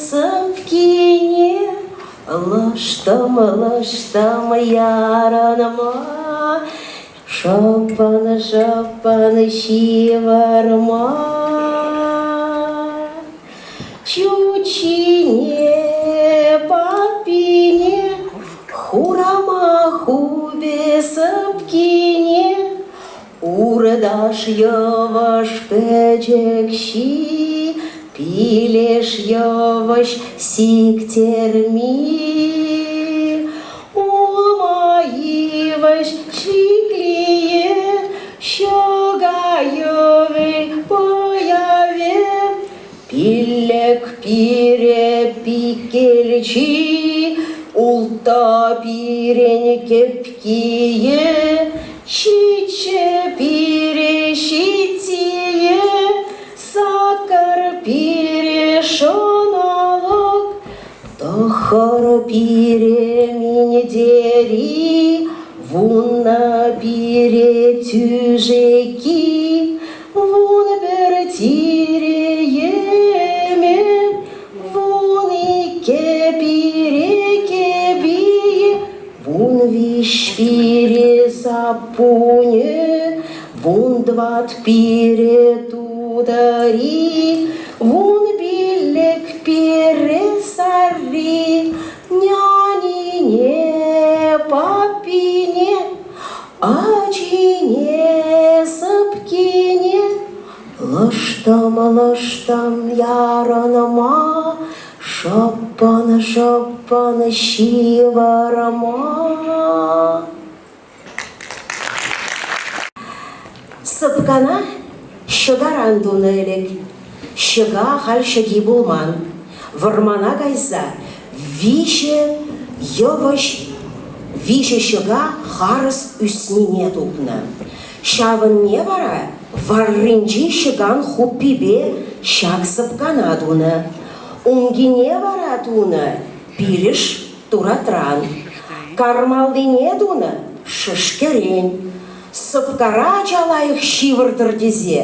сӑпкине лӑштӑм-лӑштӑм ярӑнма, шӑппӑн-шӑппӑн ҫывӑрма. Чучине, папине, хурама хупӗ сӑпкине, урташ йӑваш пӗчӗк ҫи, пилеш йӑвӑҫ сиктерми. Улма йывӑҫ чиклие, ҫӑка йӑви пӑяве, Пиллӗк пире пикелчи, улта пирӗн кӗпкие, ҫиччӗ пире ҫитсие, сакӑр пире шӑналӑк, тӑхӑр пире минтери, вуннӑ пире тӳшеки, 11 тире-еме, 12 пире кӗпийӗ, 13 пире саппунӗ, 14 пире тутӑри, 15 пире сарри, нянине, папине, Ачине, сӑпкине лӑштӑм-лӑштӑм ярӑнма, шӑппӑн-шӑппӑн ҫывӑрма. Сӑпкана ҫӑкаран тунӑ ӗлӗк. Ҫӑка халь ҫӑки пулман. Вӑрмана кайса виҫӗ йывӑҫ, виҫӗ ҫӑка харӑс ӳснине тупнӑ. Ҫавӑнне вара варринчи ҫӑкан хуппипе ҫак сӑпкана тунӑ. Ункине вара тунӑ пилеш туратран. Кармаллине тунӑ шӗшкӗрен. Сӑпкара ача лайӑх ҫывӑртӑр тесе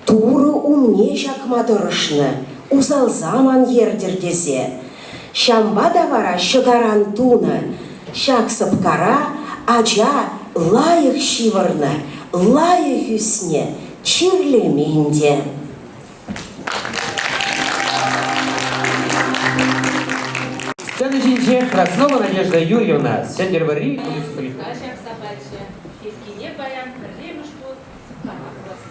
Турӑ умне ҫакма тӑрӑшнӑ, усалсам ан ертӗр тесе. Ҫавӑнпа та вара ҫӑкаран тунӑ ҫак сӑпкара ача лайӑх ҫывӑрнӑ, лайӑх ӳснӗ, чирлемен те. Сцена ҫинче Краснова Надежда Юрьевна, Сӗнтӗрвӑрри муниципалитет. Ҫакса пачӗ. Пепкине паян пӗрремӗш хут сӑпкара пулас.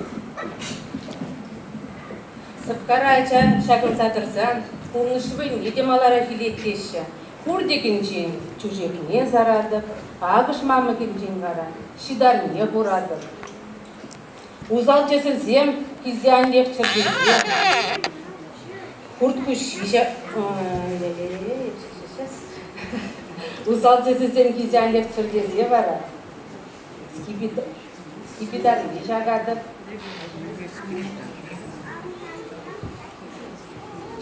Сӑпкара ача ҫакӑнса тӑрсан пурнӑҫ вӑйне те маларах илет теҫҫӗ. Хуртӗкӗнчен чӳшекне саратӑп, акӑш мамӑкӗнчен вара ҫытарне хуратӑп. Усал тӗсӗсем килсе ан лекчӗр тесе хурт куҫҫи усал тӗсӗсем килсе ан лекчӗр тесе вара скипидарне ҫакатӑп.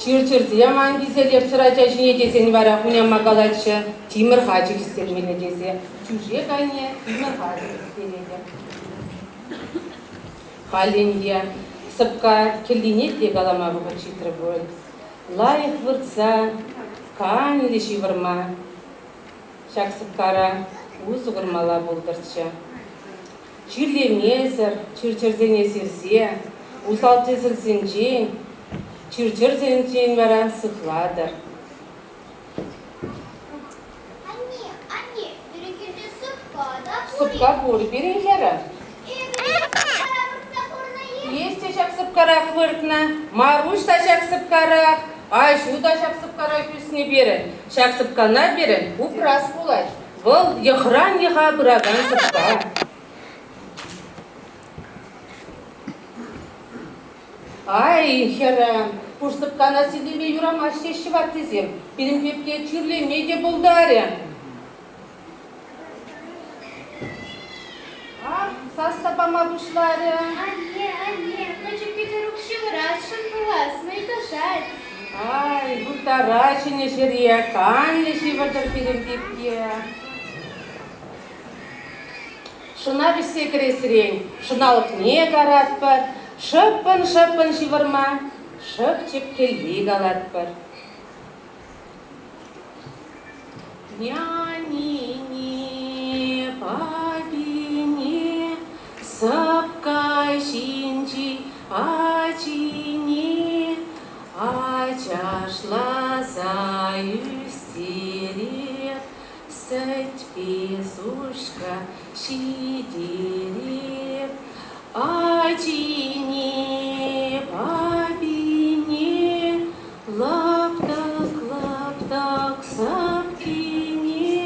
Чир-чӗрсем ан килсе лерччӗр ача ҫине тесен вара хуняма калатчӗ, тимӗр хачӑ хӗстермелле тесе. Тӳшек айне тимӗр хачӑ хӗстеретӗп. Халь ӗнтӗ сӑпка кӗллине те калама вӑхӑт ҫитрӗ пуль. Лайӑх выртса канлӗ ҫывӑрма ҫак сӑпкара усӑ курмалла пултӑрччӗ. Чирлемесӗр, чир-чӗрсене сирсе, усал тӗсӗлсенчен, чир-чӗрсенчен вара сыхлатӑр. Анне, анне, пирӗн килте сӑпка та пур-и? Сӑпка пур пирӗн хӗрӗм. Эс те ҫак сӑпкарах выртнӑ, Маруҫ та ҫак сӑпкарах, аҫу та ҫак сӑпкарах ӳснӗ пирӗн. Ҫак сӑпкана пирӗн упрас пулать. Вӑл йӑхран йӑха пыракан сӑпка. Ай, хӗрӗм, пуш сӑпкана силлеме юрамасть теҫҫӗ ваттисем. Пирӗн пепке чирлеме те пултарӗ. Ах, сас та пама пуҫларӗ. Анне, анне, пӗчӗк Кӗтерук ҫывӑрасшӑн пулас, нӑйкӑшать. Ай, вырттарать ҫӗнӗ ҫӗре, канлӗ ҫывӑртӑр пирӗн пепке. Шӑна вӗҫсе кӗресрен шӑналӑкне каратпӑр, шӑппӑн-шӑппӑн ҫывӑрма шӑпчӑк кӗлли калатпӑр. Нянине, папине, сӑпка ҫинчи ачине ачашласа ӳстерет. Сӗтпе сушка ҫитереп, ачине, папине лаптӑк-лаптӑк сӑпкине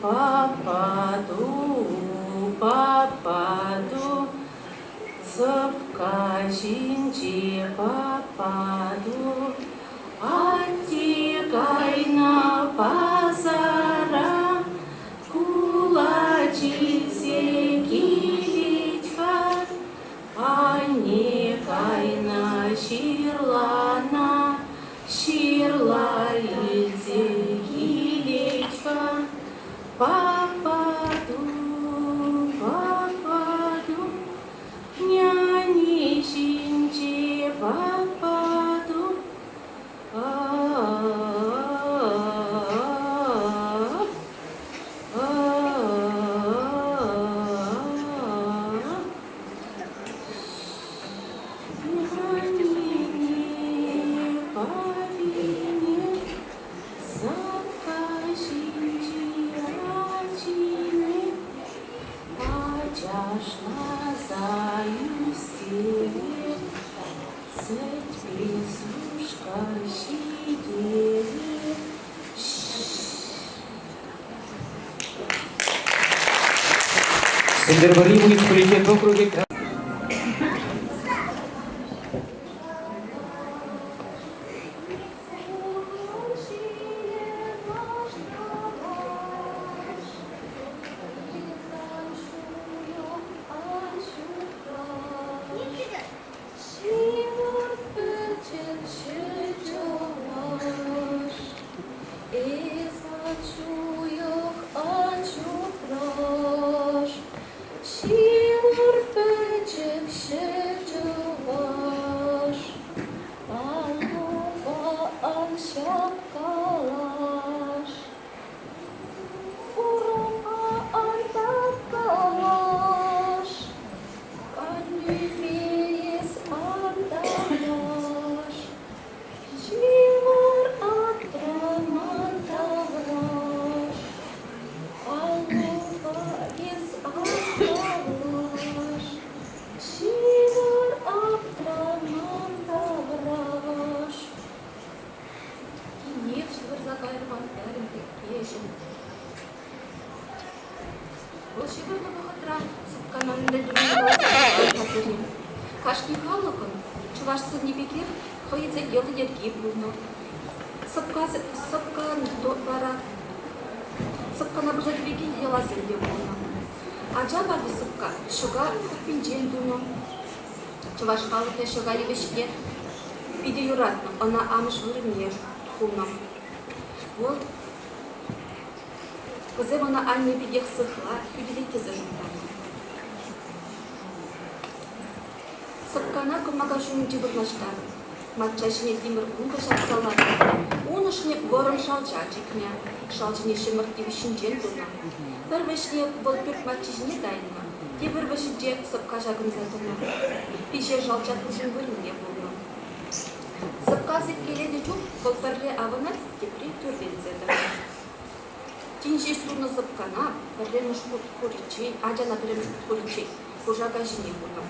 пападу, пападу, сӑпка ҫинче пападу. Атте кайнӑ пасара, кулач илсе килет-ха. Анне кайнӑ ҫырлана, ҫырла илсе килет-ха. Папа-ду, папа-ду, Няни ҫинче папа-ду. Сӑпка ҫинчи ачине ачашласа ӳстерет, сӗтпе сушка ҫитерет. Сӗнтӗрвӑрри муниципалитет округӗ Ҫывӑр пӗчӗкҫӗ чӑваш. Аллупа ан ҫапкалаш, урупа ан таткалаш, аннӳпе эс ан тавлаш, ҫывӑр аптраман тавраш. Аллупа эс ан тавлаш, Ҫывӑр аптраман тавраш. Тинех ҫывӑрса кайрӑман пӗрӗм пеккеҫӗм. Вӑл ҫывӑрнӑ вӑхӑтра сӑпкана мӗнле тунине Кашни халӑхӑн чӑваш сӑнни пекех хӑйсен йӑли-йӗрки пулнӑ. Сӑпка сӑпкан вара сӑпкана пырса тивекен йӑласем те пулнӑ. Ача валли сӑпка ҫӑка хуппинчен тунӑ. Чӑваш халӑхӗ ҫӑка йывӑҫне питӗ юратнӑ, ӑна амӑш вырӑнне хунӑ. Вӑл вӗсем ӑна анне пекех сыхлать, хӳтӗлет тесе шутланӑ. Сӑпкана кӑмака ҫумӗнче вырнаҫтарнӑ. Мачча ҫине тимӗр ункӑ ҫапса лартнӑ. Ун ӑшне вӑрӑм шалча чикнӗ. Шалчине ҫӗмӗрт йывӑҫҫинчен тунӑ. Пӗр вӗҫне вӑл пӳрт маччи ҫине тайӑннӑ, тепӗр вӗҫӗнче сӑпка ҫакӑнса тӑнӑ. Пиҫе шалча пушӑн вырӑнне пулнӑ. Сӑпка сиккеленӗ чух вӑл пӗрре авӑнать, тепре тӳрленсе тӑрать. Тин ҫеҫ тунӑ сӑпкана пӗрремӗш хут куриччен, ачана пӗрремӗш хут куриччен кушак аҫине хунӑ.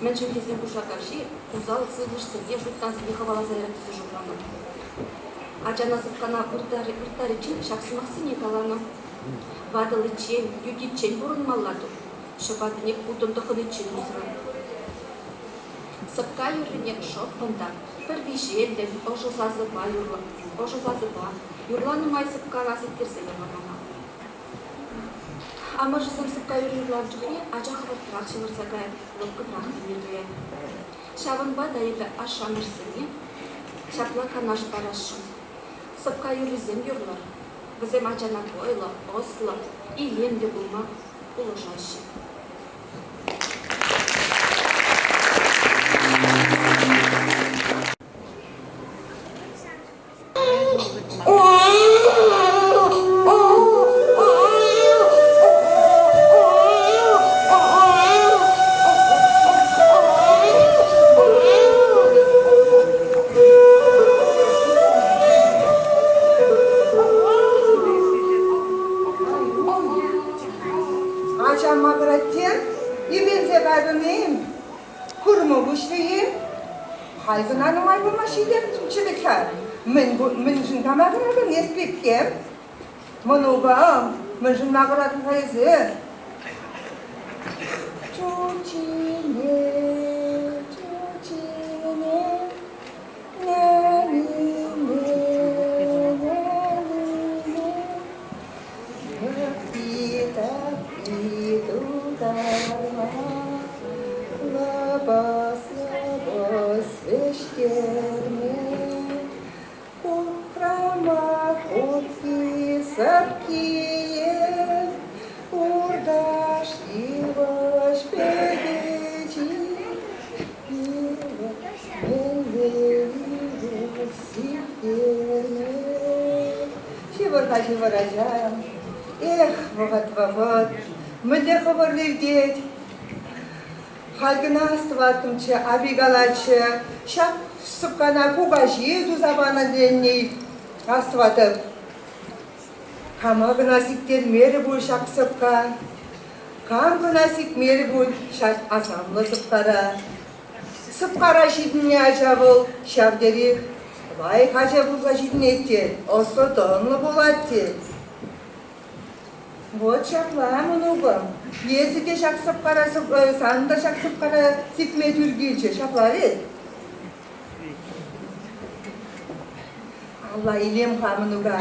Мӗншӗн тесен кушак аҫи усал сывлӑшсене, шуйттансене хӑваласа ярать тесе шутланӑ. Ачана сӑпкана вырттариччен ҫак сӑмахсене каланӑ. Ватӑличчен, ютиччен пурӑнмалла тух, ҫӑпатине кутӑн тӑхӑниччен усран. Сӑпка юррине шӑппӑн та пӗр виҫеллӗн ӑшӑ сасӑпа юрла, ӑшӑ сасӑпа юрланӑ май сӑпкана сиктерсе юрламалла. Амӑшӗсем сӑпка юрри юрланӑ чухне ача хӑвӑртрах ҫывӑрса каять, лӑпкӑнрах теме туять. Ҫавӑнпа та эпӗ ашшӗ-амӑшӗсене ҫапла канаш парасшӑн. Сӑпка юррисем юрлӑр. Вӗсем ачана вӑйлӑ, ӑслӑ, илемлӗ пулма пулӑшаҫҫӗ. Ачам макӑрать те, именсе кайрӑн-им? Курма пуҫлӗ-и? Халь кӑна нумай пулмасть ҫитерчӗ вӗт-ха. Мӗн, мӗншӗн макӑратӑн эс пепкем? Мӑнукӑм, мӗншӗн макӑратӑн-ха эсӗ? Чучине, чучине, нянине, нянине. Таппи-таппи тутарма, лӑпӑс-лӑпӑс вӗҫтерме. Хурама хуппи сӑпкийӗ, Урташ йывӑҫ пӗкӗчи, Сиктерме. Ҫывӑр-ха, ҫывӑр, ачам. Эх, вӑхӑт, вӑхӑт, мӗнле хӑвӑрт иртет. Халь кӑна астӑваттӑмччӗ, апи калатчӗ, ҫак сӑпкана кукаҫи туса панӑ тенни астӑватӑп. Кама кӑна сиктермерӗ пуль ҫак сӑпка, кам кӑна сикмерӗ пуль ҫак асамлӑ сӑпкара. Сӑпкара ҫитӗннӗ ача вӑл ҫав тери лайӑх ача пулса ҫитӗнет те, ӑслӑ-тӑнлӑ пулать те. Вот ҫапла, мӑнукӑм, эсӗ те ҫак сӑпкара, сан та ҫак сӑпкара сикме тӳр килчӗ, ҫапла вӗт? Алла илем-ха мӑнука.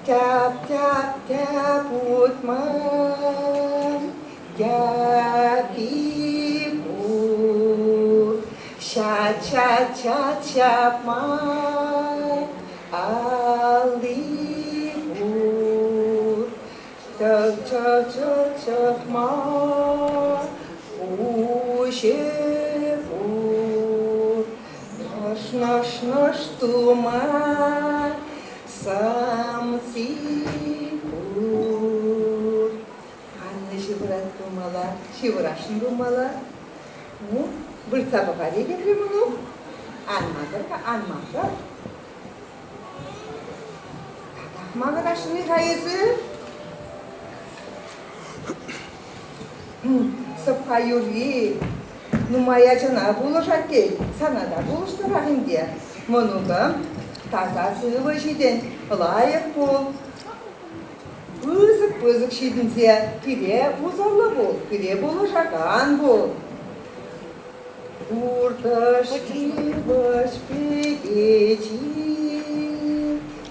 Тяп-тяп-тяп утман, тяпи пур. Чат-чат-чат ҫапма алли пур. Чӑх-чӑх-чӑх-чӑхма пуҫӗ пур. Нӑш-нӑш-нӑш тума сӑмси пур. Анне ҫывӑрать пулмалла, ҫывӑрасшӑн пулмалла. Ну, выртса пӑхать-и тепре мӑнук? Ан макӑр-ха, ан макӑр. Татах макӑрасшӑн-и-ха эсӗ? Сӑпка юрри нумай ачана пулӑшать тет, сана та пулӑштӑрах ӗнтӗ. Мӑнукӑм, таса сывӑ ҫитӗн, лайӑх пул. Пысӑк-пысӑк ҫитӗнсе пире усӑллӑ пул, пире пулӑшакан пул. Уртӑш йывӑҫ пекечи,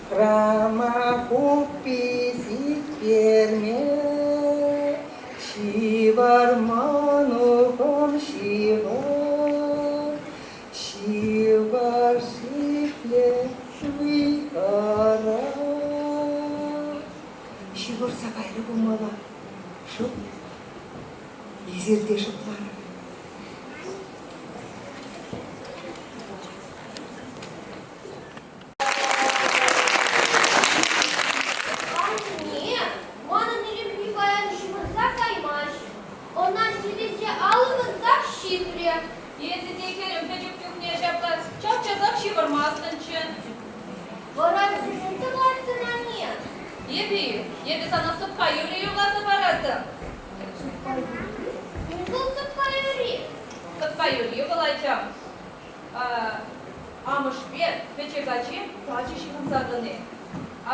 храма хуппи сиктерме. Ҫывӑр. Ҫывӑр, мӑнукӑм, ҫывӑр, ҫывӑр шиклӗ ыйхӑра. Ҫывӑрса кайрӗ пулмалла. Шӑп. Эсир те шӑпларӑр. Анне, манӑн илемпи паян ҫывӑрса каймасть. Ӑна сивӗсе алӑ ҫитрӗ. Эсӗ те, хӗрӗм, пӗчӗк чухне ҫапла час-часах ҫывӑрмастӑнччӗ. Вӑранса мӗн тӑваттӑн, анне? Эпӗ-и? Эпӗ сана сӑпка юрри юрласа параттӑм. Сӑпка юрри? Мӗн вӑл сӑпка юрри? Сӑпка юрри вӑл, ачам, амӑшпе пӗчӗк ачи тачӑ ҫыхӑнса тӑни.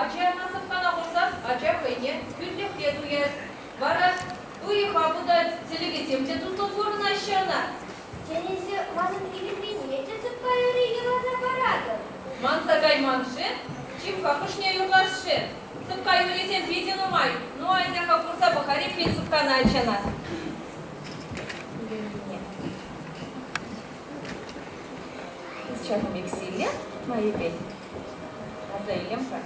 Ача ӑна сӑпкана хурсан ача хӑйне хӳтлӗхре туять. Вара ыйӑха путать, тӗлӗкӗсем те тутлӑ курӑнаҫҫӗ ӑна. Тенесе манӑн илемлине те сӑпка юрри юрласа паратӑн. Манса кайман-ши? Чим-ха, хӑшне юрлас-ши? Сӑпка юррисем питӗ нумай. Ну, айта-ха курса пӑхар эппин сӑпкана ачана. Ҫакӑн пек силле майӗпен аса илем-ха.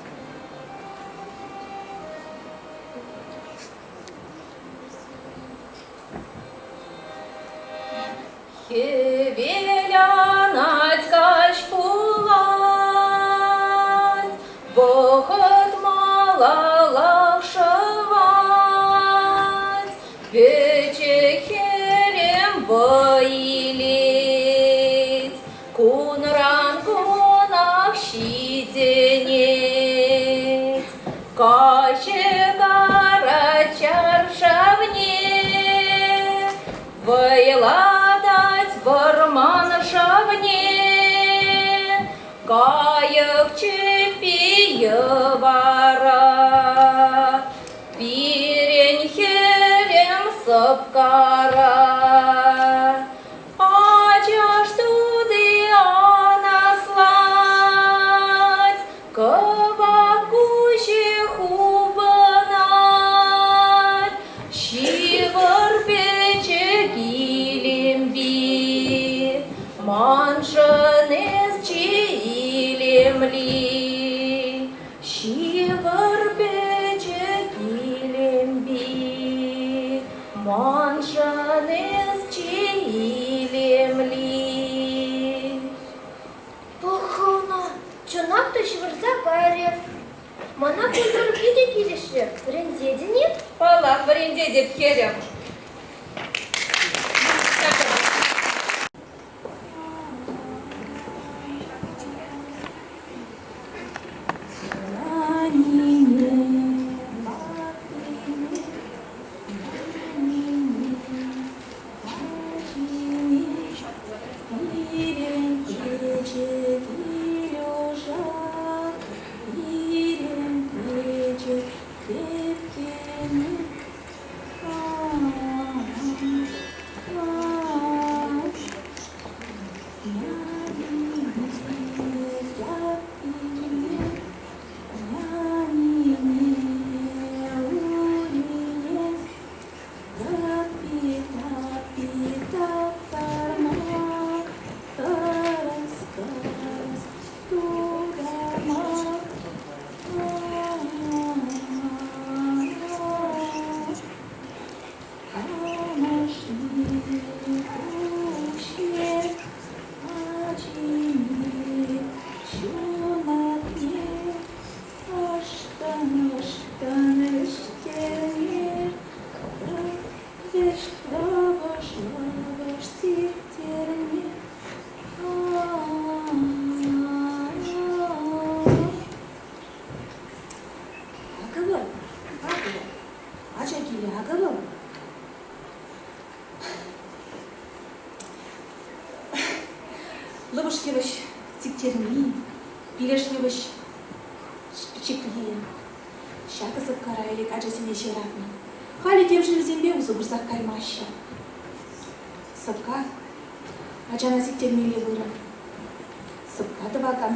Хӗвел анать, каҫ пулать, вӑхӑт малаллах шӑвать. Пӗчӗк хӗрӗм вӑй илет, кунран кунах ҫитӗнет. Каҫӗ карать чаршавне, вӑйлатать вӑрман шавне. Кайӑк чӗппи йӑвара, пирӗн хӗрӗм сӑпкара. Ачаш тути анаслать, кӑвак куҫӗ хупӑнать. Ҫывӑр пӗчӗк илемпи, маншӑн эс чи илемли. Ҫывӑр пӗчӗк илемпи, маншӑн эс чи илемли. Пӑх-ха чӑнах та ҫывӑрса кайрӗ. Мана ку юрӑ питӗ килӗшрӗ. Вӗрентетӗн-и? Паллах, вӗрентетӗп, хӗрӗм. Акӑ вӑл, акӑ вӑл, ача килӗ, акӑ вӑл. Лӑпӑш йывӑҫ сиктерни, пилеш йывӑҫ пӗчӗкли. Ҫакӑ сӑпкара ӗлӗк ачасене ҫыратнӑ. Халӗ темшӗн вӗсемпе усӑ курсах каймаҫҫӗ. Сӑпка ачана сиктермелли вырӑн. Сӑпка тӑвакан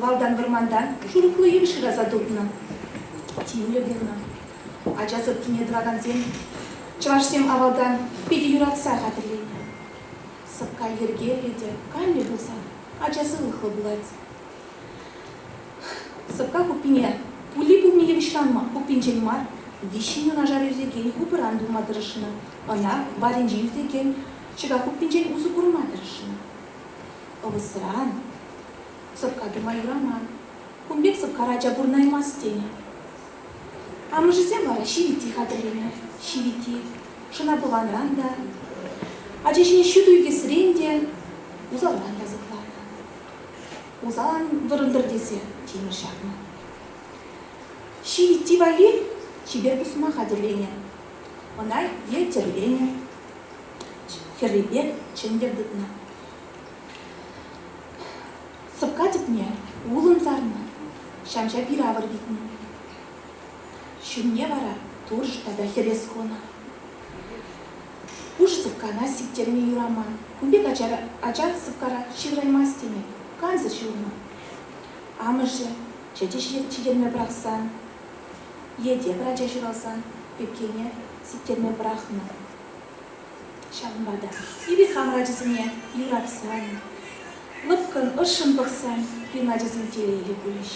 валтан вӑрмантан шурӑхлӑ йывӑҫ шыраса тупнӑ. Тимлӗ пулнӑ. Ача сӑпкине тӑвакансем. Чӑвашсем авалтан питӗ юратса хатӗрленӗ. Сӑпка йӗркеллӗ те канлӗ пулсан ача сывлӑхлӑ пулать. Сӑпка хуппине пули-пулми йывӑҫран хуппинчен мар, виҫҫӗн юнашар ӳсекен хупӑран тума тӑрӑшнӑ, ӑна варринче ӳсекен ҫӑка хуппинчен усӑ курма тӑрӑшнӑ. Ӑвӑсран сӑпка тума юраман. Кун пек сӑпкара ача пурӑнаймасть тенӗ. Амӑшӗсем вара ҫивитти хатӗрленӗ. Ҫивитти шӑна-пӑванран та, ача ҫине ҫутӑ ӳкесрен те, усалран та сыхланӑ. Усал ан вӑрӑнтӑр тесе тимӗр ҫакнӑ. Ҫивитти валли чипер пусма хатӗрленӗ. Ӑна е тӗрленӗ, хӗррипе чӗнтӗр тытнӑ. Сӑпка тӗпне улӑм сарнӑ, ҫамҫа пир-авӑр витнӗ. Ҫумне вара турӑш тата хӗрес хунӑ. Пушӑ сӑпкана сиктерме юраман. Кун пек ача сӑпкара ҫывӑраймасть тенӗ, кансӗр ҫурнӑ. Амӑшӗ чӗчӗ ҫитерме пӑрахсан е тепӗр ача ҫуралсан пепкене сиктерме пӑрахнӑ. Ҫавӑнпа та эпир хамӑр ачасене юратсан, лӑпкӑн, ӑшшӑн пӑхсан пирӗн ачасем телейлӗ пулӗҫ.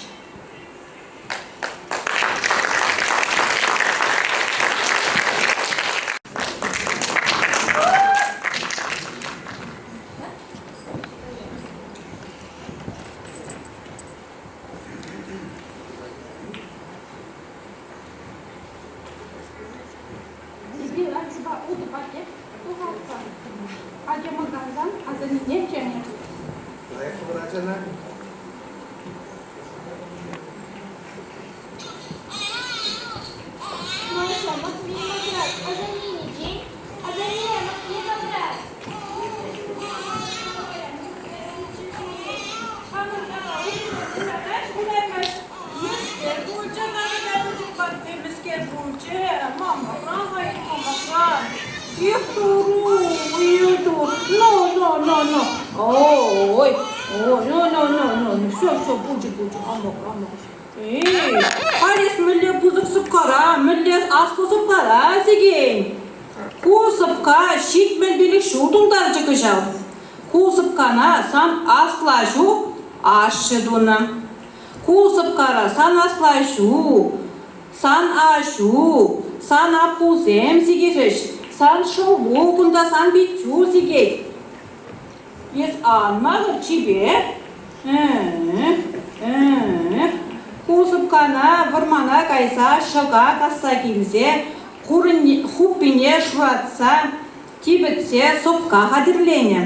Эпир аҫупа утӑ патнех тухатпӑр. Ача мӑкансан асаннене чӗнӗ. Лайӑх пулӑр ачана. Маша, Матви макрать, асаннене чӗн. Асанне, Матви макрать. Мӗскер пулчӗ манӑн пӗчӗк ватти, мӗскер пулчӗ? Мамӑкран-ха, мамӑкран. Эх, туру, ыйту. Ну, ну, ну, ну. Ой, ой, ну, ну, ну, ну, ну, все, все, пулчӗ, пулчӗ, амӑк, амӑк. Эй, халь эс мӗнле пысӑк сӑпкара, мӗнле аслӑ сӑпкара сикен. Ку сӑпка 75 ҫул тултарчӗ кӑҫал. Ку сӑпкана сан аслаҫу ашшӗ тунӑ. Ку сӑпкара сан аслаҫу, сан аҫу, сан аппусем сикӗхӗҫ, сан шӑллу кунта сан пиччӳ сикет. Эс ан макӑр чипер. Ку сӑпкана вӑрмана кайса ҫӑка касса килсе хуппине шуратса типӗтсе сӑпка хатӗрленӗ.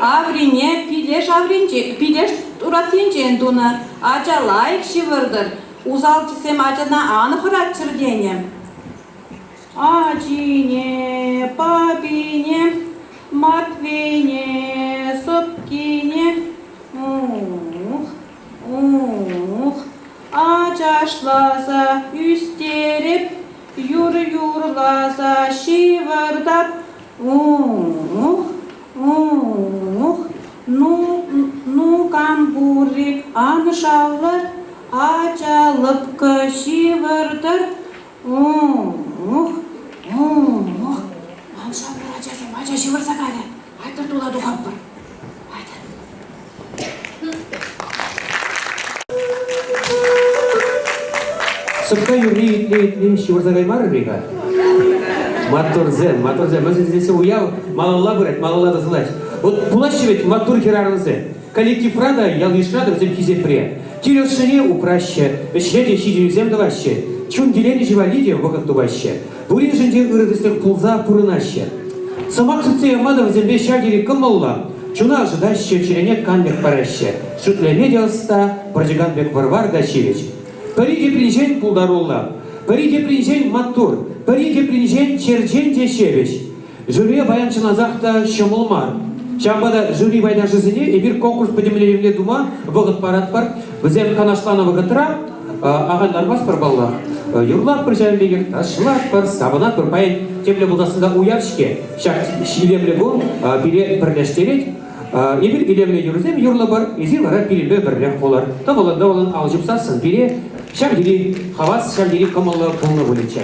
Аврине пилеш авринче, пилеш тураттинчен тунӑ. Ача лайӑх ҫывӑртӑр, усал тӗсем ачана ан хӑратчӑр тенӗ. Ачине, папине, Матвине, сӑпкине, ух, ух, ачашласа ӳстереп, Юр юрласа ҫывӑртап, ух, ух, ну, ну кам пурри ан шавлӑр, ача лӑпкӑ ҫывӑртӑр, ух, ух. Ан шавлӑр, ачасем, ача ҫывӑрса кайрӗ. Айтӑр тула тухатпӑр. Айтӑр. Сӑпка юрри итле-итле ҫывӑрса каймарӑр-и-ха? Маттурсем, маттурсем. Мӗншӗн тесен уяв малалла пырать, малалла тӑсӑлать. Вот пулаҫҫӗ вӗт маттур хӗрарӑмсем. Коллективра та, ял-йышра та вӗсем хисепре. Кил ӑшшине упраҫҫӗ, ӗҫре те ҫитӗнӳсем тӑваҫҫӗ, чун киленӗҫӗ валли те вӑхӑт тупаҫҫӗ. Пуриншӗн те ырӑ тӗслӗх пулса пурӑнаҫҫӗ. Сӑмах сӳтсе яма та вӗсемпе ҫав тери кӑмӑллӑ. Чуна ӑшӑтаҫҫӗ, чӗрене канлӗх параҫҫӗ. Шӳтлеме те ӑста, пӑрчӑкан пек вӑр-вар та ҫивӗч. Пӗри тепринчен пултаруллӑ, пӗри тепринчен маттур, пӗри тепринчен черчен те ҫепӗҫ. Жюрие паян чӑнласах та ҫӑмӑл мар. Ҫавӑнпа та жюри пайташӗсене эпир конкурс пӗтӗмлетӗвне тума вӑхӑт паратпӑр. Вӗсем канашланӑ вӑхӑтра ахаль лармастпӑр паллах. Юрлатпӑр ҫавӑн пекех, ташлатпӑр, савӑнатпӑр. Паян темле пулсассӑн та уяв-ҫке. Ҫак илемлӗ кун пире пӗрлештерет. Эпир илемлӗ юрӑсем юрлӑпӑр, эсир вара пирӗнпе пӗрлех пулӑр. Тӑвӑлӑн-тӑвӑлӑн ал ҫупсассӑн пире ҫав тери хавас, ҫав тери кӑмӑллӑ пулнӑ пулӗччӗ.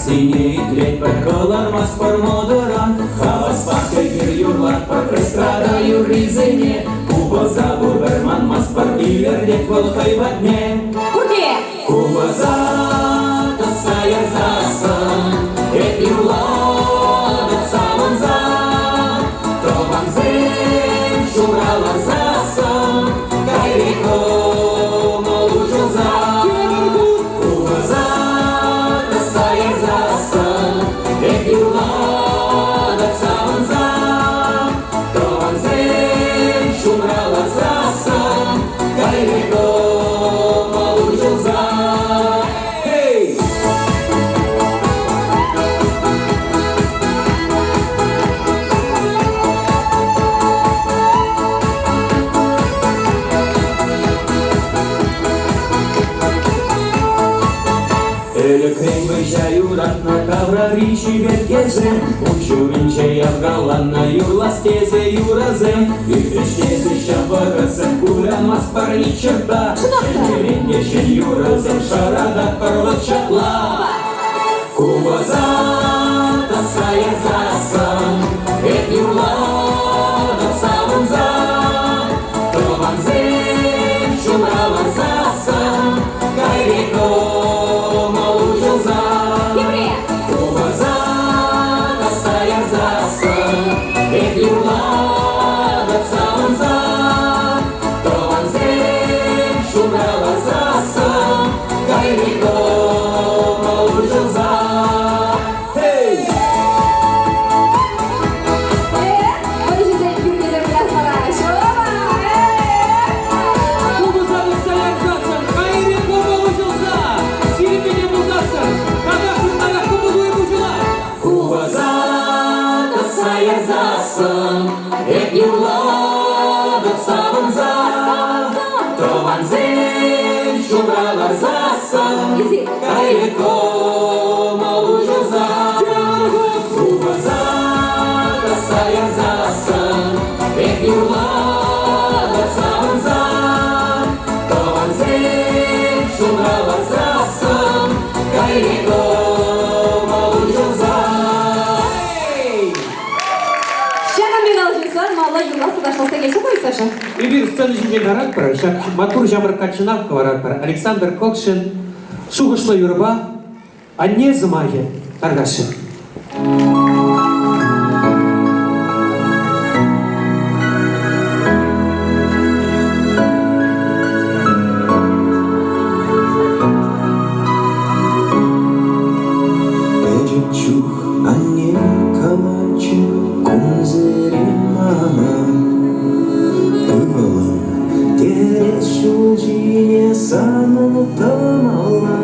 Сассине итлетпӗр, кӑлармастпӑр модӑран. Хаваспах эпир юрлатпӑр эстрада юррисене. Купӑса пурпӗр манмастпӑр, илӗртет вӑл хӑй патне. Пурте! Купӑса тӑсса ярсассӑн, эп юрлатӑп савӑнса. Тӑвансем ҫураласассӑн, кайри кӑмӑл уҫӑлса. Купӑса тӑсса ярсассӑн, эп юрлатӑп савӑнса. Тӑвансем ҫумра ларсассӑн, кайри кӑмӑл уҫӑлса. Эй! Ӗлӗкрен вӑйҫа юратнӑ таврари чиперккесем, ун ҫумӗнче явкаланнӑ юрлас тесе юрӑсем, иртрӗҫ тесе ҫав вӑхӑтсем кулянмастпӑр ни черта. Ҫӗнӗрен те ҫӗн юрӑсем шӑрататпӑр вӑт ҫапла. Купӑса тӑсса ярсассӑн, эп юрлатӑп савӑнса. Тӑвансем ҫумра ларсассӑн, кайри кӑмӑл уҫӑлса. Купӑса тӑсса ярсассӑн, эп юрлатӑп савӑнса. Тӑвансем ҫумра ларсассӑн, кайри кӑмӑл уҫӑлса. Hey! Вӑйҫӑсем пӳрнесем выляс параҫ. Купӑса тӑсса ярсассӑн, кайри кӑмӑл уҫӑлса, сирӗнпе те пулсассӑн, тата ытларах кӑмӑл-туйӑм уҫӑлать. Купӑса тӑсса ярсассӑн, эп юрлатӑп савӑнса. Тӑвансем ҫумра ларсассӑн, кайри кӑмӑл уҫӑлса. Купӑса тӑсса ярсассӑн, эп юрлатӑп савӑнса. Тӑвансем ҫумра ларсассӑн, кайри кӑмӑл уҫӑлса. Ҫакӑн пек ал ҫырсан малалла юрласа ташласа килсе пой, Саша. Эпир сцена ҫинчен таратпӑр, ҫак маттур ҫамрӑк каччӑна хӑваратпӑр. Александр Кокшин шухӑшлӑ юрӑпа Анне сӑмахӗ тархасшӑн. Пӗчӗк чух анне калатчӗ кунсерен мана: Ывӑлӑм, тӗрӗс ҫул ҫине санӑн тӑмалла.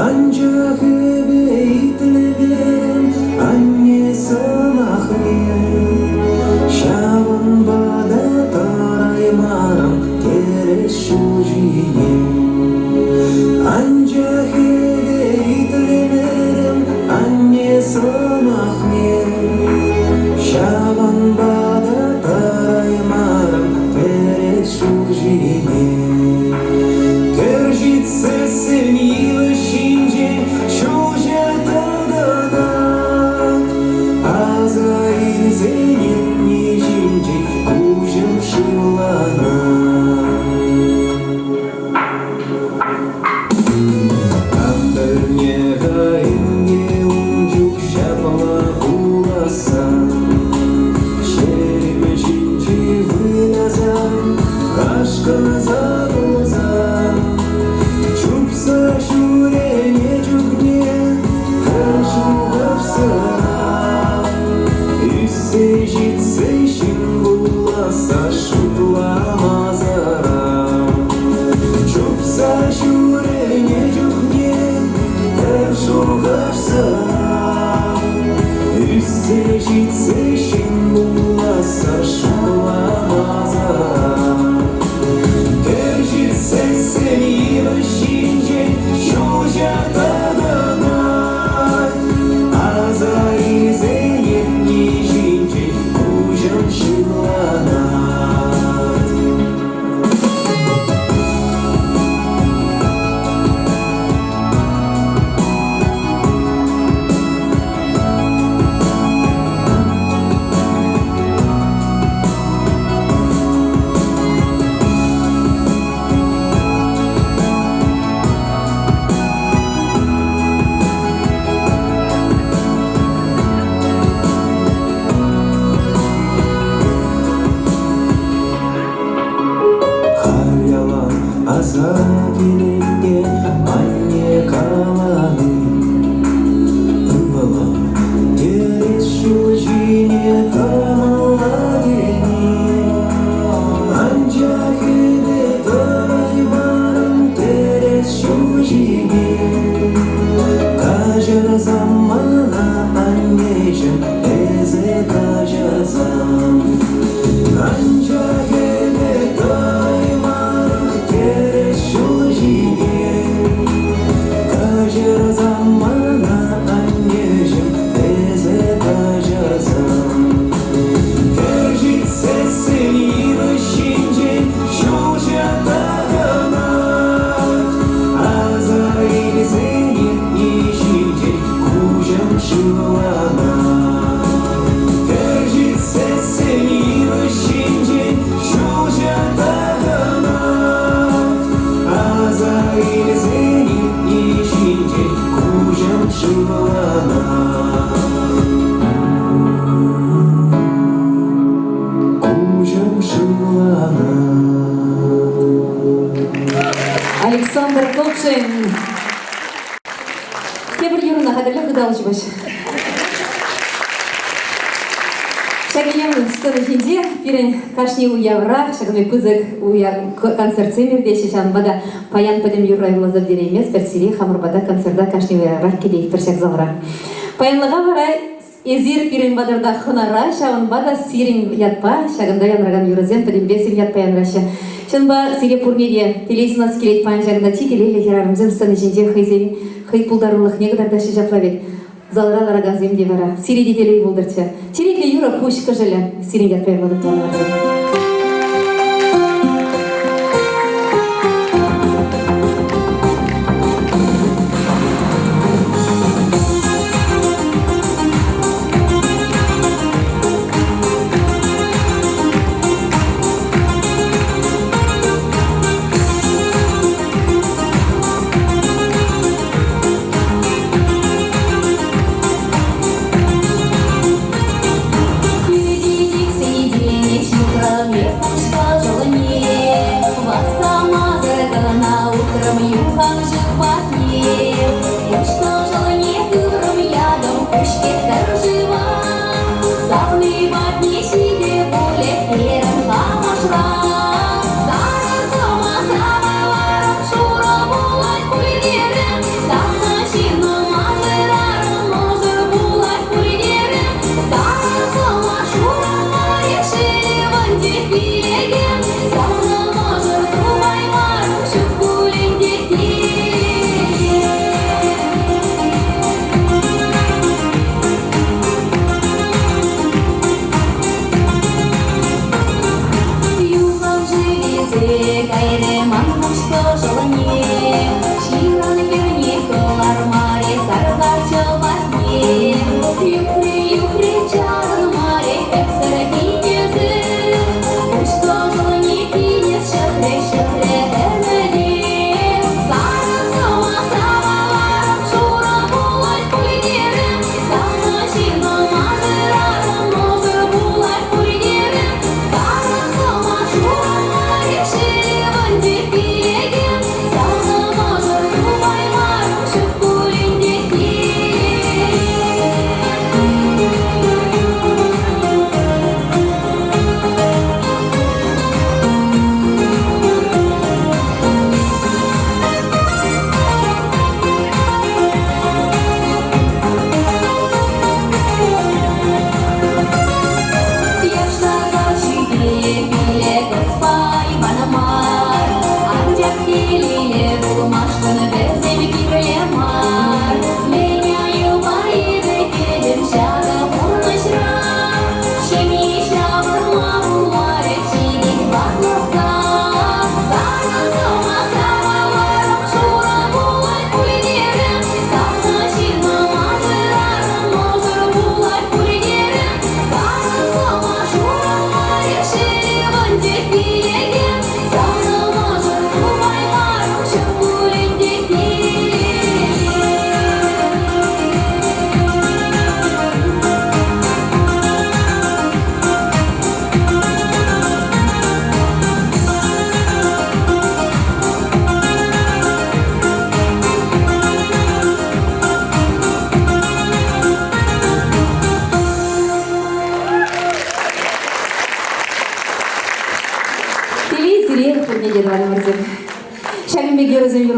Анчах эпӗ итлемерӗм анне сӑмахне. Ҫавӑнпа та тӑраймарӑм тӗрӗс ҫул ҫине. Анчах эпӗ итлемерӗм анне сӑмахне. Ҫавӑнпа та тӑраймарӑм тӗрӗс ҫул ҫине. Кӗр ҫитсессӗн йывӑҫ ҫинчен ҫулҫӑ тӑкӑнать. Аса илсен иртни ҫинчен куҫӑм шывланать. Кам пӗлнӗ-ха ӗнтӗ ун чух ҫапла пуласса? Ҫерем ҫинче выляса, ашкӑнса кулса, чупса ҫӳренӗ чухне пӗр шухӑшсӑрах ӳссе ҫитсе ҫын пуласса шутламасӑрах чупса ҫӳренӗ чухне пӗр шухӑшсӑрах ӳссе ҫитсе ҫын пуласса шутламасӑрах кӗр ҫитсессӗн йывӑҫ ҫинчен ҫулҫӑ тӑкӑнать аса илсен иртни ҫинчен куҫӑм шывланать. Каҫарсам мана, аннеҫӗм, эсӗ каҫарсам. Анчах эпӗ таймарӑм тӗрӗс ҫул ҫине. Каҫарсам мана, аннеҫӗм, эсӗ каҫарсам. Кӗр ҫитсессӗн йывӑҫ ҫинчен ҫулҫӑ тӑкӑнать. Аса илсен иртни ҫинчен куҫӑм шывланать. Кӗр ҫитсессӗн йывӑҫ ҫинчен ҫулҫӑ тӑкӑнать. Аса илсен иртни ҫинчен куҫӑм шывланать. Куҫӑм шывланать. Александр Кокшин. Тепӗр юрӑна хатӗрле хыталӑ ҫупаҫ. Ҫак илемлӗ сцена ҫинче пирӗн кашни уяврах ҫакӑн пек пысӑк уяв концертсем иртеҫҫӗ. Ҫавӑнпа та паян пӗтӗм юрра юрласа пӗтерейместпӗр. Сире хамӑр пата концерта кашни уяврах кӗтетпӗр ҫак залра. Паянлӑха вара Эсир пирӗн патӑрта хӑнара, ҫавӑнпа та сирӗн ятпа ҫакӑнта янракан юрӑсем пӗтӗмпе сирӗн ятпа янраҫҫӗ. Ҫавӑнпа сире пурне те телей сунас килет паян ҫакӑнта чи телейлӗ хӗрарӑмсем сцена ҫинче хӑйсен хӑй пултарулӑхне кӑтартаҫҫӗ ҫапла вӗт. Залра ларакансем те вара сире те телей пултӑрччӗ. Черетлӗ юрӑ пуҫ кӑшӑлӗ сирӗн ятпа юрлатӑп тӑванӑмӑрсем.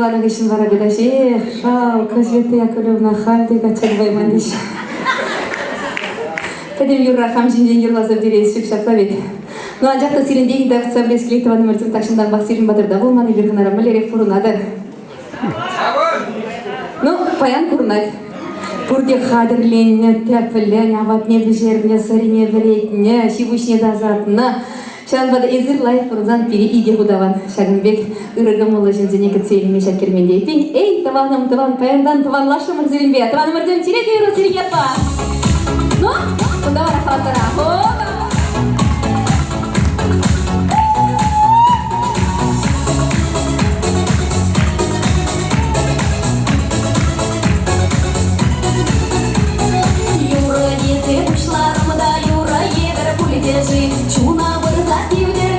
юрланӑ хыҫҫӑн вара кӑтаҫ, эх, шалкӑ, Света Яковлевна, халь те качча тухайман теҫҫӗ. Пӗтӗм юрра хам ҫинчен юрласа пӗтерес ҫук ҫапла вӗт. Ну, анчах та сирӗнтен ыйтса пӗлес килет, тӑванӑмӑрсем, тахҫантанпах сирӗн патӑрта пулман эпир хӑнара мӗнлерех пурӑнатӑр? Ну, паян курӑнать. Пурте хатӗрленнӗ, тӗплӗн апатне пӗҫернӗ, сӑрине вӗретнӗ, ҫи-пуҫне тасатнӑ. Ҫавӑнпа та эсир лайӑх пурӑнсан пире икӗ хут аван. Ҫакӑн пек ырӑ кӑмӑллӑ ҫынсене кӗтсе илме ҫак керменте. Эппин, эй, тӑванӑм, тӑван, паянтан тӑванлашрӑмӑр сирӗнпе. Тӑванӑмӑрсем, черетлӗ юрӑ сирӗн ятпа. Ну, кунта вара хавастарах. Опа! Юрӑ тесе пуҫларӑм та юрӑ евӗр пулчӗ-ши? Чуна пырса тивтӗр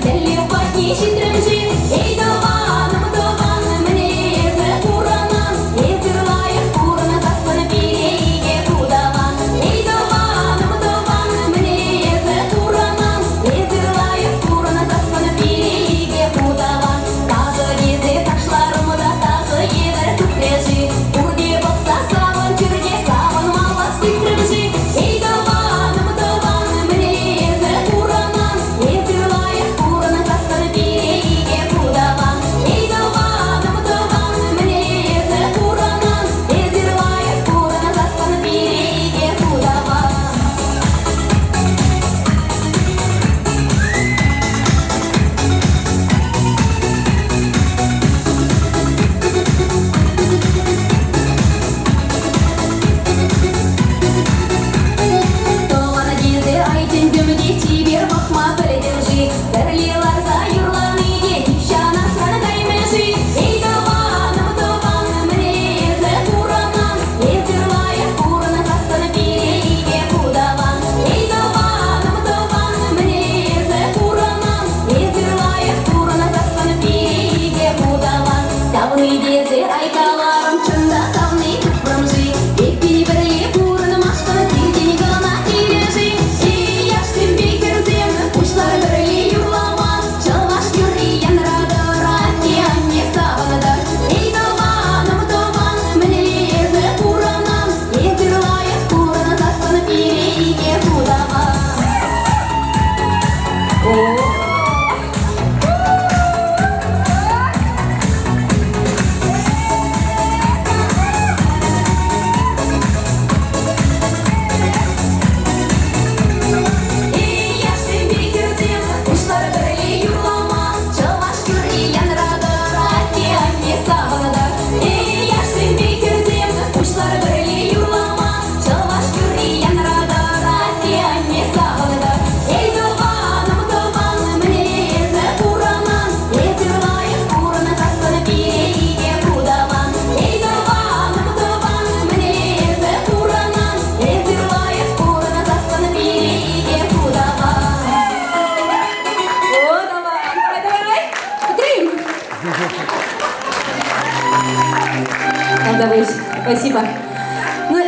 тӗллев патне ҫитрӗм-ши? Эй, тӑванӑм, тӑван, мӗнле эсӗ пурӑнан? Эсир лайӑх пурӑнсассӑн пире икӗ хутаван. Эй, тӑванӑм, тӑван, мӗнле эсӗ пурӑнан? Эсир лайӑх пурӑнсассӑн пире икӗ хутаван. Ташӑ тесе ташларӑм та ташӑ евӗр тухрӗ-ши? Пурте пӑхса савӑнчӑр те савӑнмалӑх сикрӗм-ши? Эй, тӑванӑм, тӑван, мӗнле эсӗ пурӑнан? Эсир лайӑх пурӑнсассӑн пире икӗ хутаван. Эй, тӑванӑм, тӑван, мӗнле эсӗ пурӑнан? Эсир лайӑх пурӑнсассӑн пире икӗ хутаван. Тӑван тесе ай чӗнтӗм те чипер пӑхма пӗлтӗм-ши? Пӗрле ларса юрлани те нихҫан асран каймӗ-ши? Эй, тӑванӑм, тӑван, мӗнле эсӗ пурӑнан? Эсир лайӑх пурӑнсассӑн пире икӗ хутаван. Эй, тӑванӑм, тӑван, мӗнле эсӗ пурӑнан? Эсир лайӑх пурӑнсассӑн пире икӗ хутаван. Савни тесе ай каларӑм, чӑн та савни тупрӑм-ши? Эппин пӗрле пурӑнмашкӑн пиртен кӑна килӗ-ши? Эй, яшсемпе хӗрсем, пуҫлар пӗрле юрлама, чӑваш юрри янратӑр, атте-анне савӑнтӑр. Эй, тӑванӑм, тӑван, мӗнле эсӗ пурӑнан? Эсир лайӑх пурӑнсассӑн пире икӗ хутаван. Эй, яшсемпе хӗрсем, пуҫлар пӗрле юрлама, чӑваш юрри янратӑр, атте-анне савӑнтӑр. Эй, яшсемпе хӗрсем, пуҫлар пӗрле юрлама, чӑваш юрри янратӑр, атте-анне савӑнтӑр. Эй, тӑванӑм, тӑван, мӗнле эсӗ пурӑнан? Эсир лайӑх пурӑнсассӑн пире икӗ хутаван. Эй, тӑванӑм, тӑван, мӗнле эсӗ пурӑнан? Эсир лайӑх пурӑнсассӑн пире икӗ хутаван. О, давай, давай, давай. Петрим. Давай, спасибо. Ну,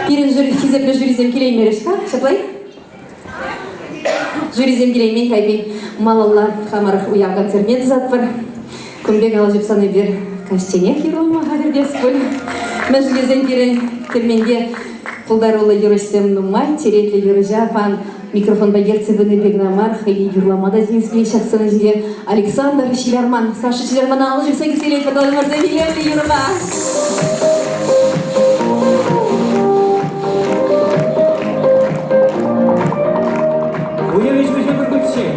пирӗн жюри, хисеплӗ жюрисем килеймерӗҫ-ха, ҫапла-и? Жюрисем килеймен хайпи малалла хамӑр уяв концертне тӑсатпӑр. Кун пек калаҫӑпсан эпир каҫченех юрлама хатӗр пуль. Мӗншӗн тесен пирӗн керменте пултаруллӑ юрӑҫсем нумай, черетлӗ юрӑҫа пан микрофонпа ертсе пынӑ пек кӑна мар, хӑйне юрлама та чӗнес килет ҫак сцена ҫинче. Александр Ҫилярман, Саша Ҫилярмана алӑ ҫупса кӗтсе илетпӗр, тӑванӑмӑрсем илемлӗ юрӑпа. Уяв ӗҫ-пуҫа пӗркутсен.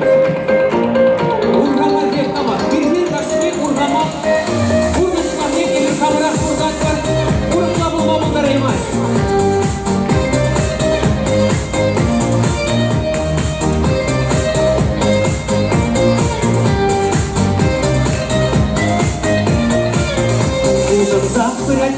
Урхамах хамах, пиртен кашни урхамах пурнӑҫ парне эпир хамӑрах пурӑнатпӑр, урӑхла пулма пултараймасть. Усӑнса пырать.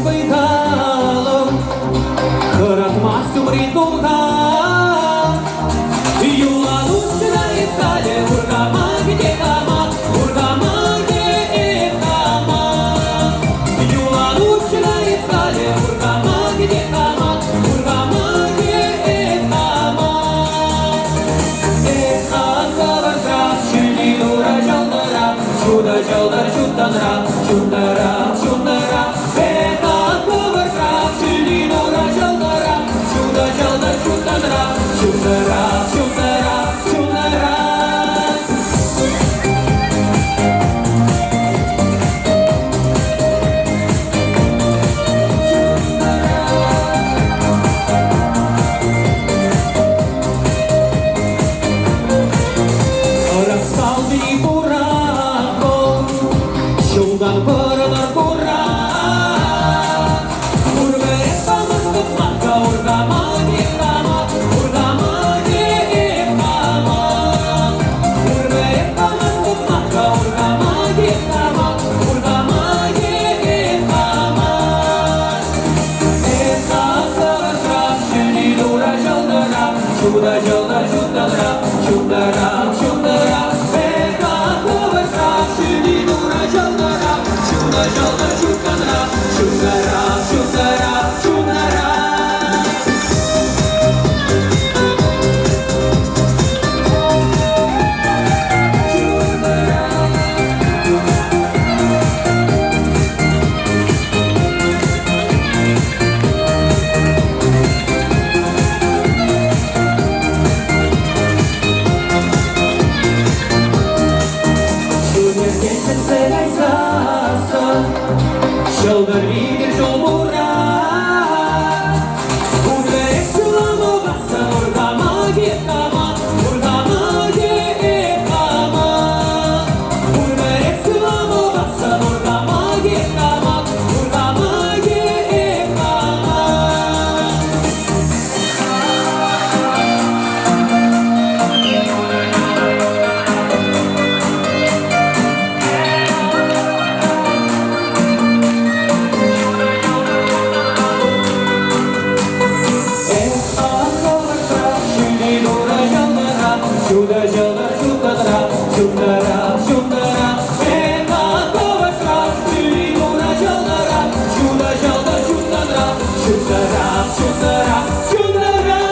Ҫутӑрах, ҫутӑрах, ҫутӑрах.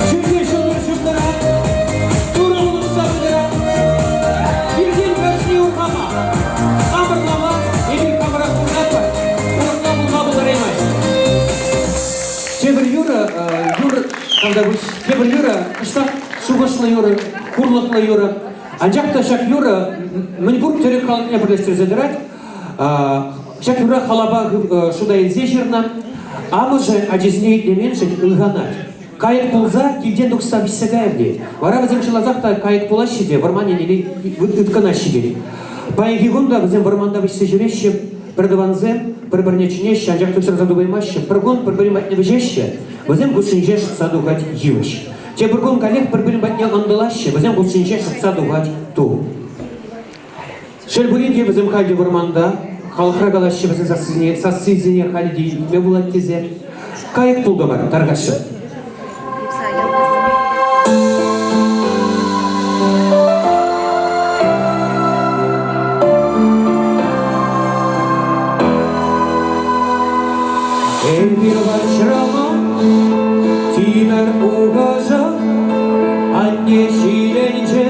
Ҫӳлте ҫӑлтӑр ҫутӑрах, Турӑ улӑхса пытӑрах. Пиртен кашни урхама, хамӑрлама эпир хамӑрах пурӑнатпӑр, урӑхла пулма пултараймасть. Тепӗр юрӑ, юрӑ, тавтапуҫ, тепӗр юрӑ, кӑштах шухӑшлӑ юрӑ, хурлӑхлӑ юрӑ. Анчах та ҫак юрӑ мӗнпур тӗрӗк халӑхне пӗрлештерсе тӑрать. Ҫак юрра халапа шута илсе ҫырнӑ. Амӑшӗ ачисене итлеменшӗн ылханать. Кайӑк пулса килтен тухса вӗҫсе кайӑр тет. Вара вӗсем чӑнласах та кайӑк пулаҫҫӗ те вӑрман еннелле ыткӑнаҫҫӗ тет. Паянхи кун та вӗсем вӑрманта вӗҫсе ҫӳреҫҫӗ, пӗртӑвансем пӗр-пӗрне чӗнеҫҫӗ, анчах тытса тупаймаҫҫӗ. Пӗр кун пӗр-пӗрин патне вӗҫеҫҫӗ, вӗсем хушшинче шӑтса тухать йывӑҫ. Тепӗр кун каллех пӗр-пӗрин патне ӑнтӑлаҫҫӗ, вӗсем хушшинче шӑтса тухать ту. Шел пулин те, вӗсем халь те вӑрманта, халӑхра калаҫҫӗ вӗсен сассисене, сассисене халӗ те илтме пулать тесе. Кайӑк пултӑмӑр, тархасшӑн. Эпир вӑрҫрӑмӑр, тимӗр ухӑсӑр, анне ҫиленчӗ,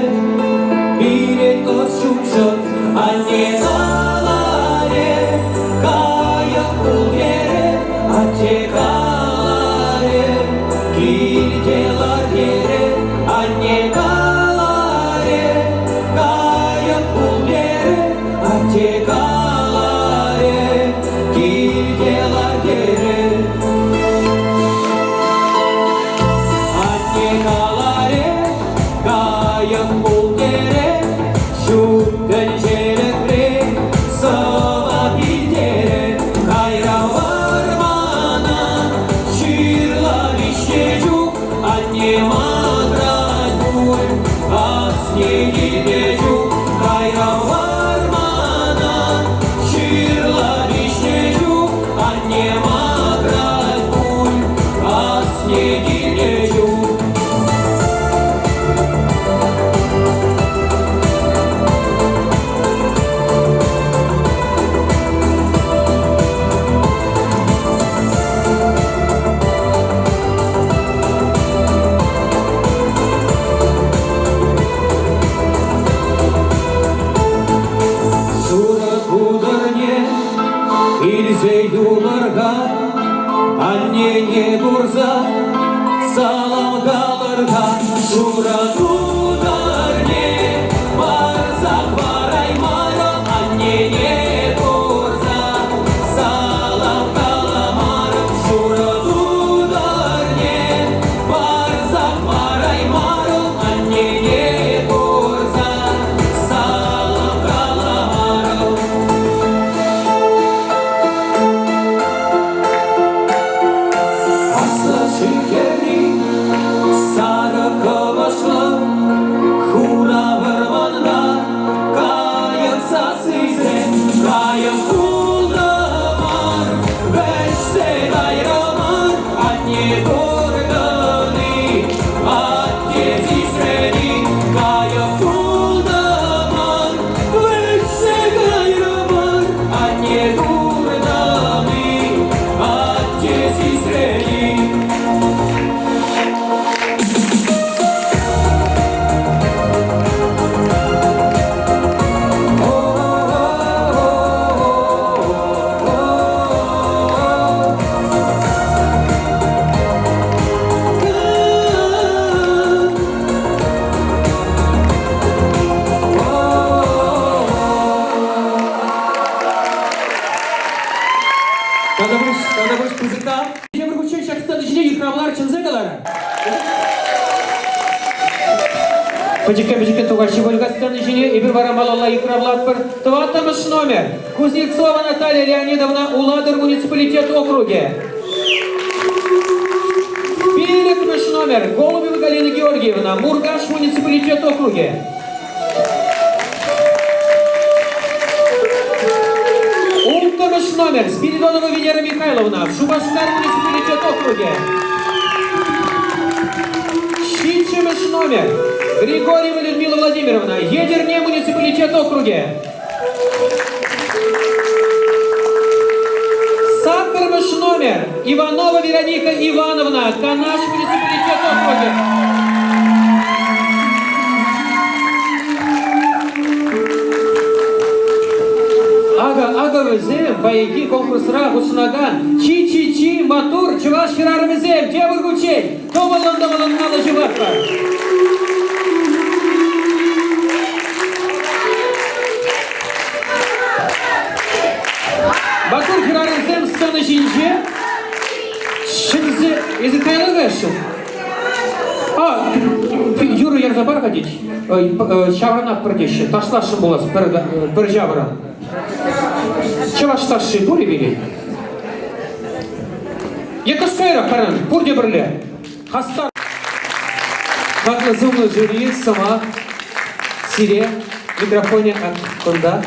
пирӗн ӑс ҫукшӑн. Анне каларӗ, кайӑк пултерӗ, атте каларӗ, килте лар терӗ. Анне каларӗ, кайӑк пултерӗ, атте каларӗ, килте лар терӗ. Атте каларӗ, кайӑк пул терӗ, ҫут тӗнчелӗхре сӑвап илтерӗ. Кайра вӑрмана ҫырла виҫнӗ чух анне макрать пуль, асне килнӗ чух. Кайра вӑрмана ҫырла виҫнӗ чух анне макрать пуль, асне килнӗ чух. Шурӑ тутӑрне илсе юлӑр-ха, аннене курса салам калӑр-ха. Шурӑ тутӑрне парса хӑвараймарӑм, аннене курса салам каламарӑм. Шурӑ тутӑрне парса хӑвараймарӑм, аннене курса салам каламарӑм. Аслӑ хӗрри сарӑ кӑвӑшлӑ хура вӑрманта кайӑк сассисем кайӑк пултӑмӑр, вӗҫсе кайрӑмӑр, анне куртӑн-и, атте сисрӗн-и, кайӑк пултӑмӑр, вӗҫсе кайрӑмӑр, анне куртӑн-и, атте сисрӗн-и. Тата пуҫ пысӑк та. Тепӗр хутчен ҫак сцена ҫине йыхравлар чӗнсе каларӗ. Пӗчӗккӗн-пӗчӗккӗн тухаҫҫӗ пуль-ха сцена ҫине. Эпир вара малалла йыхравлатпӑр. Тӑваттӑмӗш номер. Кузнецова Наталья Леонидовна, Улатӑр муниципалитет округӗ. Пиллӗкмӗш номер. Голубева Галина Георгиевна, Муркаш муниципалитет округӗ. Улттӑмӗш Улттӑмӗш номер Спиридонова Венера Михайловна, Шупашкар муниципалитет округӗ. Ҫиччӗмӗш номер Григорьева Людмила Владимировна, Етӗрне муниципалитет округӗ. Саккӑрмӗш номер Иванова Вероника Ивановна, Канаш муниципалитет округӗ. Акӑ, акӑ вӗсем паянхи конкурсра хутшӑнакан чи-чи-чи маттур чӑваш хӗрарӑмӗсем тепӗр хутчен тӑвӑллӑн-тӑвӑллӑн алӑ ҫупатпӑр. Маттур хӗрарӑмсем сцена ҫинче ҫӗнсе... Эсӗ каялла каясшӑн? А, юрӑ ярса пар-ха тет. Ҫаврӑнатпӑр теҫҫӗ. Ташласшӑн пулас пӗр ҫавра. Чӑваш ташши пур-и пирӗн? Е кӑшкайрах каран, пурте пӗрле. Хастар. Хаклӑ сумлӑ жюри сӑмах сире микрофонӗ кунта.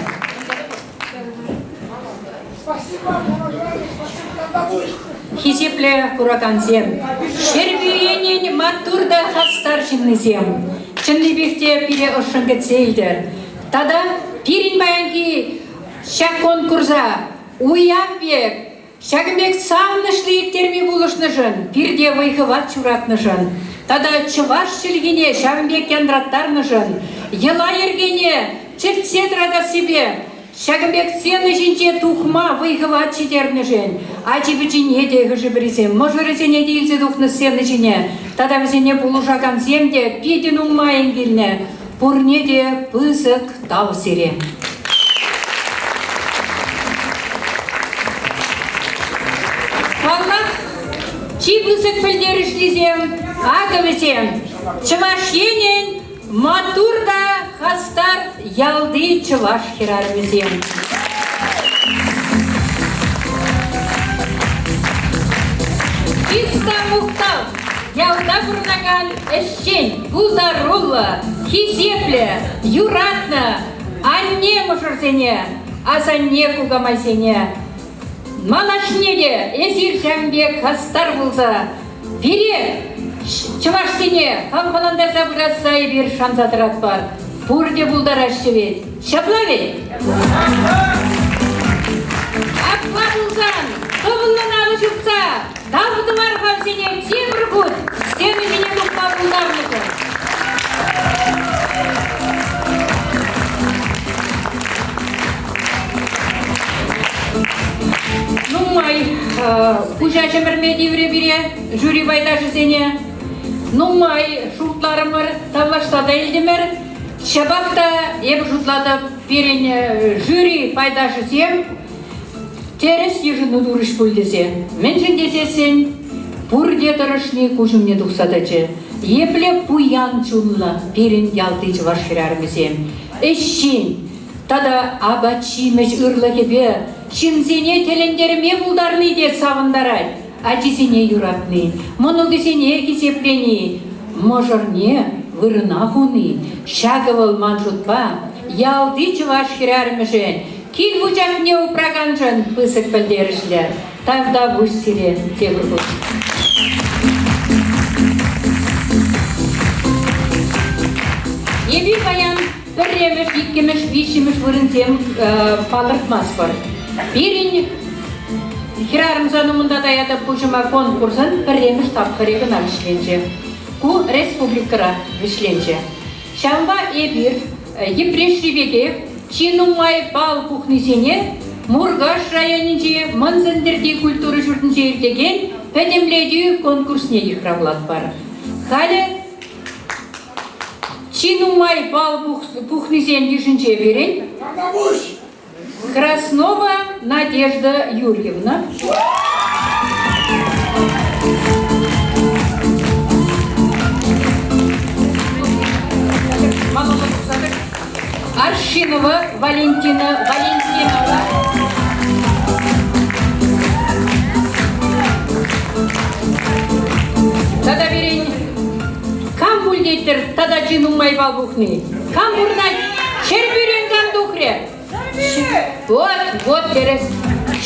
Хисеплӗ куракансем, Ҫӗрпӳ енӗн маттур та хастар ҫыннисем, чӑннипех те пире ӑшшӑн кӗтсе илтӗр. Тата пирӗн паянхи ҫак конкурса уяв пек, ҫакӑн пек савӑнӑҫлӑ ирттерме пулӑшнӑшӑн, пирте вӑй-хӑват ҫуратнӑшӑн тата чӑваш чӗлхине ҫавӑн пек янраттарнӑшӑн, йӑла-йӗркене чӗртсе тӑратассипе Ҫакӑн пек сцена ҫинче тухма вӑй-хӑват ҫитернӗшӗн ачи-пӑчине те хӑшӗ-пӗрисем мӑшӑрӗсене те илсе тухнӑ сцена ҫине тата вӗсене пулӑшакансем те питӗ нумайӑн килнӗ. Пурне те пысӑк тав сире. Паллах, чи пысӑк пӗлтерӗшлисем акӑ вӗсем, Чӑваш Енӗн Маттур та хастар ялти чӑваш хӗрарӑмӗсем. Чыс та мухтав ялта пурӑнакан ӗҫчен, пултаруллӑ, хисеплӗ, юратнӑ анне мӑшӑрсене, асанне-кукамайсене. Малашне те эсир ҫавӑн пек хастар пулса пире, чӑвашсене, хавхалантарса пырасса эпир шанса тӑратпӑр. Пурте пултараҫҫӗ вӗт. Ҫапла вӗт? Апла пулсан тӑвӑллӑн алӑ ҫупса тав тӑвар-ха вӗсене тепӗр хут сцена ҫине тухма пултарнӑшӑн. Нумай пуҫа ҫӗмӗрме тиврӗ пире, жюри пайташӗсене. Нумай шутларӑмӑр, тавлашса та илтӗмӗр. Ҫапах та эпӗ шутлатӑп, пирӗн жюри пайташӗсем тӗрӗс йышӑну турӗҫ пуль тесе. Мӗншӗн тесессӗн пурте тӑрӑшни куҫ умне тухса тӑчӗ. Епле пуян чунлӑ пирӗн ялти чӑваш хӗрарӑмӗсем. Ӗҫчен тата апат-ҫимӗҫ ырлӑхӗпе ҫынсене тӗлӗнтерме пултарни те савӑнтарать. Ачисене юратни, мӑнукӗсене хисеплени, мӑшӑрне вырӑна хуни ҫакӑ вӑл ман шутпа ялти чӑваш хӗрарӑмӗшӗн кил вучахне упраканшӑн пысӑк пӗлтерӗшлӗ. Тавтапуҫ сире тепӗр хут. Эпир паян пӗрремӗш, иккӗмӗш, виҫҫӗмӗш вырӑнсем палӑртмастпӑр. Пирӗн хӗрарӑмсен умӑнта таятӑп пуҫӑма конкурсӑн пӗрремӗш тапхӑрӗ кӑна вӗҫленчӗ. Ку республикӑра вӗҫленчӗ. Ҫавӑнпа эпир Йӗпреҫри пекех чи нумай балл пухнисене Муркаш районӗнчи Мӑн Сӗнтӗрти культура ҫуртӗнче иртекен пӗтӗмлетӳ конкурсне йыхравлатпӑр. Халӗ чи нумай балл пухнисен йышӗнче пирӗн Краснова Надежда Юрьевна. Аршинова Валентина Валентинова. Тата пирӗн кам пуль теттӗр тата чи нумай балл пухни? Кам пурӑнать? Ҫӗрпӳрен кам тухрӗ? Вот, вот тӗрӗс.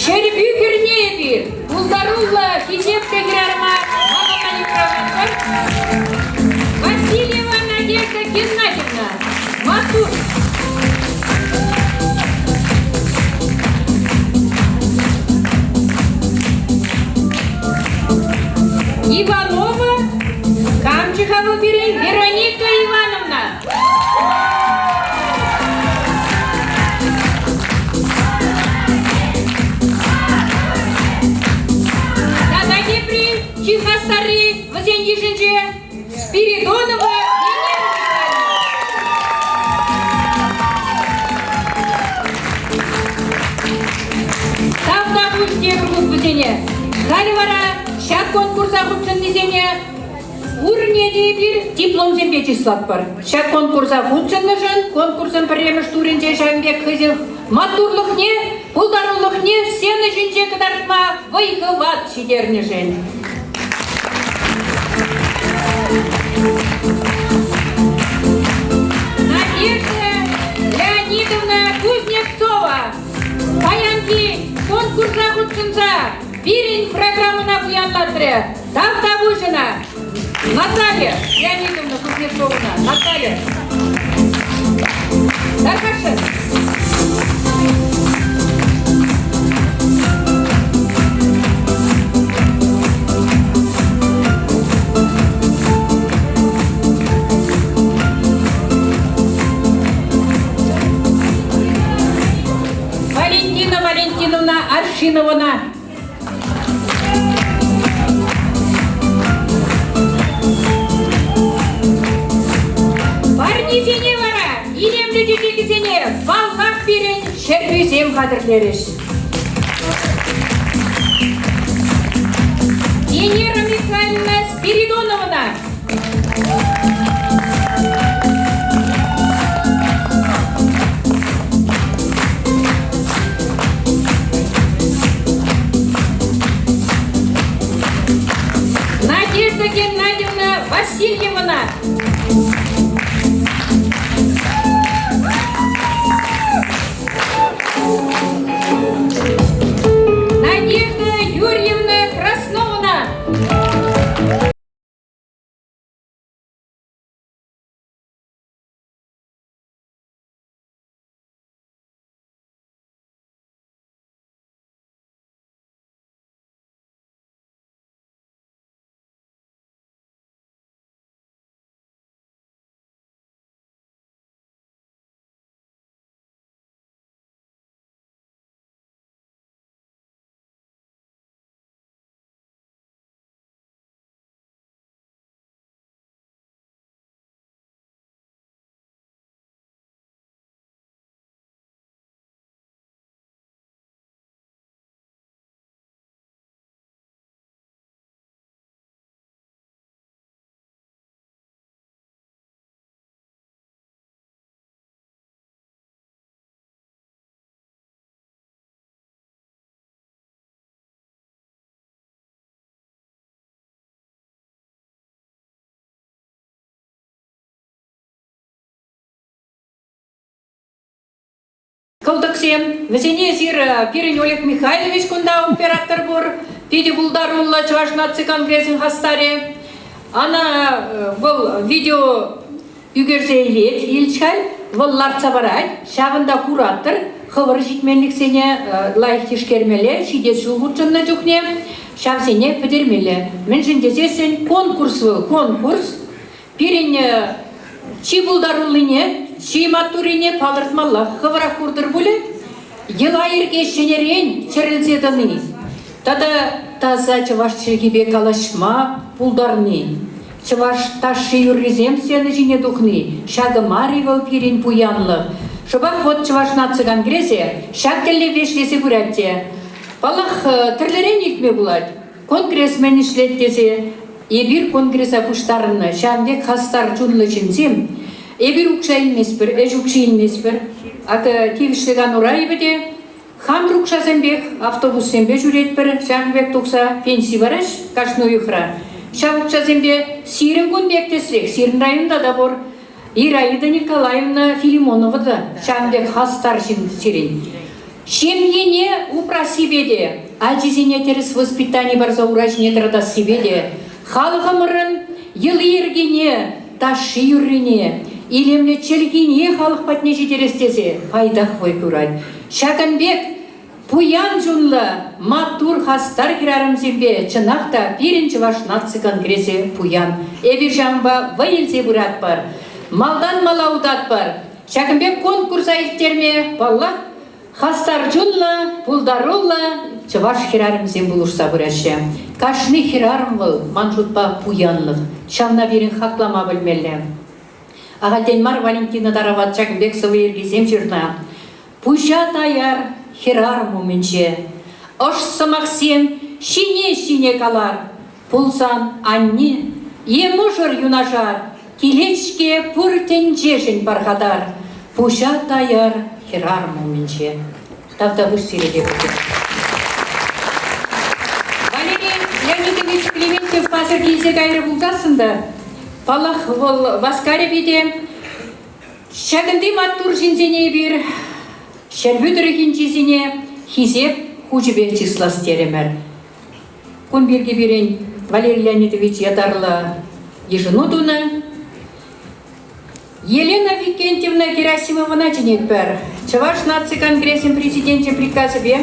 Ҫӗрпӳ хӗрне эпир пултаруллӑ хисеплӗ хӗрарӑма малалла йыхравлатпӑр. Васильева Надежда Геннадьевна. Маттур! Иванова камчы-ха вӑл пирӗн Вероника Ивановна. Тата тепри, чи хастарри вӗсен йышӗнче Спиридонова Венера Михайловна. Тавтапуҫ тепӗр хут вӗсене. Халӗ вара ҫак конкурса хутшӑннисене Пурне те эпир дипломсемпе чыслатпӑр. Ҫак конкурса хутшӑннӑшӑн конкурсӑн пӗрремӗш турӗнче ҫавӑн пек хӑйсен маттурлӑхне, пултарулӑхне сцена ҫинче кӑтартма вӑй-хӑват ҫитернӗшӗн. Надежда Леонидовна Кузнецова паянхи конкурса хутшӑнса пирӗн программӑна пуянлатрӗ. Тавтапуҫ ӑна! Наталья Леонидовна Кузнецовӑна. Наталья. Тархасшӑн. Валентина Валентиновна Аршинована. Парнисене вара илемлӗ чечекӗсене паллах пирӗн ҫӗрпӳсем хатӗрлерӗҫ. Венера Михайловна Спиридоновна. Надежда Геннадьевна Васильевна. Надежда Юрьевна Красновна. Кӑлтӑксем, вӗсене эсир пирӗн Олег Михайлович кунта оператор пур, питӗ пултаруллӑ Чӑваш наци конгресӗн хастарӗ. Ана вӑл видео ӳкерсе илет илч-халь, вӑл лартса парать, ҫавӑнта куратӑр, хӑвӑр ҫитменлӗхсене лайӑх тишкермелле, ҫитес ҫул хутшӑннӑ чухне ҫавсене пӗтермелле. Мӗншӗн тесессӗн конкурс вӑл, конкурс. Пирӗн чи пултаруллине, чи маттуррине палӑртмаллах. Хӑвӑрах куртӑр пулӗ, йӑла-йӗрке ҫӗнӗрен чӗрӗлсе тӑни тата таса чӑваш чӗлхипе калаҫма пултарни, чӑваш ташши-юррисем сцена ҫине тухни, ҫакӑ мар-и вӑл пирӗн пуянлӑх? Шӑпах вӑт Чӑваш наци конгресӗ ҫак тӗллевпе ӗҫлесе пырать те. Паллах, тӗрлӗрен илтме пулать. Конгресс мӗн ӗҫлет тесе эпир конгреса пуҫтарӑннӑ ҫавӑн пек хастар чунлӑ ҫынсем. Эпир укҫа илместпӗр, ӗҫ укҫи илместпӗр. Акӑ тивӗҫлӗ канура эпӗ те хамӑр укҫасемпех автобуссемпе ҫӳретпӗр, ҫавӑн пек тухса пенси параҫ кашни уйӑхра. Ҫав укҫасемпе сирӗн кун пек тӗслӗх сирӗн районта та пур. Ираида Николаевна Филимонова та ҫавӑн пек хастар ҫын сирӗн. Ҫемьене упрассипе те, ачисене тӗрӗс воспитани парса ура ҫине тӑратассипе те, халӑхӑмӑрӑн йӑли-йӗркине, ташши-юррине, илемлӗ чӗлхине халӑх патне ҫитерес тесе пайтах вӑй хурать. Ҫакӑн пек пуян чунлӑ, маттур, хастар хӗрарӑмсемпе чӑнах та пирӗн Чӑваш наци конгресӗ пуян. Эпир ҫавӑнпа вӑй илсе пыратпӑр, малтан мала утатпӑр. Ҫакӑн пек конкурса ирттерме, паллах, хастар чунлӑ, пултаруллӑ чӑваш хӗрарӑмсем пулӑшса пыраҫҫӗ. Кашни хӗрарӑм вӑл, ман шутпа, пуянлӑх. Ҫавна пирӗн хаклама пӗлмелле. Ахальтен мар Валентина Тарават ҫакӑн пек сӑвӑ йӗркисем ҫырнӑ. Пуҫа таяр хӗрарӑм умӗнче. Ӑш сӑмахсем ҫине-ҫине калар. Пулсан анне е мӑшӑр юнашар, килет-ҫке пур тӗнчешӗн пархатар. Пуҫа таяр хӗрарӑм умӗнче. Тавтапуҫ сире те пулчӗ. Валерий Леонидович Клементьев пасӑр килсе кайрӗ пулсассӑн та, паллах, вӑл васкарӗ питӗ. Ҫакӑнти маттур ҫынсене эпир Ҫӗрпӳ тӑрӑхӗнчисене хисеп хучӗпе чыслас терӗмӗр. Кун пирки пирӗн Валерий Леонидович ятарлӑ йышӑну тунӑ. Елена Викентьевна Герасимовӑна чӗнетпӗр. Чӑваш наци конгресӗн президенчӗн приказӗпе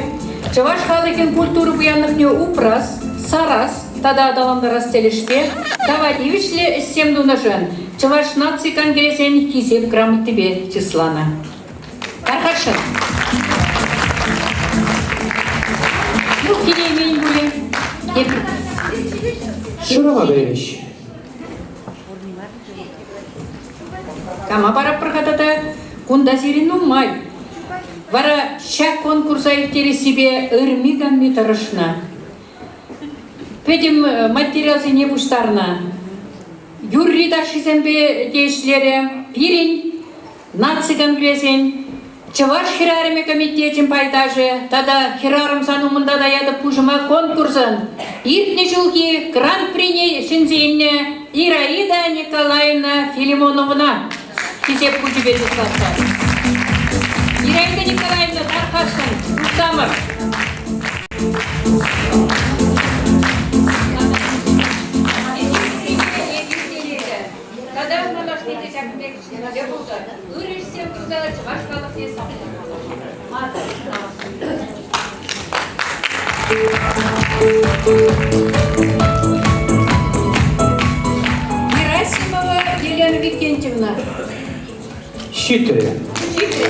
чӑваш халӑхӗн культура пуянлӑхне упрас, сарас тата аталантарас тӗлӗшпе тава тивӗҫлӗ ӗҫсем тунӑшӑн Чӑваш наци конгресӗн Хисеп грамотипе чысланӑ. Тархасшӑн. Ҫук килеймен пулӗ. Шырама пӗлӗҫ. Кама паратпӑр-ха тата? Кунта сирӗн нумай. Вара ҫак конкурса ирттерессипе ырми-канми тӑрӑшнӑ. Пӗтӗм материалсене пуҫтарнӑ. Юрри-ташшисемпе те ӗҫлерӗ. Пирӗн Наци конгресӗн Чӑваш хӗрарӑмӗ комитечӗн пайташӗ тата Хӗрарӑм сан умӑнта таятӑп пуҫӑма конкурсӑн иртнӗ ҫулхи гран-прине ҫӗнсе илнӗ Ираида Николаевна Филимоновӑна хисеп хучӗпе чыслатпӑр. Ираида Николаевна, тархасшӑн, утсамӑр. Тата малашне те ҫакӑн пек ӗҫлесе пултӑр. Ырӑ ӗҫсем туса чӑваш халӑхне савӑнтармалла. Герасимова Елена Викентьевна. Ҫитрӗ. Ҫитрӗ.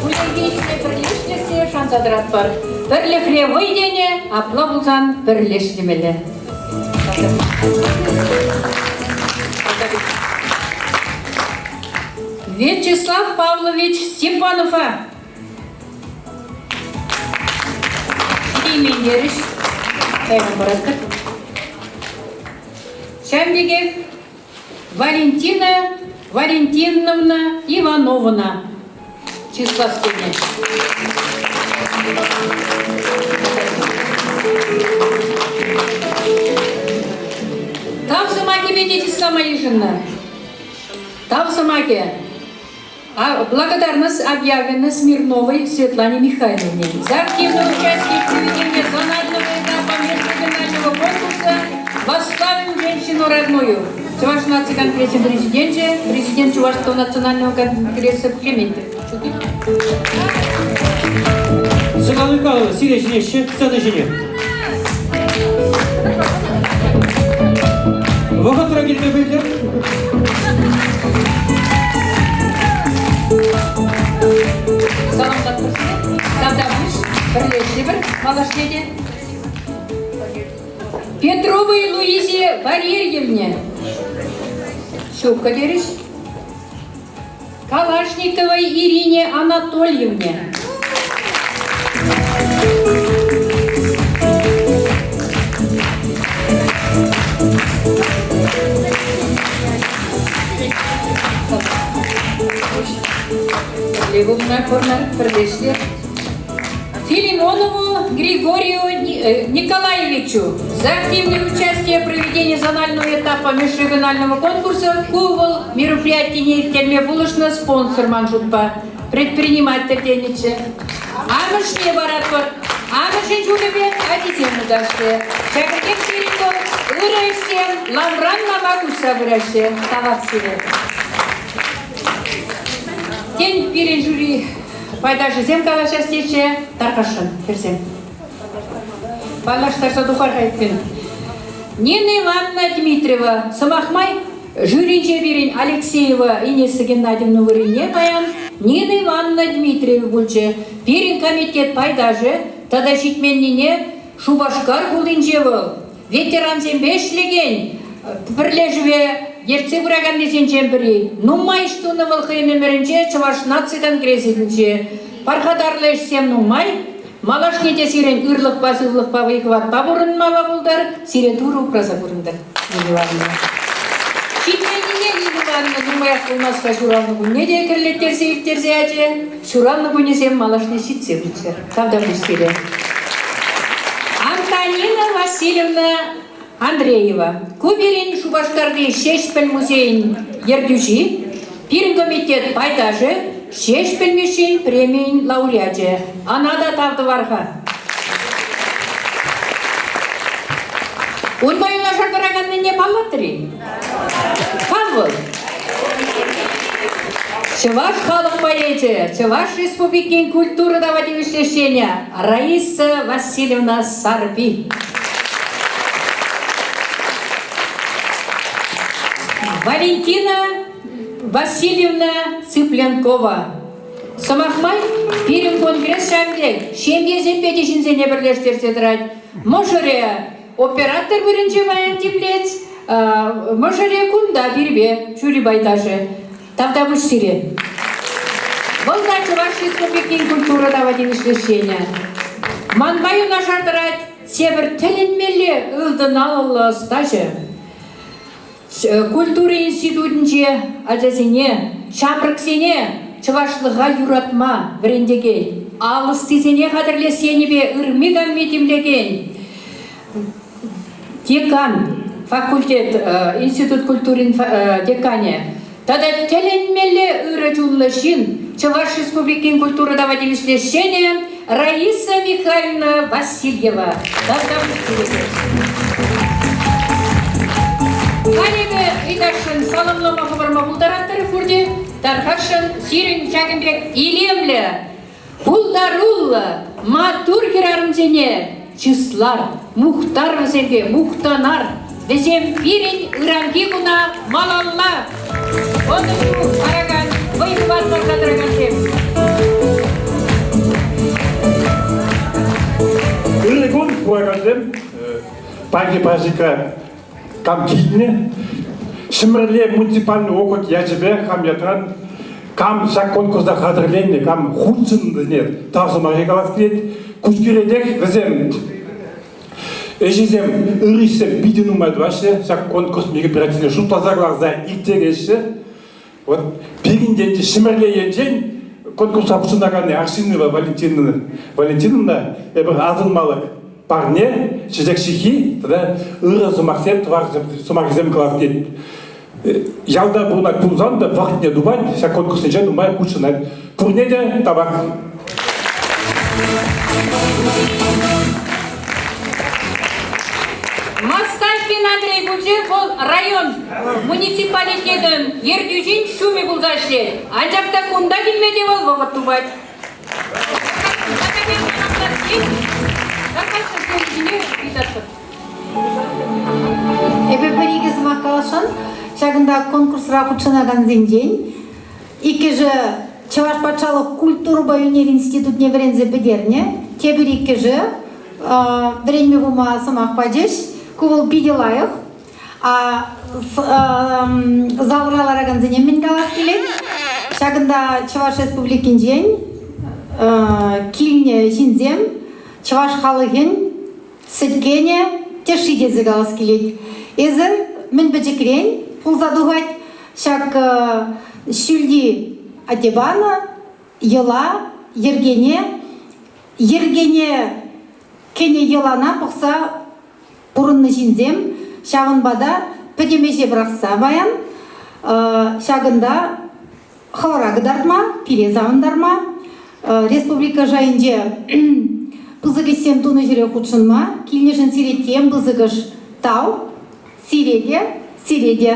Кулленхи пӗрлешнесе шанса тӑратпӑр. Пӗрлӗхре вӑй тенӗ, апла пулсан пӗрлешмелле. Вячеслав Павлович Степанова ҫитейментерӗҫ. Кайма паратпӑр. Ҫавӑн пекех Валентина Валентиновна Ивановӑна чыслас тенӗ. Тав сӑмахӗпе те чыслама йышӑннӑ. Тав сӑмахӗ Благодарность объявлена Смирновой Светлане Михайловне за активное участие в проведении зонального этапа межрегионального конкурса «Восславим женщину родную». Чуваш наци конгрессе президенчӗ, президент Чувашского национального конгресса Клементьев. Светлана Михайловна, сире чӗнеҫҫӗ сцена ҫине. Вӑхӑтра килме пӗлтӗр. Саламлатпӑр сире. Тавтапуҫ. Пӗрлешӗпӗр малашне те. Петровой Луизе Валерьевне. Ҫук терӗҫ. Калашниковой Ирине Анатольевне. Пӗрле пулма пурӑнар, пӗрле ӗҫлер. Филимонову Григорию Николаевичу за активное участие в проведении зонального этапа межрегионального конкурса ку вӑл мероприятине ирттерме пулӑшнӑ спонсор ман шутпа, предприниматель тенӗччӗ. Амӑшне паратпӑр. Амӑшӗн ҫулӗпе ачисем утаҫҫӗ. Ҫакӑн пек пирӗн вӑл ырӑ ӗҫсем ламран лама куҫса пыраҫҫӗ. Тавах сире. Тен, пирӗн жюри пайташӗсем калаҫас теҫҫӗ. Тархасшӑн, хӗрсем. Паллаштарса тухар-ха эппин. Нина Ивановна Дмитриева, сӑмах май, жюринче пирӗн Алексеева Инесса Геннадьевна вырӑнне паян Нина Ивановна Дмитриева пулчӗ. Пирӗн комитет пайташӗ тата ҫитменнине Шупашкар хулинче вӑл ветерансемпе ӗҫлекен пӗрлешӗве ертсе пыраканнисенчен пӗри. Нумай ӗҫ тунӑ вӑл хӑйӗн ӗмӗрӗнче Чӑваш наци конгресӗнче. Пархатарлӑ ӗҫсем нумай. Малашне те сирӗн ырлӑхпа, сывлӑхпа, вӑй-хӑватпа пурӑнмалла пултӑр. Сире Турӑ упраса пурӑнтӑр, Нина Ивановна. Ҫитменнине Нина Ивановна нумаях пулмасть-ха ҫуралнӑ кунне те кӗрлеттерсе ирттерсе ячӗ. Ҫуралнӑ кунӗсем малашне ҫитсе пыччӑр. Тавтапуҫ сире. Антонина Васильевна Андреева. Ку пирӗн Шупашкарти Ҫеҫпӗл музейӗн ертӳҫи, пирӗн комитет пайташӗ, Ҫеҫпӗл Мишшин премийӗн лауреачӗ. Ӑна та тав тӑвар-ха. Унпа юнашар тӑраканнине паллаттӑр-и? Кам вӑл? Чӑваш халӑх поэчӗ, Чӑваш Республикин культура тава тивӗҫлӗ ӗҫченӗ Раиса Васильевна Сарпи. Валентина Васильевна Цыпленкова. Сӑмах май, пирӗн конгресс ҫав пек ҫемьесемпе те ҫынсене пӗрлештерсе тӑрать. Мӑшӑрӗ Оператор вырӑнче паян тимлет, мӑшӑрӗ кунта пирпе, жюри пайташӗ. Тавтапуҫ сире. Вӑл та Чӑваш Республикин культура тава тивӗҫлӗ ӗҫченӗ. Манпа юнашар тӑрать тепӗр тӗлӗнмелле ылтӑн алӑллӑ ӑстаҫӑ. Культура институтӗнче ачасене, ҫамрӑксене чӑвашлӑха юратма вӗрентекен, ал ӑстисене хатӗрлес енӗпе ырми-канми тимлекен декан, факультет, институт культурин деканӗ тата тӗлӗнмелле ырӑ чунлӑ ҫын, Чӑваш Республикин культура тава тивӗҫлӗ ӗҫченӗ Раиса Михайловна Васильева. Халь эпӗ ыйтасшӑн саламлама хӑварма пултаратӑр пурте. Тархасшӑн сирӗн ҫакӑн пек илемлӗ, пултаруллӑ, маттур хӗрарӑмсене чыслар, мухтар вӗсемпе, мухтанар. Вӗсем пирӗн ыранхи куна малалла ӑнӑҫу паракан, вӑй-хӑват парса тӑракансем. Ырӑ кун, куракансем. Паянхи праздника кам килнӗ? Ҫӗмӗрле муниципальный округ ячӗпе хам ятран кам ҫак конкурса хатӗрленнӗ, кам хутшӑннине тав сӑмахӗ калас килет. Куҫкӗретех вӗсем Ӗҫӗсем, ырӑ ӗҫсем питӗ нумай тӑваҫҫӗ. Ҫак конкурс мероприятине шутласа кӑларса ирттереҫҫӗ. Вот пирӗнтен те Ҫӗмӗрле енчен конкурса хутшӑнаканни Арсеньева Валентина Валентиновна эпир асӑнмалӑх парне, чечек ҫыххи тата ырӑ сӑмахсем, тӑвар сӑмахӗсем калас тет. Ялта пурӑнать пулсан та вӑхӑтне тупать, ҫак конкурссенче нумай хутшӑнать. Пурне те тавах. Москалькин Андрей пулчӗ, вӑл район муниципалитетӑн ертӳҫин ҫумӗ пулса ӗҫлет. Анчах та кунта килме те вӑл вӑхӑт тупать. Эпӗ пӗр-икӗ сӑмах каласшӑн. Ҫакӑнта конкурсра хутшӑнакансенчен иккӗшӗ Чӑваш патшалӑх культурӑпа ӳнер институтне вӗренсе пӗтернӗ, тепӗр иккӗшӗ вӗренме пыма сӑмах пачӗҫ. Ку вӑл питӗ лайӑх. Залра ларакансене мӗн калас килет? Ҫакӑнта Чӑваш Республикинчен килнӗ ҫынсем чӑваш халӑхӗн сӗткенӗ тӗшши тесе калас килет. Эсӗ мӗн пӗчӗкрен пулса тухать ҫак ҫӳлти атте панӑ йӑла йӗркене. йӗркене кӗнӗ йӑлана пӑхса пурӑннӑ ҫынсем ҫавӑнпа та пӗтӗм ӗҫе пӑрахса паян ҫакӑнта хӑвӑра кӑтартма, пире савӑнтарма, республика шайӗнче пысӑк ӗҫсем тунӑ ҫӗре хутшӑнма килнӗшӗн сире тем пысӑкӑш тав. Сире те, сире те.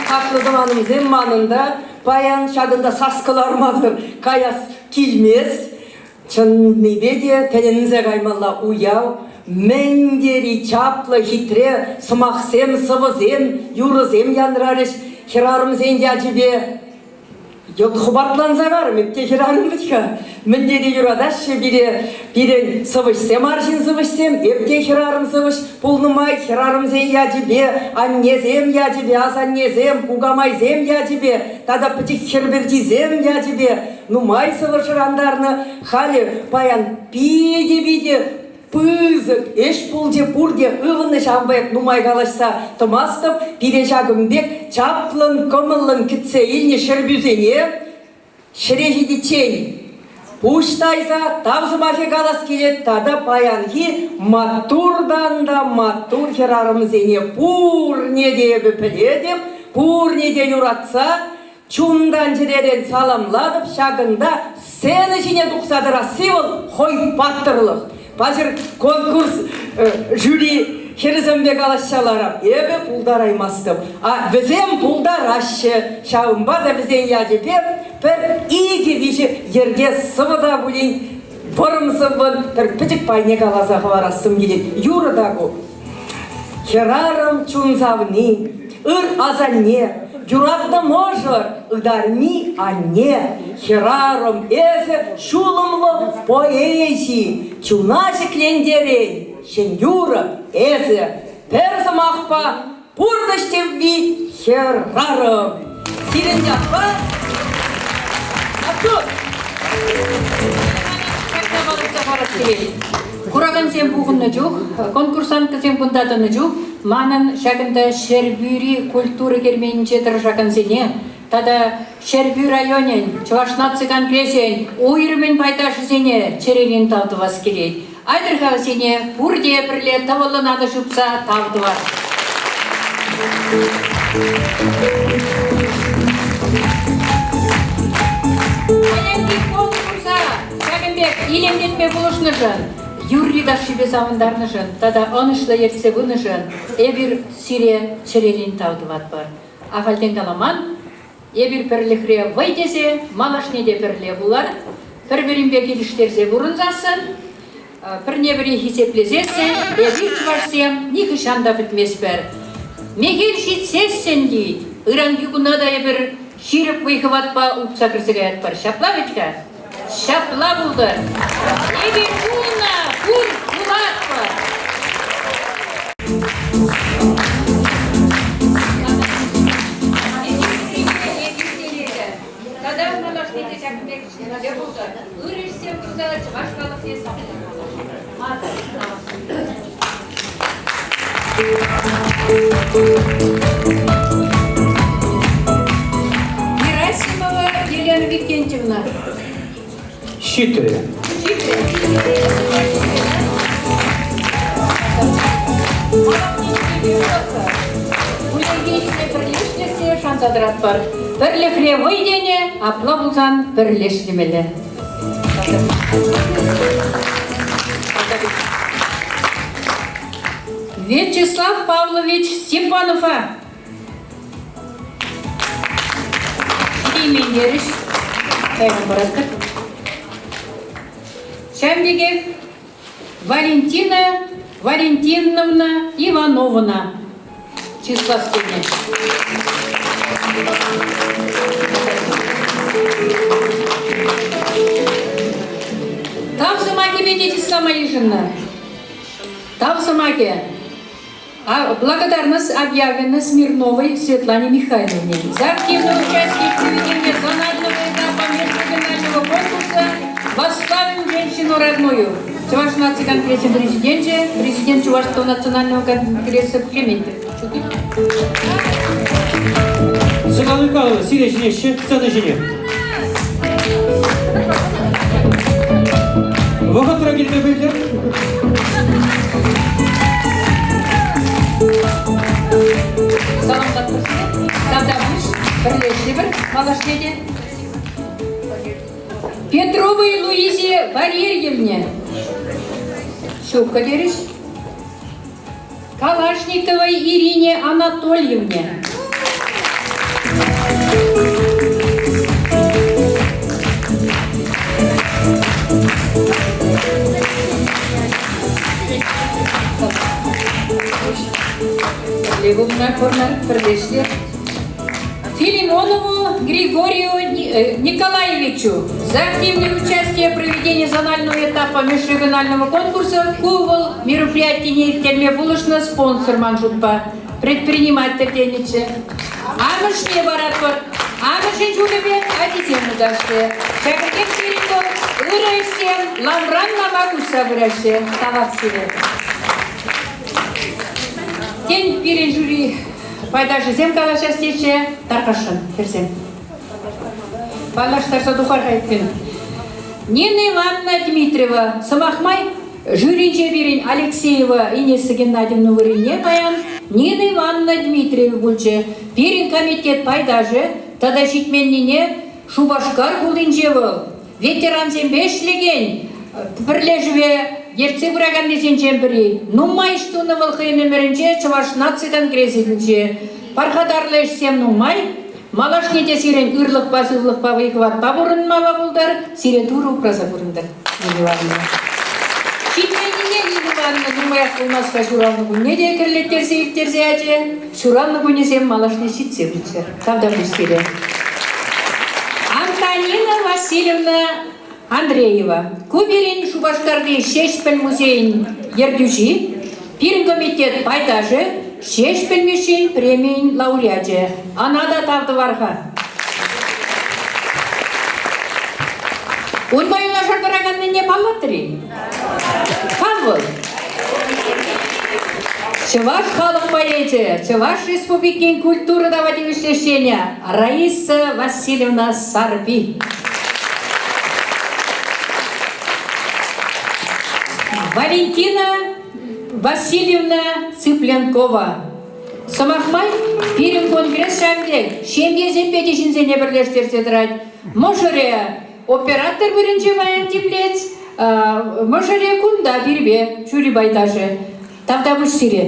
Хаклӑ тӑванӑмсем, манӑн та паян ҫакӑнта сас кӑлармасӑр каяс килмест. Чӑннипе те тӗлӗнсе каймалла уяв. Мӗн тери чаплӑ, хитре сӑмахсем, сӑвӑсем, юрӑсем янрарӗҫ хӗрарӑмсен ячӗпе. Йӑлт хӑпартланса карӑм, эп те хӗрарӑм вӗт-ха. Мӗн тери юратаҫҫӗ пире пирӗн сӑвӑҫсем, арҫын сӑвӑҫсем, эп те хӗрарӑм сӑвӑҫ пулнӑ май хӗрарӑмсен ячӗпе, аннесем ячӗпе, асаннесем, кукамайсем ячӗпе тата пӗчӗк хӗр пӗрчисем ячӗпе нумай сӑвӑ шӑрантарнӑ. Халӗ паян питӗ-питӗ пысӑк ӗҫ пулчӗ, пурте ывӑннӑ ҫавӑн пек нумай калаҫса тӑмастӑп. Пире ҫакӑн пек чаплӑн, кӑмӑллӑн кӗтсе илнӗ ҫӗрпӳсене ҫӗре ҫитиччен пуҫ тайса тав сӑмахӗ калас килет тата паянхи маттуртан та маттур хӗрарӑмсене пурне те эпӗ пӗлетӗп, пурне те юратса Чунтан-чӗререн саламлатӑп ҫакӑнта сцена ҫине тухса тӑрасси вӑл хӑй паттӑрлӑх. Паҫӑр конкурс жюри хӗрӗсемпе калаҫса ларам. Эпӗ пултараймастӑп. А вӗсем пултараҫҫӗ. Ҫавӑнпа та вӗсен ячӗпе пӗр икӗ-виҫӗ йӗрке сӑвӑ та пулин вӑрӑм сӑввӑн пӗр пӗчӗк пайне каласа хӑварассӑм килет. Юрӑ та ку. Хӗрарӑм чун савни, ыр асанне, юратнӑ мӑшӑр, ытарми анне, хӗрарӑм эсӗ ҫулӑмлӑ поэзи, чуна ҫӗклентерен ҫӗн юрӑ эсӗ, пӗр сӑмахпа пурнӑҫ тӗвви хӗрарӑм. Сирӗн ятпа маттур! Ҫакна палӑртса хӑварас килет. Куракансем пухӑннӑ чух, конкурсанткӑсем кунта тӑнӑ чух манӑн ҫакӑнта Ҫӗрпӳри культура керменӗнче тӑрӑшакансене тата Ҫӗрпӳ районӗн Чӑваш наци конгресӗн уйрӑмӗн пайташӗсене чӗререн тав тӑвас килет. Айтӑр-ха вӗсене пурте пӗрле тӑвӑллӑн алӑ ҫупса тав тӑвар. Паянхи конкурса ҫакӑн пек илемлетме пулӑшнӑшӑн, юрри-ташшипе савӑнтарнӑшӑн тата ӑнӑҫлӑ ертсе пынӑшӑн эпир сире чӗререн тав тӑватпӑр. Ахальтен каламан, эпир пӗрлӗхре вӑй тесе малашне те пӗрле пулар, пӗр-пӗринпе килӗштерсе пурӑнсассӑн, пӗрне-пӗри хисеплесессӗн эпир, чӑвашсем, нихӑҫан та пӗтместпӗр. Мехел ҫитсессӗн, тет, ыранхи куна та эпир ҫирӗп вӑй-хӑватпа утса кӗрсе каятпӑр. Ҫапла вӗт-ха? Ҫапла пултӑр. Эпир пулнӑ, пур, пулатпӑр. Тата малашне те ҫакӑн пек ӗҫлемелле пултӑр. Ырӑ ӗҫсем туса чӑваш халӑхне савӑнтармалла. Герасимова Елена Викентьевна. Ҫитрӗ. Ҫитрӗ. Пӗрлешнесе шанса тӑратпӑр. Пӗрлӗхре вӑй тенӗ, апла пулсан пӗрлешмелле. Вячеслав Павлович Степанова ҫитейментерӗҫ. Кайран паратпӑр. Ҫавӑн пекех Валентина Валентиновна Ивановӑна чыслас тенӗ. Тав сӑмахӗпе те чыслама йышӑннӑ. Тав сӑмахӗ Благодарность объявлена Смирновой Светлане Михайловне за активное участие в проведении зонального этапа межрегионального конкурса «Восславим женщину родную». Чӑваш наци конгресӗн президенчӗ, президент Чувашского национального конгресса Клементьев. Светлана Михайловна, сире чӗнеҫҫӗ сцена ҫине. Вӑхӑтра килме пӗлтер. Саламлатпӑр сире. Тавтапуҫ. Пӗрлешӗпӗр малашне те. Петровой Луизе Валерьевне. Ҫук терӗҫ. Калашниковой Ирине Анатольевне. Пӗрле пулма пурнар, пӗрлешсе. Филимонову Григорию Николаевичу за активное участие в проведении зонального этапа межрегионального конкурса ку вӑл мероприятине ирттерме пулӑшнӑ спонсор ман шутпа, предприниматель тенӗччӗ. Амӑшне паратпӑр. Амӑшӗн ҫулӗпе ачисем утаҫҫӗ. Ҫакӑн пек пирӗн вӑл ырӑ ӗҫсем ламран лама куҫса пыраҫҫӗ. Тавах сире. Тен, пирӗн жюри Пайташӗсем калаҫас теҫҫӗ, тархасшӑн, хӗрсем. Паллаштарса тухар-ха эппин. Нина Ивановна Дмитриева, сӑмах май, жюринче пирӗн Алексеева Инесса Геннадьевна вырӑнне паян Нина Ивановна Дмитриева пулчӗ. Пирӗн комитет пайташӗ тата ҫитменнине Шупашкар хулинче вӑл ветерансемпе ӗҫлекен пӗрлешӗве ертсе пыраканнисенчен пӗри. Нумай ӗҫ тунӑ вӑл хӑйӗн ӗмӗрӗнче Чӑваш наци конгресӗнче. Пархатарлӑ ӗҫсем нумай. Малашне те сирӗн ырлӑхпа, сывлӑхпа, вӑй-хӑватпа пурӑнмалла пултӑр. Сире Турӑ упраса пурӑнтӑр, Нина Ивановна. Ҫитменнине Нина Ивановна нумаях пулмасть-ха ҫуралнӑ кунне те кӗрлеттерсе ирттерсе ячӗ. Ҫуралнӑ кунӗсем малашне ҫитсе пыччӑр. Тавтапуҫ сире. Антонина Васильевна Андреева. Ку пирӗн Шупашкарти Ҫеҫпӗл музейӗн ертӳҫи, пирӗн комитет пайташӗ, Ҫеҫпӗл Мишшин премийӗн лауреачӗ. Ӑна та тав тӑвар-ха. Унпа юнашар тӑраканнине паллатӑр-и? Кам вӑл? Чӑваш халӑх поэчӗ, Чӑваш Республикин культура тава тивӗҫлӗ ӗҫченӗ Раиса Васильевна Сарпи. Валентина Васильевна Цыпленкова. Сӑмах май, пирӗн конгресс ҫавӑн пек ҫемьесемпе те ҫынсене пӗрлештерсе тӑрать. Мӑшӑрӗ Оператор вырӑнче паян тимлет, мӑшӑрӗ кунта пирпе, жюри пайташӗ. Тавтапуҫ сире.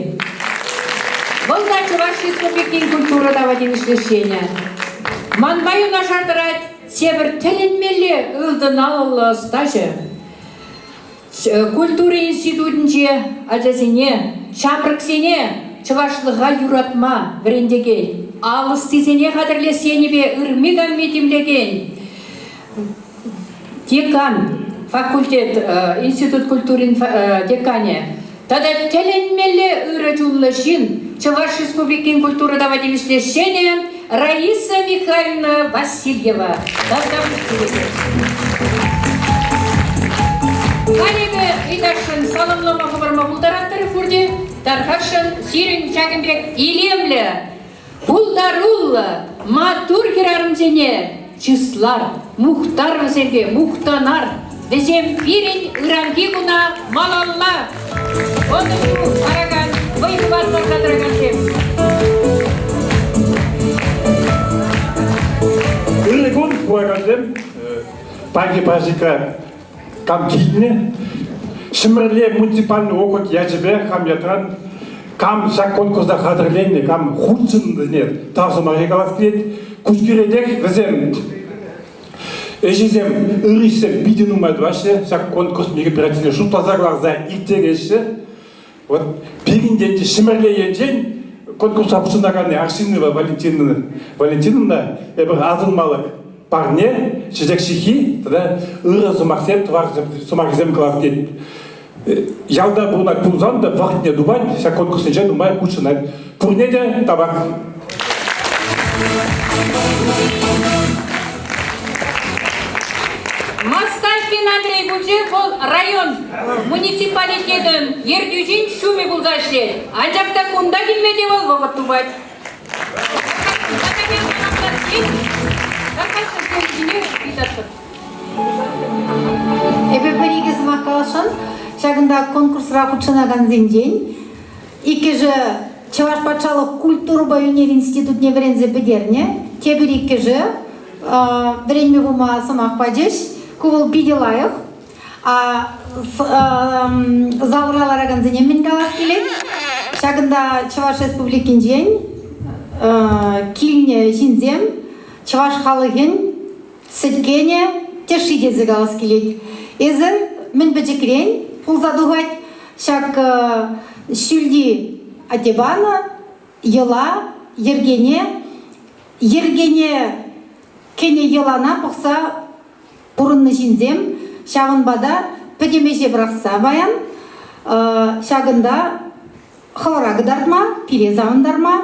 Вӑл та Чӑваш Республикин культура тава тивӗҫлӗ ӗҫченӗ. Манпа юнашар тӑрать тепӗр тӗлӗнмелле ылтӑн алӑллӑ ӑстаҫӑ. Культура институтӗнче ачасене, ҫамрӑксене чӑвашлӑха юратма вӗрентекен, ал ӑстисене хатӗрлес енӗпе ырми-канми тимлекен декан, факультет, институт культурин деканӗ тата тӗлӗнмелле ырӑ чунлӑ ҫын, Чӑваш Республикин культура тава тивӗҫлӗ ӗҫченӗ Раиса Михайловна Васильева. Халь эпӗ ыйтасшӑн саламлама хӑварма пултаратӑр пурте. Тархасшӑн сирӗн ҫакӑн пек илемлӗ, пултаруллӑ, маттур хӗрарӑмсене чыслар, мухтар вӗсемпе, мухтанар. Вӗсем пирӗн ыранхи куна малалла ӑнӑҫу паракан, вӑй-хӑват парса тӑракансем. Ырӑ кун, куракансем. Паянхи праздника кам килнӗ? Ҫӗмӗрле муниципальный округ ячӗпе хам ятран кам ҫак конкурса хатӗрленнӗ, кам хутшӑннине тав сӑмахӗ калас килет. Куҫкӗретех вӗсем Ӗҫӗсем, ырӑ ӗҫсем питӗ нумай тӑваҫҫӗ. Ҫак конкурс мероприятине шутласа кӑларса ирттереҫҫӗ. Вот пирӗнтен те Ҫӗмӗрле енчен конкурса хутшӑнаканни Арсеньева Валентина Валентиновна эпир асӑнмалӑх парне, чечек ҫыххи тата ырӑ сӑмахсем, тӑвар сӑмахӗсем калас тет. Ялта пурӑнать пулсан та вӑхӑтне тупать, ҫак конкурссенче нумай хутшӑнать. Пурне те тавах. Москалькин Андрей пулчӗ, вӑл район муниципалитетӑн ертӳҫин ҫумӗ пулса ӗҫлет. Анчах та кунта килме те вӑл вӑхӑт тупать. сӑмах каласшӑн. Ҫакӑнта конкурсра хутшӑнакансенчен иккӗшӗ Чӑваш патшалӑх культурӑпа ӳнер институтне вӗренсе пӗтернӗ, тепӗр иккӗшӗ вӗренме пыма сӑмах пачӗҫ. Ку вӑл питӗ лайӑх. Залра ларакансене мӗн калас килет? Ҫакӑнта Чӑваш Республикинчен килнӗ ҫынсем чӑваш халӑхӗн сӗткенӗ тӗшши тесе калас килет. Эсӗ мӗн пӗчӗкрен пулса тухать ҫак ҫӳлти атте панӑ йӑла йӗркене йӗркене кӗнӗ йӑлана пӑхса пурӑннӑ ҫынсем ҫавӑнпа та пӗтӗм ӗҫе пӑрахса паян ҫакӑнта хӑвӑра кӑтартма, пире савӑнтарма,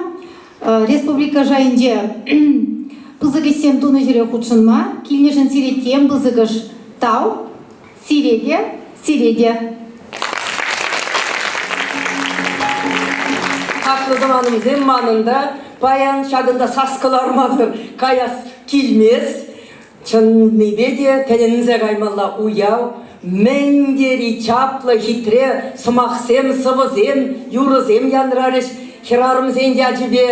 республика шайӗнче пысӑк ӗҫсем тунӑ ҫӗре хутшӑнма килнӗшӗн сире тем пысӑкӑш тав, сире те, сире те. Хаклӑ тӑванӑмсем, манӑн та паян ҫакӑнта сас кӑлармасӑр каяс килмест. Чӑннипе те тӗлӗнсе каймалла уяв мӗн тери чаплӑ, хитре сӑмахсем, сӑвӑсем, юрӑсем янрарӗҫ хӗрарӑмсен ячӗпе.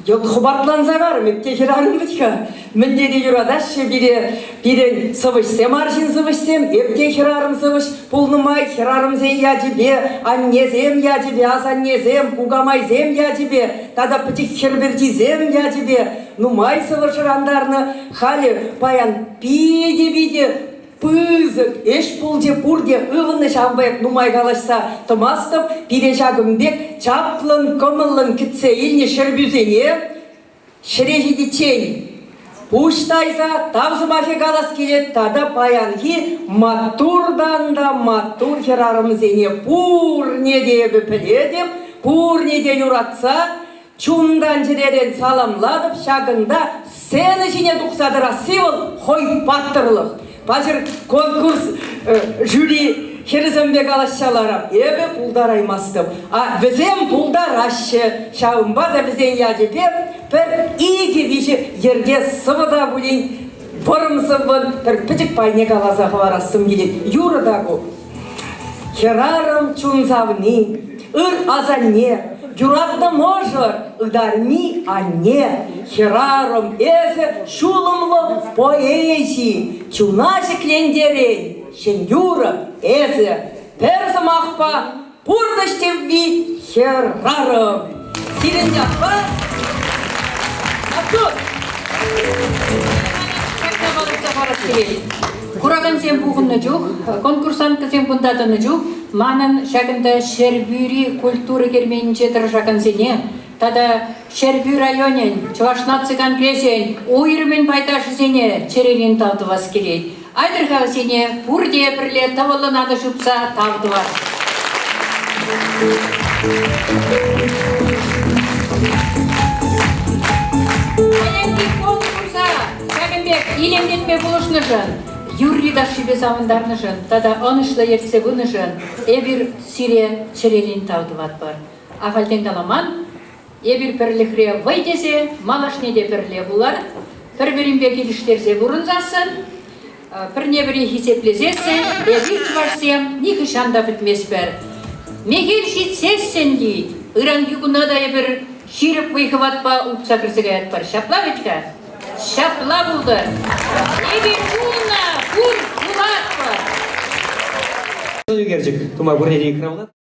Йӑлт хӑпартланса карӑм, эп те хӗрарӑм вӗт-ха. Мӗн тери юратаҫҫӗ пире пирӗн сӑвӑҫсем, арҫын сӑвӑҫсем, эп те хӗрарӑм сӑвӑҫ пулнӑ май хӗрарӑмсен ячӗпе, аннесем ячӗпе, асаннесем, кукамайсем ячӗпе тата пӗчӗк хӗр пӗрчисем ячӗпе нумай сӑвӑ шӑрантарнӑ. Халӗ паян питӗ-питӗ пысӑк ӗҫ пулчӗ, пурте ывӑннӑ ҫавӑн пек нумай калаҫса тӑмастӑп. Пире ҫакӑн пек чаплӑн, кӑмӑллӑн кӗтсе илнӗ ҫӗрпӳсене ҫӗре ҫитиччен пуҫ тайса тав сӑмахӗ калас килет тата паянхи маттуртан та маттур хӗрарӑмсене пурне те эпӗ пӗлетӗп, пурне те юратса Чунтан-чӗререн саламлатӑп ҫакӑнта сцена ҫине тухса тӑрасси вӑл хӑй паттӑрлӑх. Паҫӑр конкурс жюри хӗрӗсемпе калаҫса ларап. Эпӗ пултараймастӑп. А вӗсем пултараҫҫӗ. Ҫавӑнпа та вӗсен ячӗпе пӗр икӗ-виҫӗ йӗрке сӑвӑ та пулин вӑрӑм сӑввӑн пӗр пӗчӗк пайне каласа хӑварассӑм килет. Юрӑ та ку. Хӗрарӑм чун савни, ыр асанне, юратнӑ мӑшӑр, ытарми анне, хӗрарӑм эсӗ ҫулӑмлӑ поэзи, чуна ҫӗклентерен ҫӗн юрӑ эсӗ, пӗр сӑмахпа пурнӑҫ тӗвви хӗрарӑм. Сирӗн ятпа маттур! Ҫакна палӑртса парас килет. Куракансем пухӑннӑ чух, конкурсанткӑсем кунта тӑнӑ чух манӑн ҫакӑнта Ҫӗрпӳри культура керменӗнче тӑрӑшакансене тата Ҫӗрпӳ районӗн Чӑваш наци конгресӗн уйрӑмӗн пайташӗсене чӗререн тав тӑвас килет. Айтӑр-ха вӗсене пурте пӗрле тӑвӑллӑн алӑ ҫупса тав тӑвар. Паянхи конкурса ҫакӑн пек илемлетме пулӑшнӑшӑн, юрри-ташшипе савӑнтарнӑшӑн тата ӑнӑҫлӑ ертсе пынӑшӑн эпир сире чӗререн тав тӑватпӑр. Ахальтен каламан, эпир пӗрлӗхре вӑй тесе малашне те пӗрле пулар, пӗр-пӗринпе килӗштерсе пурӑнсассӑн, пӗрне-пӗри хисеплесессӗн эпир, чӑвашсем, нихӑҫан та пӗтместпӗр. Мехел ҫитсессӗн, тет, ыранхи куна та эпир ҫирӗп вӑй-хӑватпа утса кӗрсе каятпӑр. Ҫапла вӗт-ха? Ҫапла пултӑр. Эпир пулнӑ, пур, пулатпӑр. Ӳкерчӗк тума пурне те йыхравлатпӑр.